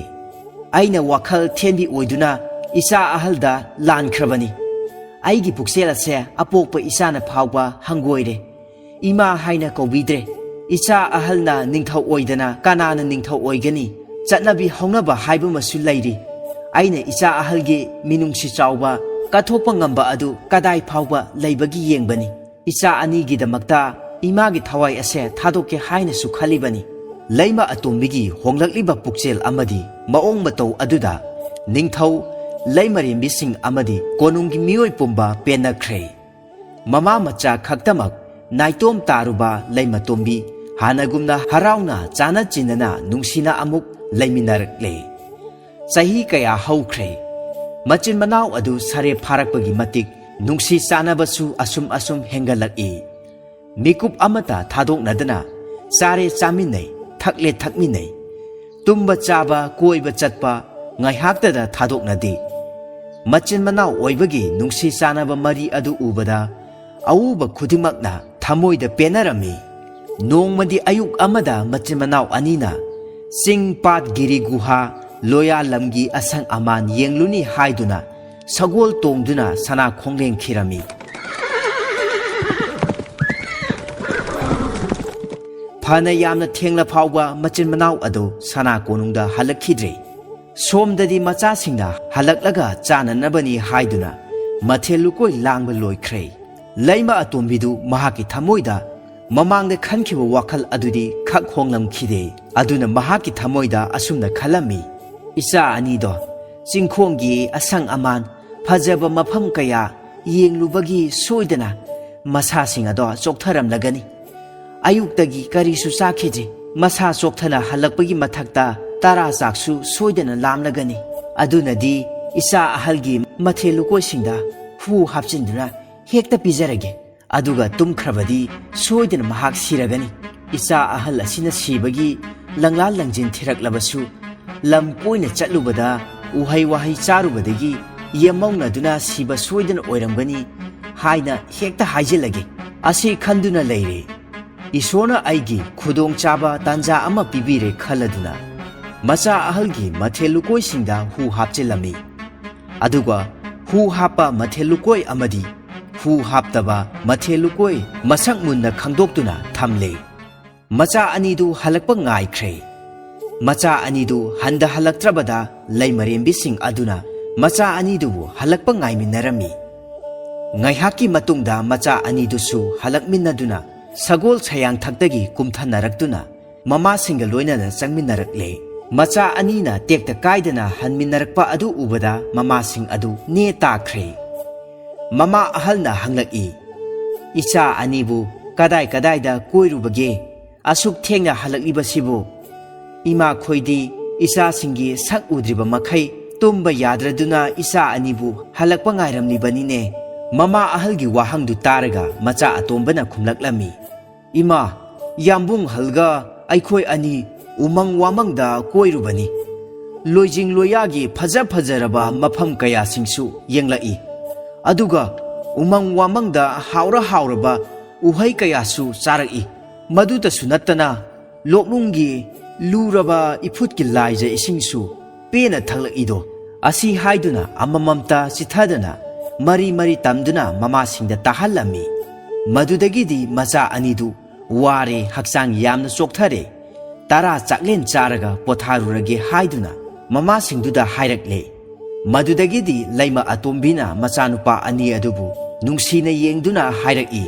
"ꯑꯩꯅ ꯋꯥꯈꯜ ꯊꯦꯟꯕꯤ ꯑꯣꯏꯗꯨꯅ ꯏꯆꯥ ꯑꯍꯜꯗ ꯂꯥꯟꯈ꯭ꯔꯕꯅꯤ꯫ ꯑꯩꯒꯤ ꯄꯨꯛꯆꯦꯜ ꯑꯁꯦ ꯑꯄꯣꯛꯄ ꯏꯆꯥꯅ ꯐꯥꯎꯕ ꯍꯪꯒꯣꯏꯔꯦ꯫ ꯏꯃꯥ ꯍꯥꯏꯅ ꯀꯧꯕꯤꯗ꯭ꯔꯦ꯫ ꯏꯆꯥ ꯑꯍꯜꯅ ꯅꯤꯡꯊꯧ ꯑꯣꯏꯗꯅ ꯀꯅꯥꯅ ꯅꯤꯡꯊꯧ ꯑꯣꯏꯒꯅꯤ? ꯆꯠꯅꯕꯤ ꯍꯧꯅꯕ ꯍꯥꯏꯕ ꯑꯃꯁꯨ ꯂꯩꯔꯤ꯫ ꯑꯩꯅ ꯏꯆꯥ ꯑꯍꯜꯒꯤ ꯃꯤꯅꯨꯡꯁꯤ ꯆꯥꯎꯕ ꯀꯠꯊꯣꯛꯄ ꯉꯝꯕ ꯑꯗꯨ ꯀꯗꯥꯏ ꯐꯥꯎꯕ ꯂꯩꯕꯒꯤ ꯌꯦꯡꯕꯅꯤ꯫ ꯏꯆꯥ ꯑꯅꯤꯒꯤꯗꯃꯛꯇ ꯏꯃꯥꯒꯤ ꯊꯋꯥꯏ ꯑꯁꯦ ꯊꯥꯗꯣꯛꯀꯦ ꯍꯥꯏꯅꯁꯨ ꯈꯜꯂꯤꯕꯅꯤ"꯫ ꯂꯩꯃ ꯑꯇꯣꯝꯕꯤꯒꯤ ꯍꯣꯡꯂꯛꯂꯤꯕ ꯄꯨꯛꯆꯦꯜ ꯑꯃꯗꯤ ꯃꯑꯣꯡ ꯃꯇꯧ ꯑꯗꯨꯗ ꯅꯤꯡꯊꯧ, ꯂꯩꯃꯔꯦꯝꯕꯤꯁꯤꯡ ꯑꯃꯗꯤ ꯀꯣꯅꯨꯡꯒꯤ ꯃꯤꯑꯣꯏ ꯄꯨꯝꯕ ꯄꯦꯟꯅꯈ꯭ꯔꯦ꯫ ꯃꯃꯥ ꯃꯆꯥ ꯈꯛꯇꯃꯛ ꯅꯥꯏꯇꯣꯝ ꯇꯥꯔꯨꯕ ꯂꯩꯃꯇꯣꯝꯕꯤ ꯍꯥꯟꯅꯒꯨꯝꯅ ꯍꯔꯥꯎꯅ ꯆꯥꯅ ꯆꯤꯟꯅꯅ ꯅꯨꯡꯁꯤꯅ ꯑꯃꯨꯛ ꯂꯩꯃꯤꯟꯅꯔꯛꯂꯦ꯫ ꯆꯍꯤ ꯀꯌꯥ ꯍꯧꯈ꯭ꯔꯦ꯫ ꯃꯆꯤꯟ ꯃꯅꯥꯎ ꯑꯗꯨ ꯁꯥꯔꯦꯞ ꯐꯥꯔꯛꯄꯒꯤ ꯃꯇꯤꯛ ꯅꯨꯡꯁꯤ ꯆꯥꯟꯅꯕꯁꯨ ꯑꯁꯨꯝ ꯑꯁꯨꯝ ꯍꯦꯟꯒꯠꯂꯛꯏ꯫ ꯃꯤꯀꯨꯞ ꯑꯃꯇ ꯊꯥꯗꯣꯛꯅꯗꯅ ꯆꯥꯔꯦ ꯆꯥꯃꯤꯟꯅꯩ, ꯊꯛꯂꯦ ꯊꯛꯃꯤꯟꯅꯩ꯫ ꯇꯨꯝꯕ ꯆꯥꯕ, ꯀꯣꯏꯕ ꯆꯠꯄ, ꯉꯥꯏꯍꯥꯛꯇꯗ ꯊꯥꯗꯣꯛꯅꯗꯦ꯫ ꯃꯆꯤꯟ ꯃꯅꯥꯎ ꯑꯣꯏꯕꯒꯤ ꯅꯨꯡꯁꯤ ꯆꯥꯟꯅꯕ ꯃꯔꯤ ꯑꯗꯨ ꯎꯕꯗ ꯑꯎꯕ ꯈꯨꯗꯤꯡꯃꯛꯅ ꯊꯃꯣꯏꯗ ꯄꯦꯟꯅꯔꯝꯃꯤ꯫ ꯅꯣꯡꯃꯗꯤ ꯑꯌꯨꯛ ꯑꯃꯗ ꯃꯆꯤꯟ ꯃꯅꯥꯎ ꯑꯅꯤꯅ ꯆꯤꯡ, ꯄꯥꯠ, ꯒꯤꯔꯤ ꯒꯨꯍꯥ, ꯂꯣꯌꯥ ꯂꯝꯒꯤ ꯑꯁꯪ ꯑꯃꯥꯟ ꯌꯦꯡꯂꯨꯅꯤ ꯍꯥꯏꯗꯨꯅ ꯁꯒꯣꯜ ꯇꯣꯡꯗꯨꯅ ꯁꯅꯥ ꯈꯣꯡꯂꯦꯟ ꯈꯤꯔꯝꯃꯤ꯫ ꯐꯅ ꯌꯥꯝꯅ ꯊꯦꯡꯂ ꯐꯥꯎꯕ ꯃꯆꯤꯟ ꯃꯅꯥꯎ ꯑꯗꯨ ꯁꯅꯥ ꯀꯣꯅꯨꯡꯗ ꯍꯜꯂꯛꯈꯤꯗ꯭ꯔꯦ꯫ ꯁꯣꯝꯗꯗꯤ ꯃꯆꯥꯁꯤꯡꯅ ꯍꯜꯂꯛꯂꯒ ꯆꯥꯅꯅꯕꯅꯤ ꯍꯥꯏꯗꯨꯅ ꯃꯊꯦꯜ ꯂꯨꯀꯣꯏ ꯂꯥꯡꯕ ꯂꯣꯏꯈ꯭ꯔꯦ꯫ ꯂꯩꯃ ꯑꯇꯣꯝꯕꯤꯗꯨ ꯃꯍꯥꯛꯀꯤ ꯊꯃꯣꯏꯗ ꯃꯃꯥꯡꯗ ꯈꯟꯈꯤꯕ ꯋꯥꯈꯜ ꯑꯗꯨꯗꯤ ꯈꯛ ꯍꯣꯡꯂꯝꯈꯤꯗꯦ꯫ ꯑꯗꯨꯅ ꯃꯍꯥꯛꯀꯤ ꯊꯃꯣꯏꯗ ꯑꯁꯨꯝꯅ ꯈꯜꯂꯝꯃꯤ, "ꯏꯆꯥ ꯑꯅꯤꯗꯣ ꯆꯤꯡꯈꯣꯡꯒꯤ ꯑꯁꯪ ꯑꯃꯥꯟ, ꯐꯖꯕ ꯃꯐꯝ ꯀꯌꯥ ꯌꯦꯡꯂꯨꯕꯒꯤ ꯁꯣꯏꯗꯅ ꯃꯁꯥꯁꯤꯡ ꯑꯗꯣ ꯆꯣꯛꯊꯔꯝꯂꯒꯅꯤ꯫ ꯑꯌꯨꯛꯇꯒꯤ ꯀꯔꯤꯁꯨ ꯆꯥꯈꯤꯗ꯭ꯔꯤ꯫ ꯃꯁꯥ ꯆꯣꯛꯊꯅ ꯍꯜꯂꯛꯄꯒꯤ ꯃꯊꯛꯇ ꯇꯔꯥ ꯆꯥꯛꯁꯨ ꯁꯣꯏꯗꯅ ꯂꯥꯝꯂꯒꯅꯤ꯫ ꯑꯗꯨꯅꯗꯤ ꯏꯆꯥ ꯑꯍꯜꯒꯤ ꯃꯊꯦꯜ ꯂꯨꯀꯣꯏꯁꯤꯡꯗ ꯍꯨ ꯍꯥꯞꯆꯤꯟꯗꯨꯅ ꯍꯦꯛꯇ ꯄꯤꯖꯔꯒꯦ꯫ ꯑꯗꯨꯒ ꯇꯨꯝꯈ꯭ꯔꯕꯗꯤ ꯁꯣꯏꯗꯅ ꯃꯍꯥꯛ ꯁꯤꯔꯒꯅꯤ꯫ ꯏꯆꯥ ꯑꯍꯜ ꯑꯁꯤꯅ ꯁꯤꯕꯒꯤ ꯂꯪꯂꯥ ꯂꯪꯖꯤꯟ ꯊꯤꯔꯛꯂꯕꯁꯨ, ꯂꯝ ꯀꯣꯏꯅ ꯆꯠꯂꯨꯕꯗ ꯎꯍꯩ ꯋꯥꯍꯩ ꯆꯥꯔꯨꯕꯗꯒꯤ ꯌꯦꯝꯃꯧꯅꯗꯨꯅ ꯁꯤꯕ ꯁꯣꯏꯗꯅ ꯑꯣꯏꯔꯝꯒꯅꯤ ꯍꯥꯏꯅ ꯍꯦꯛꯇ ꯍꯥꯏꯖꯤꯜꯂꯒꯦ꯫ ꯑꯁꯤ ꯈꯟꯗꯨꯅ ꯂꯩꯔꯦ꯫ ꯏꯁꯣꯔꯅ ꯑꯩꯒꯤ ꯈꯨꯗꯣꯡꯆꯥꯕ ꯇꯥꯟꯖꯥ ꯑꯃ ꯄꯤꯕꯤꯔꯦ ꯈꯜꯂꯗꯨꯅ ꯃꯆꯥ ꯑꯍꯜꯒꯤ ꯃꯊꯦꯜ ꯂꯨꯀꯣꯏꯁꯤꯡꯗ ꯍꯨ ꯍꯥꯞꯆꯤꯜꯂꯝꯃꯤ꯫ ꯑꯗꯨꯒ ꯍꯨ ꯍꯥꯞꯄ ꯃꯊꯦꯜ ꯂꯨꯀꯣꯏ ꯑꯃꯗꯤ ꯍꯨ ꯍꯥꯞꯇꯕ ꯃꯊꯦꯜ ꯂꯨꯀꯣꯏ ꯃꯁꯛ ꯃꯨꯟꯅ ꯈꯪꯗꯣꯛꯇꯨꯅ ꯊꯝꯂꯦ꯫ ꯃꯆꯥ ꯑꯅꯤꯗꯨ ꯍꯜꯂꯛꯄ ꯉꯥꯏꯈ꯭ꯔꯦ꯫ ꯃꯆꯥ ꯑꯅꯤꯗꯨ ꯍꯟꯗ ꯍꯜꯂꯛꯇ꯭ꯔꯕꯗ ꯂꯩꯃꯔꯦꯝꯕꯤꯁꯤꯡ ꯑꯗꯨꯅ ꯃꯆꯥ ꯑꯅꯤꯗꯨꯕꯨ ꯍꯜꯂꯛꯄ ꯉꯥꯏꯃꯤꯟꯅꯔꯝꯃꯤ꯫ ꯉꯥꯏꯍꯥꯛꯀꯤ ꯃꯇꯨꯡꯗ ꯃꯆꯥ ꯑꯅꯤꯗꯨꯁꯨ ꯍꯜꯂꯛꯃꯤꯟꯅꯗꯨꯅ ꯁꯒꯣꯜ ꯁꯌꯥꯡꯊꯛꯇꯒꯤ ꯀꯨꯝꯊꯅꯔꯛꯇꯨꯅ ꯃꯃꯥꯁꯤꯡꯒ ꯂꯣꯏꯅꯅ ꯆꯪꯃꯤꯟꯅꯔꯛꯂꯦ꯫ ꯃꯆꯥ ꯑꯅꯤꯅ ꯇꯦꯛꯇ ꯀꯥꯏꯗꯅ ꯍꯟꯃꯤꯟꯅꯔꯛꯄ ꯑꯗꯨ ꯎꯕꯗ ꯃꯃꯥꯁꯤꯡ ꯑꯗꯨ ꯅꯦ ꯇꯥꯈ꯭ꯔꯦ꯫ ꯃꯃꯥ ꯑꯍꯜꯅ ꯍꯪꯂꯛꯏ, "ꯏꯆꯥ ꯑꯅꯤꯕꯨ ꯀꯗꯥꯏ ꯀꯗꯥꯏꯗ ꯀꯣꯏꯔꯨꯕꯒꯦ? ꯑꯁꯨꯛ ꯊꯦꯡꯅ ꯍꯜꯂꯛꯂꯤꯕꯁꯤꯕꯨ?" "ꯏꯃꯥꯈꯣꯏꯗꯤ ꯏꯆꯥꯁꯤꯡꯒꯤ ꯁꯛ ꯎꯗ꯭ꯔꯤꯕ ꯃꯈꯩ ꯇꯨꯝꯕ ꯌꯥꯗ꯭ꯔꯗꯨꯅ ꯏꯆꯥ ꯑꯅꯤꯕꯨ ꯍꯜꯂꯛꯄ ꯉꯥꯏꯔꯝꯂꯤꯕꯅꯤꯅꯦ꯫" ꯃꯃꯥ ꯑꯍꯜꯒꯤ ꯋꯥꯍꯪꯗꯨ ꯇꯥꯔꯒ ꯃꯆꯥ ꯑꯇꯣꯝꯕꯅ ꯈꯨꯝꯂꯛꯂꯝꯃꯤ, "ꯏꯃꯥ, ꯌꯥꯝꯕꯨꯡ ꯍꯜꯒ ꯑꯩꯈꯣꯏ ꯑꯅꯤ ꯎꯃꯪ ꯋꯥꯃꯪꯗ ꯀꯣꯏꯔꯨꯕꯅꯤ꯫ ꯂꯣꯏꯖꯤꯡ ꯂꯣꯌꯥꯒꯤ ꯐꯖ ꯐꯖꯔꯕ ꯃꯐꯝ ꯀꯌꯥꯁꯤꯡꯁꯨ ꯌꯦꯡꯂꯛꯏ꯫ ꯑꯗꯨꯒ ꯎꯃꯪ ꯋꯥꯃꯪꯗ ꯍꯥꯎꯔ ꯍꯥꯎꯔꯕ ꯎꯍꯩ ꯀꯌꯥꯁꯨ ꯆꯥꯔꯛꯏ꯫ ꯃꯗꯨꯇꯁꯨ ꯅꯠꯇꯅ ꯂꯣꯛꯅꯨꯡꯒꯤ ꯂꯨꯔꯕ ꯏꯐꯨꯠꯀꯤ ꯂꯥꯏꯖ ꯏꯁꯤꯡꯁꯨ ꯄꯦꯟꯅ ꯊꯛꯂꯛꯏꯗꯣ꯫ ꯑꯁꯤ ꯍꯥꯏꯗꯨꯅ ꯑꯃꯃꯝꯇ ꯆꯤꯊꯗꯅ ꯃꯔꯤ ꯃꯔꯤ ꯇꯝꯗꯨꯅ ꯃꯃꯥꯁꯤꯡꯗ ꯇꯥꯍꯜꯂꯝꯃꯤ꯫ ꯃꯗꯨꯗꯒꯤꯗꯤ ꯃꯆꯥ ꯑꯅꯤꯗꯨ ꯋꯥꯔꯦ, ꯍꯛꯆꯥꯡ ꯌꯥꯝꯅ ꯆꯣꯛꯊꯔꯦ, ꯇꯔꯥ ꯆꯥꯛꯂꯦꯟ ꯆꯥꯔꯒ ꯄꯣꯊꯥꯔꯨꯔꯒꯦ ꯍꯥꯏꯗꯨꯅ ꯃꯃꯥꯁꯤꯡꯗꯨꯗ ꯍꯥꯏꯔꯛꯂꯦ꯫ ꯃꯗꯨꯗꯒꯤꯗꯤ ꯂꯩꯃ ꯑꯇꯣꯝꯕꯤꯅ ꯃꯆꯥꯅꯨꯄꯥ ꯑꯅꯤ ꯑꯗꯨꯕꯨ ꯅꯨꯡꯁꯤꯅ ꯌꯦꯡꯗꯨꯅ ꯍꯥꯏꯔꯛꯏ,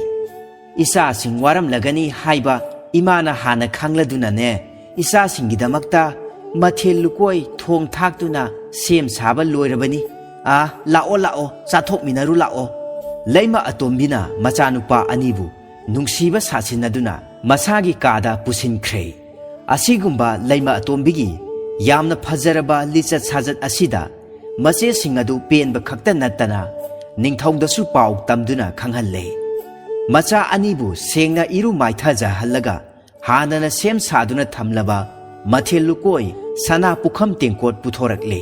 "ꯏꯆꯥꯁꯤꯡ ꯋꯥꯔꯝꯂꯒꯅꯤ ꯍꯥꯏꯕ ꯏꯃꯥꯅ ꯍꯥꯟꯅ ꯈꯪꯂꯗꯨꯅꯅꯦ, ꯏꯆꯥꯁꯤꯡꯒꯤꯗꯃꯛꯇ ꯃꯊꯦꯜ ꯂꯨꯀꯣꯏ ꯊꯣꯡ ꯊꯥꯛꯇꯨꯅ ꯁꯦꯝ ꯁꯥꯕ ꯂꯣꯏꯔꯕꯅꯤ꯫ ꯑꯥ, ꯂꯥꯛꯑꯣ, ꯂꯥꯛꯑꯣ, ꯆꯥꯊꯣꯛꯃꯤꯟꯅꯔꯨ ꯂꯥꯛꯑꯣ꯫" ꯂꯩꯃ ꯑꯇꯣꯝꯕꯤꯅ ꯃꯆꯥꯅꯨꯄꯥ ꯑꯅꯤꯕꯨ ꯅꯨꯡꯁꯤꯕ ꯁꯥꯁꯤꯟꯅꯗꯨꯅ ꯃꯁꯥꯒꯤ ꯀꯥꯗ ꯄꯨꯁꯤꯟꯈ꯭ꯔꯦ꯫ ꯑꯁꯤꯒꯨꯝꯕ ꯂꯩꯃ ꯑꯇꯣꯝꯕꯤꯒꯤ ꯌꯥꯝꯅ ꯐꯖꯔꯕ ꯂꯤꯆꯠ ꯁꯥꯖꯠ ꯑꯁꯤꯗ ꯃꯆꯦꯁꯤꯡ ꯑꯗꯨ ꯄꯦꯟꯕ ꯈꯛꯇ ꯅꯠꯇꯅ ꯅꯤꯡꯊꯧꯗꯁꯨ ꯄꯥꯎ ꯇꯝꯗꯨꯅ ꯈꯪꯍꯜꯂꯦ꯫ ꯃꯆꯥ ꯑꯅꯤꯕꯨ ꯁꯦꯡꯅ ꯏꯔꯨ ꯃꯥꯏꯊꯖꯍꯜꯂꯒ ꯍꯥꯟꯅꯅ ꯁꯦꯝ ꯁꯥꯗꯨꯅ ꯊꯝꯂꯕ ꯃꯊꯦꯜ ꯂꯨꯀꯣꯏ ꯁꯅꯥ ꯄꯨꯈꯝ ꯇꯦꯡꯀꯣꯠ ꯄꯨꯊꯣꯔꯛꯂꯦ꯫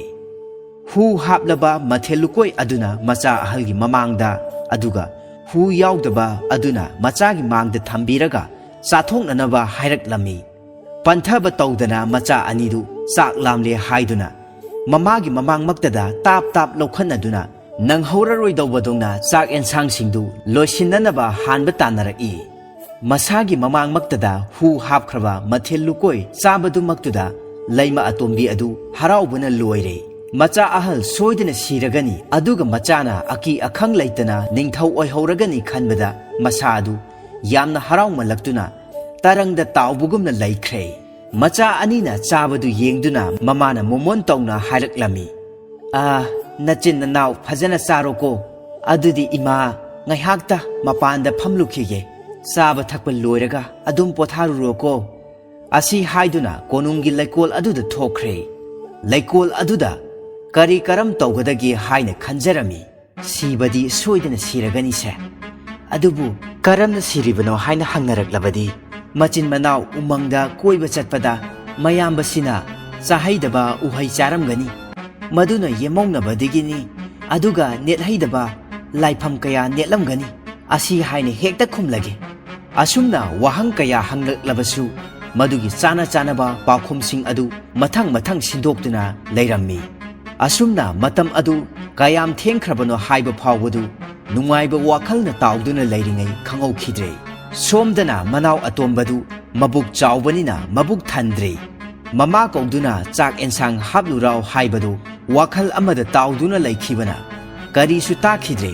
ꯍꯨ ꯍꯥꯞꯂꯕ ꯃꯊꯦꯜ ꯂꯨꯀꯣꯏ ꯑꯗꯨꯅ ꯃꯆꯥ ꯑꯍꯜꯒꯤ ꯃꯃꯥꯡꯗ, ꯑꯗꯨꯒ ꯍꯨ ꯌꯥꯎꯗꯕ ꯑꯗꯨꯅ ꯃꯆꯥꯒꯤ ꯃꯥꯡꯗ ꯊꯝꯕꯤꯔꯒ ꯆꯥꯊꯣꯛꯅꯅꯕ ꯍꯥꯏꯔꯛꯂꯝꯃꯤ꯫ ꯄꯟꯊꯕ ꯇꯧꯗꯅ ꯃꯆꯥ ꯑꯅꯤꯗꯨ ꯆꯥꯛ ꯂꯥꯝꯂꯦ ꯍꯥꯏꯗꯨꯅ ꯃꯃꯥꯒꯤ ꯃꯃꯥꯡꯃꯛꯇꯗ ꯇꯥꯞ ꯇꯥꯞ ꯂꯧꯈꯠꯅꯗꯨꯅ ꯅꯪꯍꯧꯔꯔꯣꯏꯗꯧꯕꯗꯧꯅ ꯆꯥꯛ ꯑꯦꯟꯁꯥꯡꯁꯤꯡꯗꯨ ꯂꯣꯏꯁꯤꯟꯅꯅꯕ ꯍꯥꯟꯕ ꯇꯥꯟꯅꯔꯛꯏ꯫ ꯃꯁꯥꯒꯤ ꯃꯃꯥꯡꯃꯛꯇꯗ ꯍꯨ ꯍꯥꯞꯈ꯭ꯔꯕ ꯃꯊꯦꯜ ꯂꯨꯀꯣꯏ ꯆꯥꯕꯗꯨꯃꯛꯇꯨꯗ ꯂꯩꯃ ꯑꯇꯣꯝꯕꯤ ꯑꯗꯨ ꯍꯔꯥꯎꯕꯅ ꯂꯣꯏꯔꯦ꯫ ꯃꯆꯥ ꯑꯍꯜ ꯁꯣꯏꯗꯅ ꯁꯤꯔꯒꯅꯤ, ꯑꯗꯨꯒ ꯃꯆꯥꯅ ꯑꯀꯤ ꯑꯈꯪ ꯂꯩꯇꯅ ꯅꯤꯡꯊꯧ ꯑꯣꯏꯍꯧꯔꯒꯅꯤ ꯈꯟꯕꯗ ꯃꯁꯥ ꯑꯗꯨ ꯌꯥꯝꯅ ꯍꯔꯥꯎꯃꯜꯂꯛꯇꯨꯅ ꯇꯔꯪꯗ ꯇꯥꯎꯕꯒꯨꯝꯅ ꯂꯩꯈ꯭ꯔꯦ꯫ ꯃꯆꯥ ꯑꯅꯤꯅ ꯆꯥꯕꯗꯨ ꯌꯦꯡꯗꯨꯅ ꯃꯃꯥꯅ ꯃꯣꯃꯣꯟ ꯇꯧꯅ ꯍꯥꯏꯔꯛꯂꯝꯃꯤ, "ꯑꯥ, ꯅꯆꯤꯟ ꯅꯅꯥꯎ ꯐꯖꯅ ꯆꯥꯔꯣꯀꯣ꯫ ꯑꯗꯨꯗꯤ ꯏꯃꯥ ꯉꯥꯏꯍꯥꯛꯇ ꯃꯄꯥꯟꯗ ꯐꯝꯂꯨꯈꯤꯒꯦ꯫ ꯆꯥꯕ ꯊꯛꯄ ꯂꯣꯏꯔꯒ ꯑꯗꯨꯝ ꯄꯣꯊꯥꯔꯨꯔꯣꯀꯣ꯫" ꯑꯁꯤ ꯍꯥꯏꯗꯨꯅ ꯀꯣꯅꯨꯡꯒꯤ ꯂꯩꯀꯣꯜ ꯑꯗꯨꯗ ꯊꯣꯛꯈ꯭ꯔꯦ꯫ ꯂꯩꯀꯣꯜ ꯑꯗꯨꯗ ꯀꯔꯤ ꯀꯔꯝ ꯇꯧꯒꯗꯒꯦ ꯍꯥꯏꯅ ꯈꯟꯖꯔꯝꯃꯤ꯫ ꯁꯤꯕꯗꯤ ꯁꯣꯏꯗꯅ ꯁꯤꯔꯒꯅꯤꯁꯦ꯫ ꯑꯗꯨꯕꯨ ꯀꯔꯝꯅ ꯁꯤꯔꯤꯕꯅꯣ ꯍꯥꯏꯅ ꯍꯪꯅꯔꯛꯂꯕꯗꯤ, ꯃꯆꯤꯟ ꯃꯅꯥꯎ ꯎꯃꯪꯗ ꯀꯣꯏꯕ ꯆꯠꯄꯗ ꯃꯌꯥꯝꯕꯁꯤꯅ ꯆꯥꯍꯩꯗꯕ ꯎꯍꯩ ꯆꯥꯔꯝꯒꯅꯤ, ꯃꯗꯨꯅ ꯌꯦꯃꯧꯅꯕꯗꯒꯤꯅꯤ, ꯑꯗꯨꯒ ꯅꯦꯠꯍꯩꯗꯕ ꯂꯥꯏꯐꯝ ꯀꯌꯥ ꯅꯦꯠꯂꯝꯒꯅꯤ, ꯑꯁꯤ ꯍꯥꯏꯅ ꯍꯦꯛꯇ ꯈꯨꯝꯂꯒꯦ꯫ ꯑꯁꯨꯝꯅ ꯋꯥꯍꯪ ꯀꯌꯥ ꯍꯪꯂꯛꯂꯕꯁꯨ, ꯃꯗꯨꯒꯤ ꯆꯥꯅ ꯆꯥꯅꯕ ꯄꯥꯎꯈꯨꯝꯁꯤꯡ ꯑꯗꯨ ꯃꯊꯪ ꯃꯊꯪ ꯁꯤꯟꯗꯣꯛꯇꯨꯅ ꯂꯩꯔꯝꯃꯤ꯫ ꯑꯁꯨꯝꯅ ꯃꯇꯝ ꯑꯗꯨ ꯀꯌꯥꯝ ꯊꯦꯡꯈ꯭ꯔꯕꯅꯣ ꯍꯥꯏꯕ ꯐꯥꯎꯕꯗꯨ ꯅꯨꯡꯉꯥꯏꯕ ꯋꯥꯈꯜꯅ ꯇꯥꯎꯗꯨꯅ ꯂꯩꯔꯤꯉꯩ ꯈꯪꯍꯧꯈꯤꯗ꯭ꯔꯦ꯫ ꯁꯣꯝꯗꯅ ꯃꯅꯥꯎ ꯑꯇꯣꯝꯕꯗꯨ ꯃꯕꯨꯛ ꯆꯥꯎꯕꯅꯤꯅ ꯃꯕꯨꯛ ꯊꯟꯗ꯭ꯔꯦ꯫ ꯃꯃꯥ ꯀꯧꯗꯨꯅ ꯆꯥꯛ ꯑꯦꯟꯁꯥꯡ ꯍꯥꯞꯂꯨꯔꯥꯎ ꯍꯥꯏꯕꯗꯨ ꯋꯥꯈꯜ ꯑꯃꯗ ꯇꯥꯎꯗꯨꯅ ꯂꯩꯈꯤꯕꯅ ꯀꯔꯤꯁꯨ ꯇꯥꯈꯤꯗ꯭ꯔꯦ꯫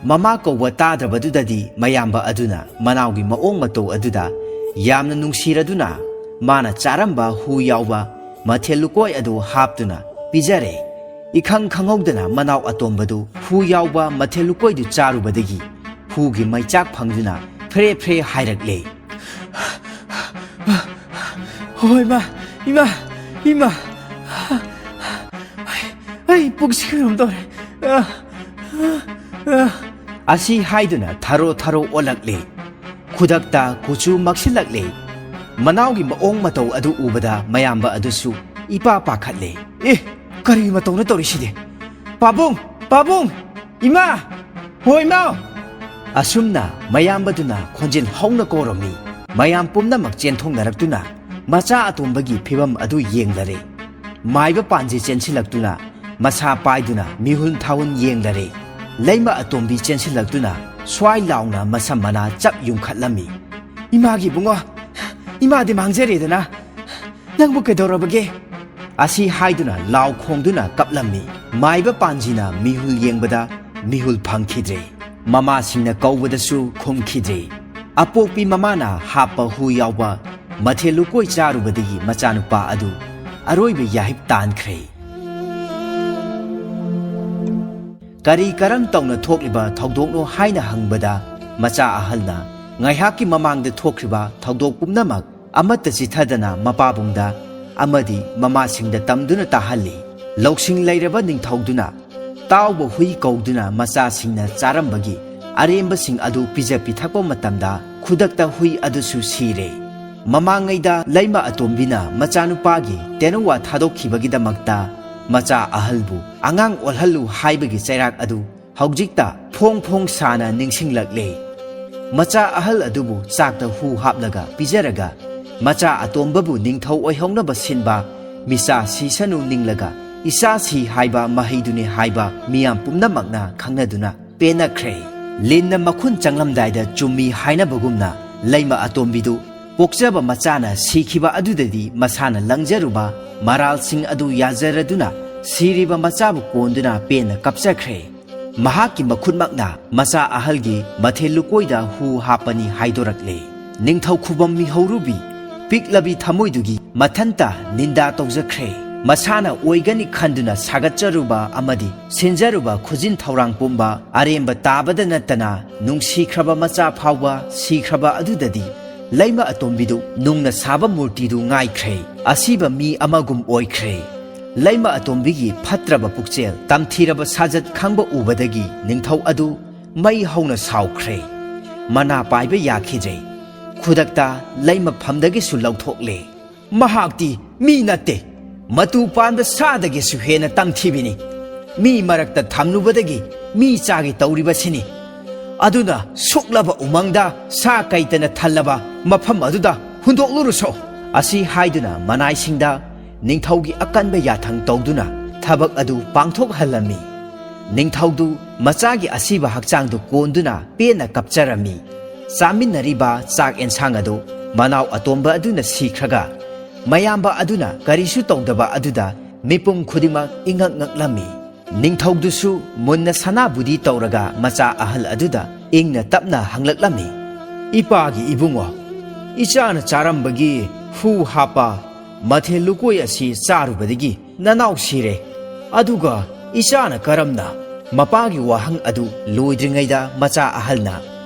ꯃꯃꯥ ꯀꯧꯕ ꯇꯥꯗ꯭ꯔꯕꯗꯨꯗꯗꯤ ꯃꯌꯥꯝꯕ ꯑꯗꯨꯅ ꯃꯅꯥꯎꯒꯤ ꯃꯑꯣꯡ ꯃꯇꯧ ꯑꯗꯨꯗ ꯌꯥꯝꯅ ꯅꯨꯡꯁꯤꯔꯗꯨꯅ ꯃꯥꯅ ꯆꯥꯔꯝꯕ ꯍꯨ ꯌꯥꯎꯕ ꯃꯊꯦꯜ ꯂꯨꯀꯣꯏ ꯑꯗꯨ ꯍꯥꯞꯇꯨꯅ ꯄꯤꯖꯔꯦ꯫ ꯏꯈꯪ ꯈꯪꯍꯧꯗꯅ ꯃꯅꯥꯎ ꯑꯇꯣꯝꯕꯗꯨ ꯍꯨ ꯌꯥꯎꯕ ꯃꯊꯦꯜ ꯂꯨꯀꯣꯏꯗꯨ ꯆꯥꯔꯨꯕꯗꯒꯤ ꯍꯨꯒꯤ ꯃꯩꯆꯥꯛ ꯐꯪꯗꯨꯅ ꯐ꯭ꯔꯦ ꯐ꯭ꯔꯦ ꯍꯥꯏꯔꯛꯂꯦ꯫ ꯍꯣꯏ, ꯏꯃꯥ, ꯏꯃꯥ, ꯏꯃꯥ, ꯑꯩ, ꯑꯩ ꯄꯨꯛꯁꯤ ꯀꯩꯅꯣꯝ ꯇꯧꯔꯦ꯫ ꯑ, ꯑ, ꯑ꯫ ꯑꯁꯤ ꯍꯥꯏꯗꯨꯅ ꯊꯔꯣ ꯊꯔꯣ ꯑꯣꯜꯂꯛꯂꯦ꯫ ꯈꯨꯗꯛꯇ ꯀꯨꯆꯨ ꯃꯛꯁꯤꯜꯂꯛꯂꯦ꯫ ꯃꯅꯥꯎꯒꯤ ꯃꯑꯣꯡ ꯃꯇꯧ ꯑꯗꯨ ꯎꯕꯗ ꯃꯌꯥꯝꯕ ꯑꯗꯨꯁꯨ ꯏꯄꯥ ꯄꯥꯈꯠꯂꯦ꯫ ꯑꯦ, ꯀꯔꯤ ꯃꯇꯧꯅ ꯇꯧꯔꯤꯁꯤꯗꯤ? ꯄꯥꯕꯨꯡ! ꯄꯥꯕꯨꯡ! ꯏꯃꯥ! ꯍꯣ, ꯏꯃꯥ! ꯑꯁꯨꯝꯅ ꯃꯌꯥꯝꯕꯗꯨꯅ ꯈꯣꯟꯖꯦꯜ ꯍꯧꯅ ꯀꯧꯔꯝꯃꯤ꯫ ꯃꯌꯥꯝ ꯄꯨꯝꯅꯃꯛ ꯆꯦꯟꯊꯣꯛꯅꯔꯛꯇꯨꯅ ꯃꯆꯥ ꯑꯇꯣꯝꯕꯒꯤ ꯐꯤꯕꯝ ꯑꯗꯨ ꯌꯦꯡꯂꯔꯦ꯫ ꯃꯥꯏꯕ ꯄꯥꯟꯖꯤ ꯆꯦꯟꯁꯤꯜꯂꯛꯇꯨꯅ ꯃꯁꯥ ꯄꯥꯏꯗꯨꯅ ꯃꯤꯍꯨꯟ ꯊꯥꯍꯨꯟ ꯌꯦꯡꯂꯔꯦ꯫ ꯂꯩꯃ ꯑꯇꯣꯝꯕꯤ ꯆꯦꯟꯁꯤꯜꯂꯛꯇꯨꯅ ꯁ꯭ꯋꯥꯏ ꯂꯥꯎꯅ ꯃꯁꯝ ꯃꯅꯥ ꯆꯞ ꯌꯨꯡꯈꯠꯂꯝꯃꯤ꯫ "ꯏꯃꯥꯒꯤ ꯏꯕꯨꯡꯉꯣ, ꯏꯃꯥꯗꯤ ꯃꯥꯡꯖꯔꯦꯗꯅ, ꯅꯪꯕꯨ ꯀꯩꯗꯧꯔꯕꯒꯦ?" ꯑꯁꯤ ꯍꯥꯏꯗꯨꯅ ꯂꯥꯎ ꯈꯣꯡꯗꯨꯅ ꯀꯞꯂꯝꯃꯤ꯫ ꯃꯥꯏꯕ ꯄꯥꯟꯖꯤꯅ ꯃꯤꯍꯨꯜ ꯌꯦꯡꯕꯗ ꯃꯤꯍꯨꯜ ꯐꯪꯈꯤꯗ꯭ꯔꯦ꯫ ꯃꯃꯥꯁꯤꯡꯅ ꯀꯧꯕꯗꯁꯨ ꯈꯨꯝꯈꯤꯗ꯭ꯔꯦ꯫ ꯑꯄꯣꯛꯄꯤ ꯃꯃꯥꯅ ꯍꯥꯞꯄ ꯍꯨ ꯌꯥꯎꯕ ꯃꯊꯦꯜ ꯂꯨꯀꯣꯏ ꯆꯥꯔꯨꯕꯗꯒꯤ ꯃꯆꯥꯅꯨꯄꯥ ꯑꯗꯨ ꯑꯔꯣꯏꯕ ꯌꯥꯍꯤꯞ ꯇꯥꯟꯈ꯭ꯔꯦ꯫ ꯀꯔꯤ ꯀꯔꯝ ꯇꯧꯅ ꯊꯣꯛꯂꯤꯕ ꯊꯧꯗꯣꯛꯅꯣ ꯍꯥꯏꯅ ꯍꯪꯕꯗ, ꯃꯆꯥ ꯑꯍꯜꯅ ꯉꯥꯏꯍꯥꯛꯀꯤ ꯃꯃꯥꯡꯗ ꯊꯣꯛꯈ꯭ꯔꯤꯕ ꯊꯧꯗꯣꯛ ꯄꯨꯝꯅꯃꯛ ꯑꯃꯠꯇ ꯆꯤꯊꯗꯅ ꯃꯄꯥꯕꯨꯡꯗ ꯑꯃꯗꯤ ꯃꯃꯥꯁꯤꯡꯗ ꯇꯝꯗꯨꯅ ꯇꯥꯍꯜꯂꯤ꯫ ꯂꯧꯁꯤꯡ ꯂꯩꯔꯕ ꯅꯤꯡꯊꯧꯗꯨꯅ ꯇꯥꯎꯕ ꯍꯨꯏ ꯀꯧꯗꯨꯅ ꯃꯆꯥꯁꯤꯡꯅ ꯆꯥꯔꯝꯕꯒꯤ ꯑꯔꯦꯝꯕꯁꯤꯡ ꯑꯗꯨ ꯄꯤꯖ ꯄꯤꯊꯛꯄ ꯃꯇꯝꯗ ꯈꯨꯗꯛꯇ ꯍꯨꯏ ꯑꯗꯨꯁꯨ ꯁꯤꯔꯦ꯫ ꯃꯃꯥꯡꯉꯩꯗ ꯂꯩꯃ ꯑꯇꯣꯝꯕꯤꯅ ꯃꯆꯥꯅꯨꯄꯥꯒꯤ ꯇꯦꯅꯋꯥ ꯊꯥꯗꯣꯛꯈꯤꯕꯒꯤꯗꯃꯛꯇ ꯃꯆꯥ ꯑꯍꯜꯕꯨ ꯑꯉꯥꯡ ꯑꯣꯜꯍꯜꯂꯨ ꯍꯥꯏꯕꯒꯤ ꯆꯩꯔꯥꯛ ꯑꯗꯨ ꯍꯧꯖꯤꯛꯇ ꯐꯣꯡ ꯐꯣꯡ ꯁꯥꯅ ꯅꯤꯡꯁꯤꯡꯂꯛꯂꯦ꯫ ꯃꯆꯥ ꯑꯍꯜ ꯑꯗꯨꯕꯨ ꯆꯥꯛꯇ ꯍꯨ ꯍꯥꯞꯂꯒ ꯄꯤꯖꯔꯒ, ꯃꯆꯥ ꯑꯇꯣꯝꯕꯕꯨ ꯅꯤꯡꯊꯧ ꯑꯣꯏꯍꯧꯅꯕ ꯁꯤꯟꯕ, ꯃꯤꯆꯥ ꯁꯤꯁꯅꯨ ꯅꯤꯡꯂꯒ ꯏꯆꯥ ꯁꯤ ꯍꯥꯏꯕ ꯃꯍꯩꯗꯨꯅꯤ ꯍꯥꯏꯕ ꯃꯤꯌꯥꯝ ꯄꯨꯝꯅꯃꯛꯅ ꯈꯪꯅꯗꯨꯅ ꯄꯦꯟꯅꯈ꯭ꯔꯦ꯫ ꯂꯤꯟꯅ ꯃꯈꯨꯟ ꯆꯪꯂꯝꯗꯥꯏꯗ ꯆꯨꯝꯃꯤ ꯍꯥꯏꯅꯕꯒꯨꯝꯅ, ꯂꯩꯃ ꯑꯇꯣꯝꯕꯤꯗꯨ ꯄꯣꯛꯆꯕ ꯃꯆꯥꯅ ꯁꯤꯈꯤꯕ ꯑꯗꯨꯗꯗꯤ ꯃꯁꯥꯅ ꯂꯪꯖꯔꯨꯕ ꯃꯔꯥꯜꯁꯤꯡ ꯑꯗꯨ ꯌꯥꯖꯔꯗꯨꯅ ꯁꯤꯔꯤꯕ ꯃꯆꯥꯕꯨ ꯀꯣꯟꯗꯨꯅ ꯄꯦꯟꯅ ꯀꯞꯆꯈ꯭ꯔꯦ꯫ ꯃꯍꯥꯛꯀꯤ ꯃꯈꯨꯠꯃꯛꯅ ꯃꯆꯥ ꯑꯍꯜꯒꯤ ꯃꯊꯦꯜ ꯂꯨꯀꯣꯏꯗ ꯍꯨ ꯍꯥꯞꯄꯅꯤ ꯍꯥꯏꯗꯣꯔꯛꯂꯦ꯫ ꯅꯤꯡꯊꯧ ꯈꯨꯕꯝ ꯃꯤꯍꯧꯔꯨꯕꯤ ꯄꯤꯛꯂꯕꯤ ꯊꯃꯣꯏꯗꯨꯒꯤ ꯃꯊꯟꯇ ꯅꯤꯟꯗꯥ ꯇꯧꯖꯈ꯭ꯔꯦ꯫ ꯃꯁꯥꯅ ꯑꯣꯏꯒꯅꯤ ꯈꯟꯗꯨꯅ ꯁꯥꯒꯠꯆꯔꯨꯕ ꯑꯃꯗꯤ ꯁꯤꯟꯖꯔꯨꯕ ꯈꯨꯖꯤꯟ ꯊꯧꯔꯥꯡ ꯄꯨꯝꯕ ꯑꯔꯦꯝꯕ ꯇꯥꯕꯗ ꯅꯠꯇꯅ, ꯅꯨꯡꯁꯤꯈ꯭ꯔꯕ ꯃꯆꯥ ꯐꯥꯎꯕ ꯁꯤꯈ꯭ꯔꯕ ꯑꯗꯨꯗꯗꯤ ꯂꯩꯃ ꯑꯇꯣꯝꯕꯤꯗꯨ ꯅꯨꯡꯅ ꯁꯥꯕ ꯃꯨꯔꯇꯤꯗꯨ ꯉꯥꯏꯈ꯭ꯔꯦ꯫ ꯑꯁꯤꯕ ꯃꯤ ꯑꯃꯒꯨꯝ ꯑꯣꯏꯈ꯭ꯔꯦ꯫ ꯂꯩꯃ ꯑꯇꯣꯝꯕꯤꯒꯤ ꯐꯠꯇ꯭ꯔꯕ ꯄꯨꯛꯆꯦꯜ, ꯇꯝꯊꯤꯔꯕ ꯁꯥꯖꯠ ꯈꯪꯕ ꯎꯕꯗꯒꯤ ꯅꯤꯡꯊꯧ ꯑꯗꯨ ꯃꯩ ꯍꯧꯅ ꯁꯥꯎꯈ꯭ꯔꯦ꯫ ꯃꯅꯥ ꯄꯥꯏꯕ ꯌꯥꯈꯤꯗ꯭ꯔꯦ꯫ ꯈꯨꯗꯛꯇ ꯂꯩꯃꯐꯝꯗꯒꯤꯁꯨ ꯂꯧꯊꯣꯛꯂꯦ꯫ "ꯃꯍꯥꯛꯇꯤ ꯃꯤ ꯅꯠꯇꯦ, ꯃꯇꯨ ꯄꯥꯟꯕ ꯁꯥꯗꯒꯤꯁꯨ ꯍꯦꯟꯅ ꯇꯝꯊꯤꯕꯤꯅꯤ꯫ ꯃꯤ ꯃꯔꯛꯇ ꯊꯝꯂꯨꯕꯗꯒꯤ ꯃꯤ ꯆꯥꯒꯦ ꯇꯧꯔꯤꯕꯁꯤꯅꯤ꯫ ꯑꯗꯨꯅ ꯁꯨꯛꯂꯕ ꯎꯃꯪꯗ ꯁꯥ ꯀꯩꯇꯅ ꯊꯜꯂꯕ ꯃꯐꯝ ꯑꯗꯨꯗ ꯍꯨꯟꯗꯣꯛꯂꯨꯔꯨꯁꯣ꯫" ꯑꯁꯤ ꯍꯥꯏꯗꯨꯅ ꯃꯅꯥꯏꯁꯤꯡꯗ ꯅꯤꯡꯊꯧꯒꯤ ꯑꯀꯟꯕ ꯌꯥꯊꯪ ꯇꯧꯗꯨꯅ ꯊꯕꯛ ꯑꯗꯨ ꯄꯥꯡꯊꯣꯛꯍꯜꯂꯝꯃꯤ꯫ ꯅꯤꯡꯊꯧꯗꯨ ꯃꯆꯥꯒꯤ ꯑꯁꯤꯕ ꯍꯛꯆꯥꯡꯗꯨ ꯀꯣꯟꯗꯨꯅ ꯄꯦꯟꯅ ꯀꯞꯆꯔꯝꯃꯤ꯫ ꯆꯥꯃꯤꯟꯅꯔꯤꯕ ꯆꯥꯛ ꯑꯦꯟꯁꯥꯡ ꯑꯗꯨ ꯃꯅꯥꯎ ꯑꯇꯣꯝꯕ ꯑꯗꯨꯅ ꯁꯤꯈ꯭ꯔꯒ, ꯃꯌꯥꯝꯕ ꯑꯗꯨꯅ ꯀꯔꯤꯁꯨ ꯇꯧꯗꯕ ꯑꯗꯨꯗ ꯃꯤꯄꯨꯝ ꯈꯨꯗꯤꯡꯃꯛ ꯏꯉꯛ ꯉꯛꯂꯝꯃꯤ꯫ ꯅꯤꯡꯊꯧꯗꯨꯁꯨ ꯃꯨꯟꯅ ꯁꯅꯥꯕꯨꯗꯤ ꯇꯧꯔꯒ ꯃꯆꯥ ꯑꯍꯜ ꯑꯗꯨꯗ ꯏꯪꯅ ꯇꯞꯅ ꯍꯪꯂꯛꯂꯝꯃꯤ, "ꯏꯄꯥꯒꯤ ꯏꯕꯨꯡꯉꯣ, ꯏꯆꯥꯅ ꯆꯥꯔꯝꯕꯒꯤ ꯍꯨ ꯍꯥꯞꯄ ꯃꯊꯦꯜ ꯂꯨꯀꯣꯏ ꯑꯁꯤ ꯆꯥꯔꯨꯕꯗꯒꯤ ꯅꯅꯥꯎ ꯁꯤꯔꯦ꯫ ꯑꯗꯨꯒ ꯏꯆꯥꯅ ꯀꯔꯝꯅ?" ꯃꯄꯥꯒꯤ ꯋꯥꯍꯪ ꯑꯗꯨ ꯂꯣꯏꯗ꯭ꯔꯤꯉꯩꯗ ꯃꯆꯥ ꯑꯍꯜꯅ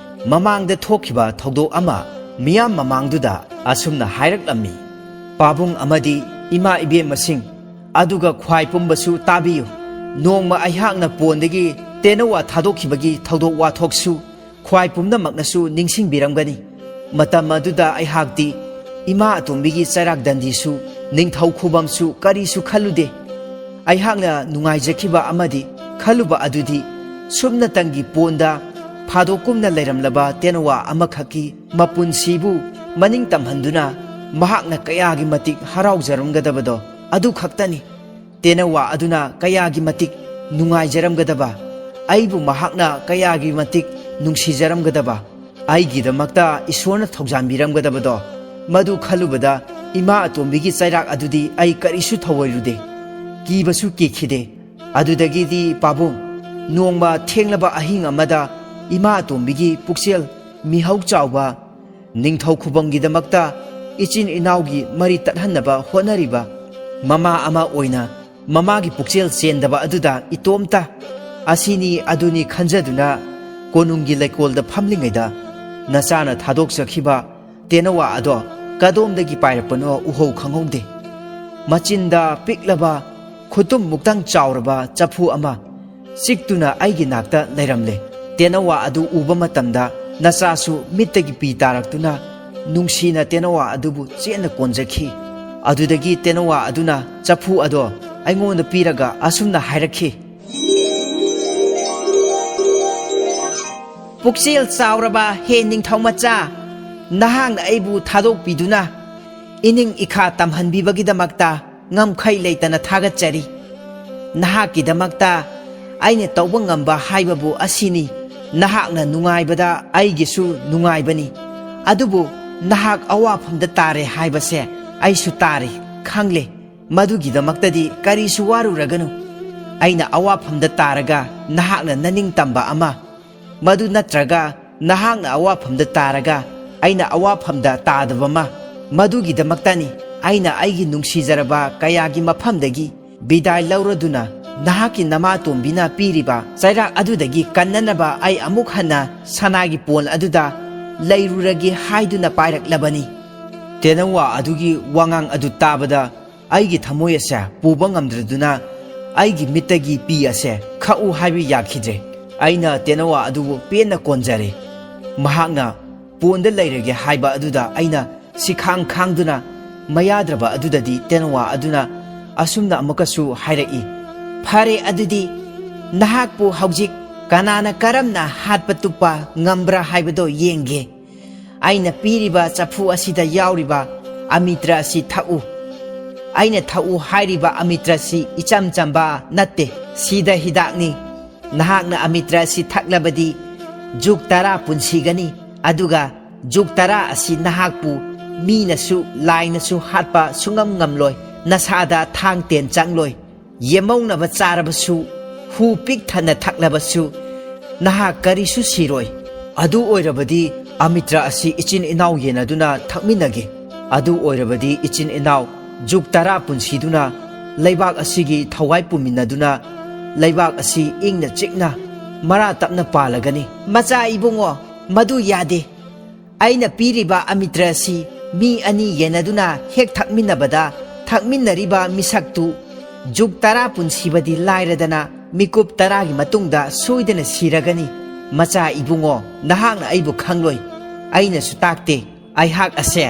ꯃꯃꯥꯡꯗ ꯊꯣꯛꯈꯤꯕ ꯊꯧꯗꯣꯛ ꯑꯃ ꯃꯤꯌꯥꯝ ꯃꯃꯥꯡꯗꯨꯗ ꯑꯁꯨꯝꯅ ꯍꯥꯏꯔꯛꯂꯝꯃꯤ, "ꯄꯥꯕꯨꯡ ꯑꯃꯗꯤ ꯏꯃꯥ ꯏꯕꯦꯟꯃꯁꯤꯡ, ꯑꯗꯨꯒ ꯈ꯭ꯋꯥꯏ ꯄꯨꯝꯕꯁꯨ ꯇꯥꯕꯤꯌꯨ꯫ ꯅꯣꯡꯃ ꯑꯩꯍꯥꯛꯅ ꯄꯣꯟꯗꯒꯤ ꯇꯦꯅꯋꯥ ꯊꯥꯗꯣꯛꯈꯤꯕꯒꯤ ꯊꯧꯗꯣꯛ ꯋꯥꯊꯣꯛꯁꯨ ꯈ꯭ꯋꯥꯏ ꯄꯨꯝꯅꯃꯛꯅꯁꯨ ꯅꯤꯡꯁꯤꯡꯕꯤꯔꯝꯒꯅꯤ꯫ ꯃꯇꯝ ꯑꯗꯨꯗ ꯑꯩꯍꯥꯛꯇꯤ ꯏꯃꯥ ꯑꯇꯣꯝꯕꯤꯒꯤ ꯆꯩꯔꯥꯛ ꯗꯟꯗꯤꯁꯨ, ꯅꯤꯡꯊꯧ ꯈꯨꯕꯝꯁꯨ ꯀꯔꯤꯁꯨ ꯈꯜꯂꯨꯗꯦ꯫ ꯑꯩꯍꯥꯛꯅ ꯅꯨꯡꯉꯥꯏꯖꯈꯤꯕ ꯑꯃꯗꯤ ꯈꯜꯂꯨꯕ ꯑꯗꯨꯗꯤ ꯁꯨꯞꯅꯇꯪꯒꯤ ꯄꯣꯟꯗ ꯐꯥꯗꯣꯛꯀꯨꯝꯅ ꯂꯩꯔꯝꯂꯕ ꯇꯦꯅꯋꯥ ꯑꯃꯈꯛꯀꯤ ꯃꯄꯨꯟꯁꯤꯕꯨ ꯃꯅꯤꯡ ꯇꯝꯍꯟꯗꯨꯅ ꯃꯍꯥꯛꯅ ꯀꯌꯥꯒꯤ ꯃꯇꯤꯛ ꯍꯔꯥꯎꯖꯔꯝꯒꯗꯕꯗꯣ ꯑꯗꯨ ꯈꯛꯇꯅꯤ꯫ ꯇꯦꯅꯋꯥ ꯑꯗꯨꯅ ꯀꯌꯥꯒꯤ ꯃꯇꯤꯛ ꯅꯨꯡꯉꯥꯏꯖꯔꯝꯒꯗꯕ, ꯑꯩꯕꯨ ꯃꯍꯥꯛꯅ ꯀꯌꯥꯒꯤ ꯃꯇꯤꯛ ꯅꯨꯡꯁꯤꯖꯔꯝꯒꯗꯕ, ꯑꯩꯒꯤꯗꯃꯛꯇ ꯏꯁꯣꯔꯅ ꯊꯧꯖꯥꯟꯕꯤꯔꯝꯒꯗꯕꯗꯣ, ꯃꯗꯨ ꯈꯜꯂꯨꯕꯗ ꯏꯃꯥ ꯑꯇꯣꯝꯕꯤꯒꯤ ꯆꯩꯔꯥꯛ ꯑꯗꯨꯗꯤ ꯑꯩ ꯀꯔꯤꯁꯨ ꯊꯧꯑꯣꯏꯔꯨꯗꯦ, ꯀꯤꯕꯁꯨ ꯀꯤꯈꯤꯗꯦ꯫ ꯑꯗꯨꯗꯒꯤꯗꯤ ꯄꯥꯕꯨꯡ, ꯅꯣꯡꯃ ꯊꯦꯡꯂꯕ ꯑꯍꯤꯡ ꯑꯃꯗ ꯏꯃꯥ ꯑꯇꯣꯝꯕꯤꯒꯤ ꯄꯨꯛꯆꯦꯜ ꯃꯤꯍꯧ ꯆꯥꯎꯕ, ꯅꯤꯡꯊꯧ ꯈꯨꯕꯝꯒꯤꯗꯃꯛꯇ ꯏꯆꯤꯟ ꯏꯅꯥꯎꯒꯤ ꯃꯔꯤ ꯇꯠꯍꯟꯅꯕ ꯍꯣꯠꯅꯔꯤꯕ ꯃꯃꯥ ꯑꯃ ꯑꯣꯏꯅ ꯃꯃꯥꯒꯤ ꯄꯨꯛꯆꯦꯜ ꯆꯦꯟꯗꯕ ꯑꯗꯨꯗ ꯏꯇꯣꯝꯇ ꯑꯁꯤꯅꯤ ꯑꯗꯨꯅꯤ ꯈꯟꯖꯗꯨꯅ ꯀꯣꯅꯨꯡꯒꯤ ꯂꯩꯀꯣꯜꯗ ꯐꯝꯂꯤꯉꯩꯗ ꯅꯆꯥꯅ ꯊꯥꯗꯣꯛꯆꯈꯤꯕ ꯇꯦꯅꯋꯥ ꯑꯗꯣ ꯀꯗꯣꯝꯗꯒꯤ ꯄꯥꯏꯔꯛꯄꯅꯣ ꯎꯍꯧ ꯈꯪꯍꯧꯗꯦ꯫ ꯃꯆꯤꯟꯗ ꯄꯤꯛꯂꯕ ꯈꯨꯇꯨꯝ ꯃꯨꯛꯇꯪ ꯆꯥꯎꯔꯕ ꯆꯐꯨ ꯑꯃ ꯆꯤꯛꯇꯨꯅ ꯑꯩꯒꯤ ꯅꯥꯛꯇ ꯂꯩꯔꯝꯂꯦ꯫ ꯇꯦꯅꯋꯥ ꯑꯗꯨ ꯎꯕ ꯃꯇꯝꯗ ꯅꯆꯥꯁꯨ ꯃꯤꯠꯇꯒꯤ ꯄꯤ ꯇꯥꯔꯛꯇꯨꯅ ꯅꯨꯡꯁꯤꯅ ꯇꯦꯅꯋꯥ ꯑꯗꯨꯕꯨ ꯆꯦꯠꯅ ꯀꯣꯟꯖꯈꯤ꯫ ꯑꯗꯨꯗꯒꯤ ꯇꯦꯅꯋꯥ ꯑꯗꯨꯅ ꯆꯐꯨ ꯑꯗꯣ ꯑꯩꯉꯣꯟꯗ ꯄꯤꯔꯒ ꯑꯁꯨꯝꯅ ꯍꯥꯏꯔꯛꯈꯤ, "ꯄꯨꯛꯆꯦꯜ ꯆꯥꯎꯔꯕ ꯍꯦ ꯅꯤꯡꯊꯧ ꯃꯆꯥ, ꯅꯍꯥꯛꯅ ꯑꯩꯕꯨ ꯊꯥꯗꯣꯛꯄꯤꯗꯨꯅ ꯏꯅꯤꯡ ꯏꯈꯥ ꯇꯝꯍꯟꯕꯤꯕꯒꯤꯗꯃꯛꯇ ꯉꯝꯈꯩ ꯂꯩꯇꯅ ꯊꯥꯒꯠꯆꯔꯤ꯫ ꯅꯍꯥꯛꯀꯤꯗꯃꯛꯇ ꯑꯩꯅ ꯇꯧꯕ ꯉꯝꯕ ꯍꯥꯏꯕꯕꯨ ꯑꯁꯤꯅꯤ꯫ ꯅꯍꯥꯛꯅ ꯅꯨꯡꯉꯥꯏꯕꯗ ꯑꯩꯒꯤꯁꯨ ꯅꯨꯡꯉꯥꯏꯕꯅꯤ꯫ ꯑꯗꯨꯕꯨ ꯅꯍꯥꯛ ꯑꯋꯥꯐꯝꯗ ꯇꯥꯔꯦ ꯍꯥꯏꯕꯁꯦ ꯑꯩꯁꯨ ꯇꯥꯔꯦ, ꯈꯪꯂꯦ꯫ ꯃꯗꯨꯒꯤꯗꯃꯛꯇꯗꯤ ꯀꯔꯤꯁꯨ ꯋꯥꯔꯨꯔꯒꯅꯨ꯫ ꯑꯩꯅ ꯑꯋꯥꯐꯝꯗ ꯇꯥꯔꯒ ꯅꯍꯥꯛꯅ ꯅꯅꯤꯡ ꯇꯝꯕ ꯑꯃ, ꯃꯗꯨ ꯅꯠꯇ꯭ꯔꯒ ꯅꯍꯥꯛꯅ ꯑꯋꯥꯐꯝꯗ ꯇꯥꯔꯒ ꯑꯩꯅ ꯑꯋꯥꯐꯝꯗ ꯇꯥꯗꯕ ꯑꯃ, ꯃꯗꯨꯒꯤꯗꯃꯛꯇꯅꯤ ꯑꯩꯅ ꯑꯩꯒꯤ ꯅꯨꯡꯁꯤꯖꯔꯕ ꯀꯌꯥꯒꯤ ꯃꯐꯝꯗꯒꯤ ꯕꯤꯗꯥꯏ ꯂꯧꯔꯗꯨꯅ ꯅꯍꯥꯛꯀꯤ ꯅꯃꯥꯇꯣꯝꯕꯤꯅ ꯄꯤꯔꯤꯕ ꯆꯩꯔꯥꯛ ꯑꯗꯨꯗꯒꯤ ꯀꯟꯅꯅꯕ ꯑꯩ ꯑꯃꯨꯛ ꯍꯟꯅ ꯁꯅꯥꯒꯤ ꯄꯣꯜ ꯑꯗꯨꯗ ꯂꯩꯔꯨꯔꯒꯦ ꯍꯥꯏꯗꯨꯅ ꯄꯥꯏꯔꯛꯂꯕꯅꯤ꯫" ꯇꯦꯅꯋꯥ ꯑꯗꯨꯒꯤ ꯋꯥꯉꯥꯡ ꯑꯗꯨ ꯇꯥꯕꯗ ꯑꯩꯒꯤ ꯊꯃꯣꯏ ꯑꯁꯦ ꯄꯨꯕ ꯉꯝꯗ꯭ꯔꯗꯨꯅ ꯑꯩꯒꯤ ꯃꯤꯠꯇꯒꯤ ꯄꯤ ꯑꯁꯦ ꯈꯛꯎ ꯍꯥꯏꯕ ꯌꯥꯈꯤꯗ꯭ꯔꯦ꯫ ꯑꯩꯅ ꯇꯦꯅꯋꯥ ꯑꯗꯨꯕꯨ ꯄꯦꯟꯅ ꯀꯣꯟꯖꯔꯦ꯫ ꯃꯍꯥꯛꯅ ꯄꯣꯟꯗ ꯂꯩꯔꯒꯦ ꯍꯥꯏꯕ ꯑꯗꯨꯗ ꯑꯩꯅ ꯁꯤꯈꯥꯡ ꯈꯥꯡꯗꯨꯅ ꯃꯌꯥꯗ꯭ꯔꯕ ꯑꯗꯨꯗꯗꯤ ꯇꯦꯅꯋꯥ ꯑꯗꯨꯅ ꯑꯁꯨꯝꯅ ꯑꯃꯨꯛꯀꯁꯨ ꯍꯥꯏꯔꯛꯏ, "ꯐꯔꯦ, ꯑꯗꯨꯗꯤ ꯅꯍꯥꯛꯄꯨ ꯍꯧꯖꯤꯛ ꯀꯅꯥꯅ ꯀꯔꯝꯅ ꯍꯥꯠꯄ ꯇꯨꯞꯄ ꯉꯝꯕ꯭ꯔꯥ ꯍꯥꯏꯕꯗꯣ ꯌꯦꯡꯒꯦ꯫ ꯑꯩꯅ ꯄꯤꯔꯤꯕ ꯆꯐꯨ ꯑꯁꯤꯗ ꯌꯥꯎꯔꯤꯕ ꯑꯃꯤꯇ꯭ꯔ ꯑꯁꯤ ꯊꯛꯎ꯫ ꯑꯩꯅ ꯊꯛꯎ ꯍꯥꯏꯔꯤꯕ ꯑꯃꯤꯇ꯭ꯔ ꯑꯁꯤ ꯏꯆꯝ ꯆꯝꯕ ꯅꯠꯇꯦ, ꯁꯤꯗ ꯍꯤꯗꯥꯛꯅꯤ꯫ ꯅꯍꯥꯛꯅ ꯑꯃꯤꯇ꯭ꯔ ꯑꯁꯤ ꯊꯛꯂꯕꯗꯤ ꯖꯨꯒ ꯇꯔꯥ ꯄꯨꯟꯁꯤꯒꯅꯤ, ꯑꯗꯨꯒ ꯖꯨꯒ ꯇꯔꯥ ꯑꯁꯤ ꯅꯍꯥꯛꯄꯨ ꯃꯤꯅꯁꯨ ꯂꯥꯏꯅꯁꯨ ꯍꯥꯠꯄ ꯁꯨꯡꯉꯝ ꯉꯝꯂꯣꯏ꯫ ꯅꯁꯥꯗ ꯊꯥꯡ ꯇꯦꯟ ꯆꯪꯂꯣꯏ꯫ ꯌꯦꯃꯧꯅꯕ ꯆꯥꯔꯕꯁꯨ, ꯍꯨ ꯄꯤꯛ ꯊꯟꯅ ꯊꯛꯂꯕꯁꯨ, ꯅꯍꯥꯛ ꯀꯔꯤꯁꯨ ꯁꯤꯔꯣꯏ꯫ ꯑꯗꯨ ꯑꯣꯏꯔꯕꯗꯤ ꯑꯃꯤꯇ꯭ꯔ ꯑꯁꯤ ꯏꯆꯤꯟ ꯏꯅꯥꯎ ꯌꯦꯟꯅꯗꯨꯅ ꯊꯛꯃꯤꯟꯅꯒꯦ꯫ ꯑꯗꯨ ꯑꯣꯏꯔꯕꯗꯤ ꯏꯆꯤꯟ ꯏꯅꯥꯎ ꯖꯨꯒ ꯇꯔꯥ ꯄꯨꯟꯁꯤꯗꯨꯅ ꯂꯩꯕꯥꯛ ꯑꯁꯤꯒꯤ ꯊꯋꯥꯏ ꯄꯨꯃꯤꯟꯅꯗꯨꯅ ꯂꯩꯕꯥꯛ ꯑꯁꯤ ꯏꯪꯅ ꯆꯤꯛꯅ ꯃꯔꯥ ꯇꯞꯅ ꯄꯥꯜꯂꯒꯅꯤ꯫ ꯃꯆꯥ ꯏꯕꯨꯡꯉꯣ, ꯃꯗꯨ ꯌꯥꯗꯦ꯫ ꯑꯩꯅ ꯄꯤꯔꯤꯕ ꯑꯃꯤꯇ꯭ꯔ ꯑꯁꯤ ꯃꯤ ꯑꯅꯤ ꯌꯦꯟꯅꯗꯨꯅ ꯍꯦꯛ ꯊꯛꯃꯤꯟꯅꯕꯗ, ꯊꯛꯃꯤꯟꯅꯔꯤꯕ ꯃꯤꯁꯛꯇꯨ ꯖꯨꯒ ꯇꯔꯥ ꯄꯨꯟꯁꯤꯕꯗꯤ ꯂꯥꯏꯔꯗꯅ, ꯃꯤꯀꯨꯞ ꯇꯔꯥꯒꯤ ꯃꯇꯨꯡꯗ ꯁꯣꯏꯗꯅ ꯁꯤꯔꯒꯅꯤ꯫ ꯃꯆꯥ ꯏꯕꯨꯡꯉꯣ, ꯅꯍꯥꯛꯅ ꯑꯩꯕꯨ ꯈꯪꯂꯣꯏ꯫ ꯑꯩꯅꯁꯨ ꯇꯥꯛꯇꯦ꯫ ꯑꯩꯍꯥꯛ ꯑꯁꯦ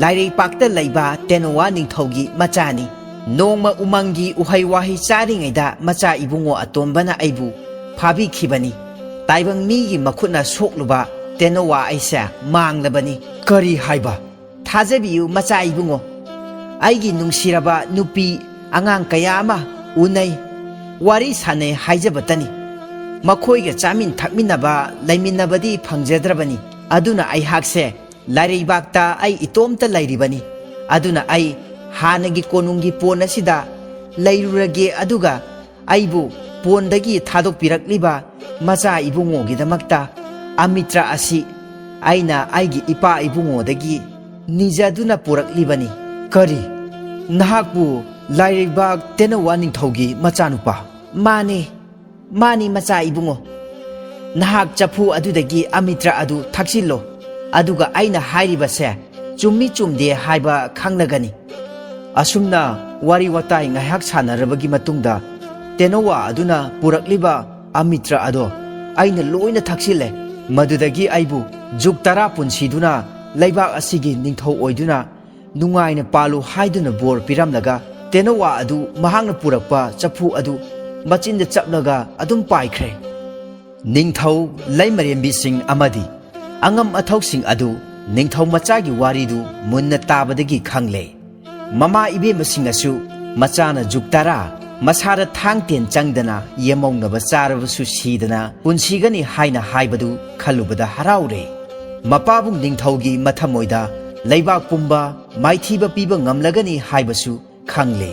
ꯂꯥꯏꯔꯩꯄꯥꯛꯇ ꯂꯩꯕ ꯇꯦꯅꯋꯥ ꯅꯤꯡꯊꯧꯒꯤ ꯃꯆꯥꯅꯤ꯫ ꯅꯣꯡꯃ ꯎꯃꯪꯒꯤ ꯎꯍꯩ ꯋꯥꯍꯩ ꯆꯥꯔꯤꯉꯩꯗ ꯃꯆꯥ ꯏꯕꯨꯡꯉꯣ ꯑꯇꯣꯝꯕꯅ ꯑꯩꯕꯨ ꯐꯥꯕꯤꯈꯤꯕꯅꯤ꯫ ꯇꯥꯏꯕꯪ ꯃꯤꯒꯤ ꯃꯈꯨꯠꯅ ꯁꯣꯛꯂꯨꯕ ꯇꯦꯅꯋꯥ ꯑꯩꯁꯦ ꯃꯥꯡꯂꯕꯅꯤ꯫ ꯀꯔꯤ ꯍꯥꯏꯕ? ꯊꯥꯖꯕꯤꯌꯨ, ꯃꯆꯥ ꯏꯕꯨꯡꯉꯣ꯫ ꯑꯩꯒꯤ ꯅꯨꯡꯁꯤꯔꯕ ꯅꯨꯄꯤ ꯑꯉꯥꯡ ꯀꯌꯥ ꯑꯃ ꯎꯅꯩ, ꯋꯥꯔꯤ ꯁꯥꯟꯅꯩ ꯍꯥꯏꯖꯕꯇꯅꯤ꯫ ꯃꯈꯣꯏꯒ ꯆꯥꯃꯤꯟ ꯊꯛꯃꯤꯟꯅꯕ, ꯂꯩꯃꯤꯟꯅꯕꯗꯤ ꯐꯪꯖꯗ꯭ꯔꯕꯅꯤ꯫ ꯑꯗꯨꯅ ꯑꯩꯍꯥꯛꯁꯦ ꯂꯥꯏꯔꯩꯕꯥꯛꯇ ꯑꯩ ꯏꯇꯣꯝꯇ ꯂꯩꯔꯤꯕꯅꯤ꯫ ꯑꯗꯨꯅ ꯑꯩ ꯍꯥꯟꯅꯒꯤ ꯀꯣꯅꯨꯡꯒꯤ ꯄꯣꯟ ꯑꯁꯤꯗ ꯂꯩꯔꯨꯔꯒꯦ, ꯑꯗꯨꯒ ꯑꯩꯕꯨ ꯄꯣꯟꯗꯒꯤ ꯊꯥꯗꯣꯛꯄꯤꯔꯛꯂꯤꯕ ꯃꯆꯥ ꯏꯕꯨꯡꯉꯣꯒꯤꯗꯃꯛꯇ ꯑꯃꯤꯇ꯭ꯔ ꯑꯁꯤ ꯑꯩꯅ ꯑꯩꯒꯤ ꯏꯄꯥ ꯏꯕꯨꯡꯉꯣꯗꯒꯤ ꯅꯤꯖꯗꯨꯅ ꯄꯨꯔꯛꯂꯤꯕꯅꯤ꯫ ꯀꯔꯤ? ꯅꯍꯥꯛꯄꯨ ꯂꯥꯏꯔꯩꯕꯥꯛ ꯇꯦꯅꯋꯥ ꯅꯤꯡꯊꯧꯒꯤ ꯃꯆꯥꯅꯨꯄꯥ? ꯃꯥꯅꯤ, ꯃꯥꯅꯤ, ꯃꯆꯥ ꯏꯕꯨꯡꯉꯣ꯫ ꯅꯍꯥꯛ ꯆꯐꯨ ꯑꯗꯨꯗꯒꯤ ꯑꯃꯤꯇ꯭ꯔ ꯑꯗꯨ ꯊꯛꯆꯤꯜꯂꯣ, ꯑꯗꯨꯒ ꯑꯩꯅ ꯍꯥꯏꯔꯤꯕꯁꯦ ꯆꯨꯝꯃꯤ ꯆꯨꯝꯗꯦ ꯍꯥꯏꯕ ꯈꯪꯂꯒꯅꯤ꯫ ꯑꯁꯨꯝꯅ ꯋꯥꯔꯤ ꯋꯥꯇꯥꯏ ꯉꯥꯏꯍꯥꯛ ꯁꯥꯟꯅꯔꯕꯒꯤ ꯃꯇꯨꯡꯗ, ꯇꯦꯅꯋꯥ ꯑꯗꯨꯅ ꯄꯨꯔꯛꯂꯤꯕ ꯑꯃꯤꯇ꯭ꯔ ꯑꯗꯣ ꯑꯩꯅ ꯂꯣꯏꯅ ꯊꯛꯆꯤꯜꯂꯦ꯫ ꯃꯗꯨꯗꯒꯤ ꯑꯩꯕꯨ ꯖꯨꯒ ꯇꯔꯥ ꯄꯨꯟꯁꯤꯗꯨꯅ ꯂꯩꯕꯥꯛ ꯑꯁꯤꯒꯤ ꯅꯤꯡꯊꯧ ꯑꯣꯏꯗꯨꯅ ꯅꯨꯡꯉꯥꯏꯅ ꯄꯥꯜꯂꯨ ꯍꯥꯏꯗꯨꯅ ꯕꯣꯔ ꯄꯤꯔꯝꯂꯒ, ꯇꯦꯅꯋꯥ ꯑꯗꯨ ꯃꯍꯥꯛꯅ ꯄꯨꯔꯛꯄ ꯆꯐꯨ ꯑꯗꯨ ꯃꯆꯤꯟꯗ ꯆꯞꯂꯒ ꯑꯗꯨꯝ ꯄꯥꯏꯈ꯭ꯔꯦ꯫ ꯅꯤꯡꯊꯧ, ꯂꯩꯃꯔꯦꯝꯕꯤꯁꯤꯡ ꯑꯃꯗꯤ ꯑꯉꯝ ꯑꯊꯧꯁꯤꯡ ꯑꯗꯨ ꯅꯤꯡꯊꯧ ꯃꯆꯥꯒꯤ ꯋꯥꯔꯤꯗꯨ ꯃꯨꯟꯅ ꯇꯥꯕꯗꯒꯤ ꯈꯪꯂꯦ꯫ ꯃꯃꯥ ꯏꯕꯦꯝꯃꯁꯤꯡꯅꯁꯨ ꯃꯆꯥꯅ ꯖꯨꯛ ꯇꯔꯥ ꯃꯁꯥꯗ ꯊꯥꯡ ꯇꯦꯟ ꯆꯪꯗꯅ ꯌꯦꯃꯧꯅꯕ ꯆꯥꯔꯕꯁꯨ ꯁꯤꯗꯅ ꯄꯨꯟꯁꯤꯒꯅꯤ ꯍꯥꯏꯅ ꯍꯥꯏꯕꯗꯨ ꯈꯜꯂꯨꯕꯗ ꯍꯔꯥꯎꯔꯦ꯫ ꯃꯄꯥꯕꯨꯡ ꯅꯤꯡꯊꯧꯒꯤ ꯃꯊꯃꯣꯏꯗ ꯂꯩꯕꯥꯛ ꯄꯨꯝꯕ ꯃꯥꯏꯊꯤꯕ ꯄꯤꯕ ꯉꯝꯂꯒꯅꯤ ꯍꯥꯏꯕꯁꯨ ꯈꯪꯂꯦ꯫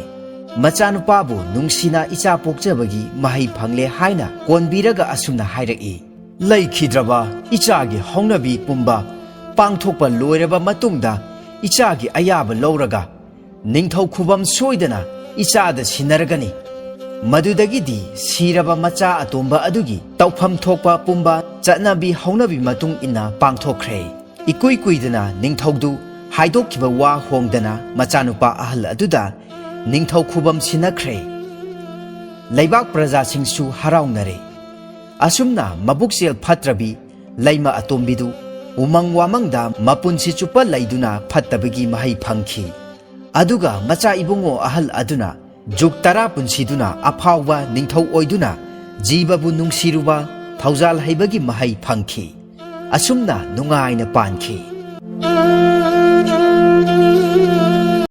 ꯃꯆꯥꯅꯨꯄꯥꯕꯨ ꯅꯨꯡꯁꯤꯅ ꯏꯆꯥ ꯄꯣꯛꯆꯕꯒꯤ ꯃꯍꯩ ꯐꯪꯂꯦ ꯍꯥꯏꯅ ꯀꯣꯟꯕꯤꯔꯒ ꯑꯁꯨꯝꯅ ꯍꯥꯏꯔꯛꯏ, "ꯂꯩꯈꯤꯗ꯭ꯔꯕ ꯏꯆꯥꯒꯤ ꯍꯧꯅꯕꯤ ꯄꯨꯝꯕ ꯄꯥꯡꯊꯣꯛꯄ ꯂꯣꯏꯔꯕ ꯃꯇꯨꯡꯗ ꯏꯆꯥꯒꯤ ꯑꯌꯥꯕ ꯂꯧꯔꯒ ꯅꯤꯡꯊꯧ ꯈꯨꯕꯝ ꯁꯣꯏꯗꯅ ꯏꯆꯥꯗ ꯁꯤꯟꯅꯔꯒꯅꯤ꯫ ꯃꯗꯨꯗꯒꯤꯗꯤ ꯁꯤꯔꯕ ꯃꯆꯥ ꯑꯇꯣꯝꯕ ꯑꯗꯨꯒꯤ ꯇꯧꯐꯝ ꯊꯣꯛꯄ ꯄꯨꯝꯕ ꯆꯠꯅꯕꯤ ꯍꯧꯅꯕꯤ ꯃꯇꯨꯡ ꯏꯟꯅ ꯄꯥꯡꯊꯣꯛꯈ꯭ꯔꯦ꯫" ꯏꯀꯨꯏ ꯀꯨꯏꯗꯅ ꯅꯤꯡꯊꯧꯗꯨ ꯍꯥꯏꯗꯣꯛꯈꯤꯕ ꯋꯥ ꯍꯣꯡꯗꯅ ꯃꯆꯥꯅꯨꯄꯥ ꯑꯍꯜ ꯑꯗꯨꯗ ꯅꯤꯡꯊꯧ ꯈꯨꯕꯝ ꯁꯤꯟꯅꯈ꯭ꯔꯦ꯫ ꯂꯩꯕꯥꯛ ꯄ꯭ꯔꯖꯥꯁꯤꯡꯁꯨ ꯍꯔꯥꯎꯅꯔꯦ꯫ ꯑꯁꯨꯝꯅ ꯃꯕꯨꯛꯆꯦꯜ ꯐꯠꯇ꯭ꯔꯕꯤ ꯂꯩꯃ ꯑꯇꯣꯝꯕꯤꯗꯨ ꯎꯃꯪ ꯋꯥꯃꯪꯗ ꯃꯄꯨꯟꯁꯤ ꯆꯨꯞꯄ ꯂꯩꯗꯨꯅ ꯐꯠꯇꯕꯒꯤ ꯃꯍꯩ ꯐꯪꯈꯤ꯫ ꯑꯗꯨꯒ ꯃꯆꯥ ꯏꯕꯨꯡꯉꯣ ꯑꯍꯜ ꯑꯗꯨꯅ ꯖꯨꯛ ꯇꯔꯥ ꯄꯨꯟꯁꯤꯗꯨꯅ ꯑꯐꯥꯎꯕ ꯅꯤꯡꯊꯧ ꯑꯣꯏꯗꯨꯅ ꯖꯤꯕꯕꯨ ꯅꯨꯡꯁꯤꯔꯨꯕ, ꯊꯧꯖꯥꯜ ꯍꯩꯕꯒꯤ ꯃꯍꯩ ꯐꯪꯈꯤ꯫ ꯑꯁꯨꯝꯅ ꯅꯨꯡꯉꯥꯏꯅ ꯄꯥꯟꯈꯤ꯫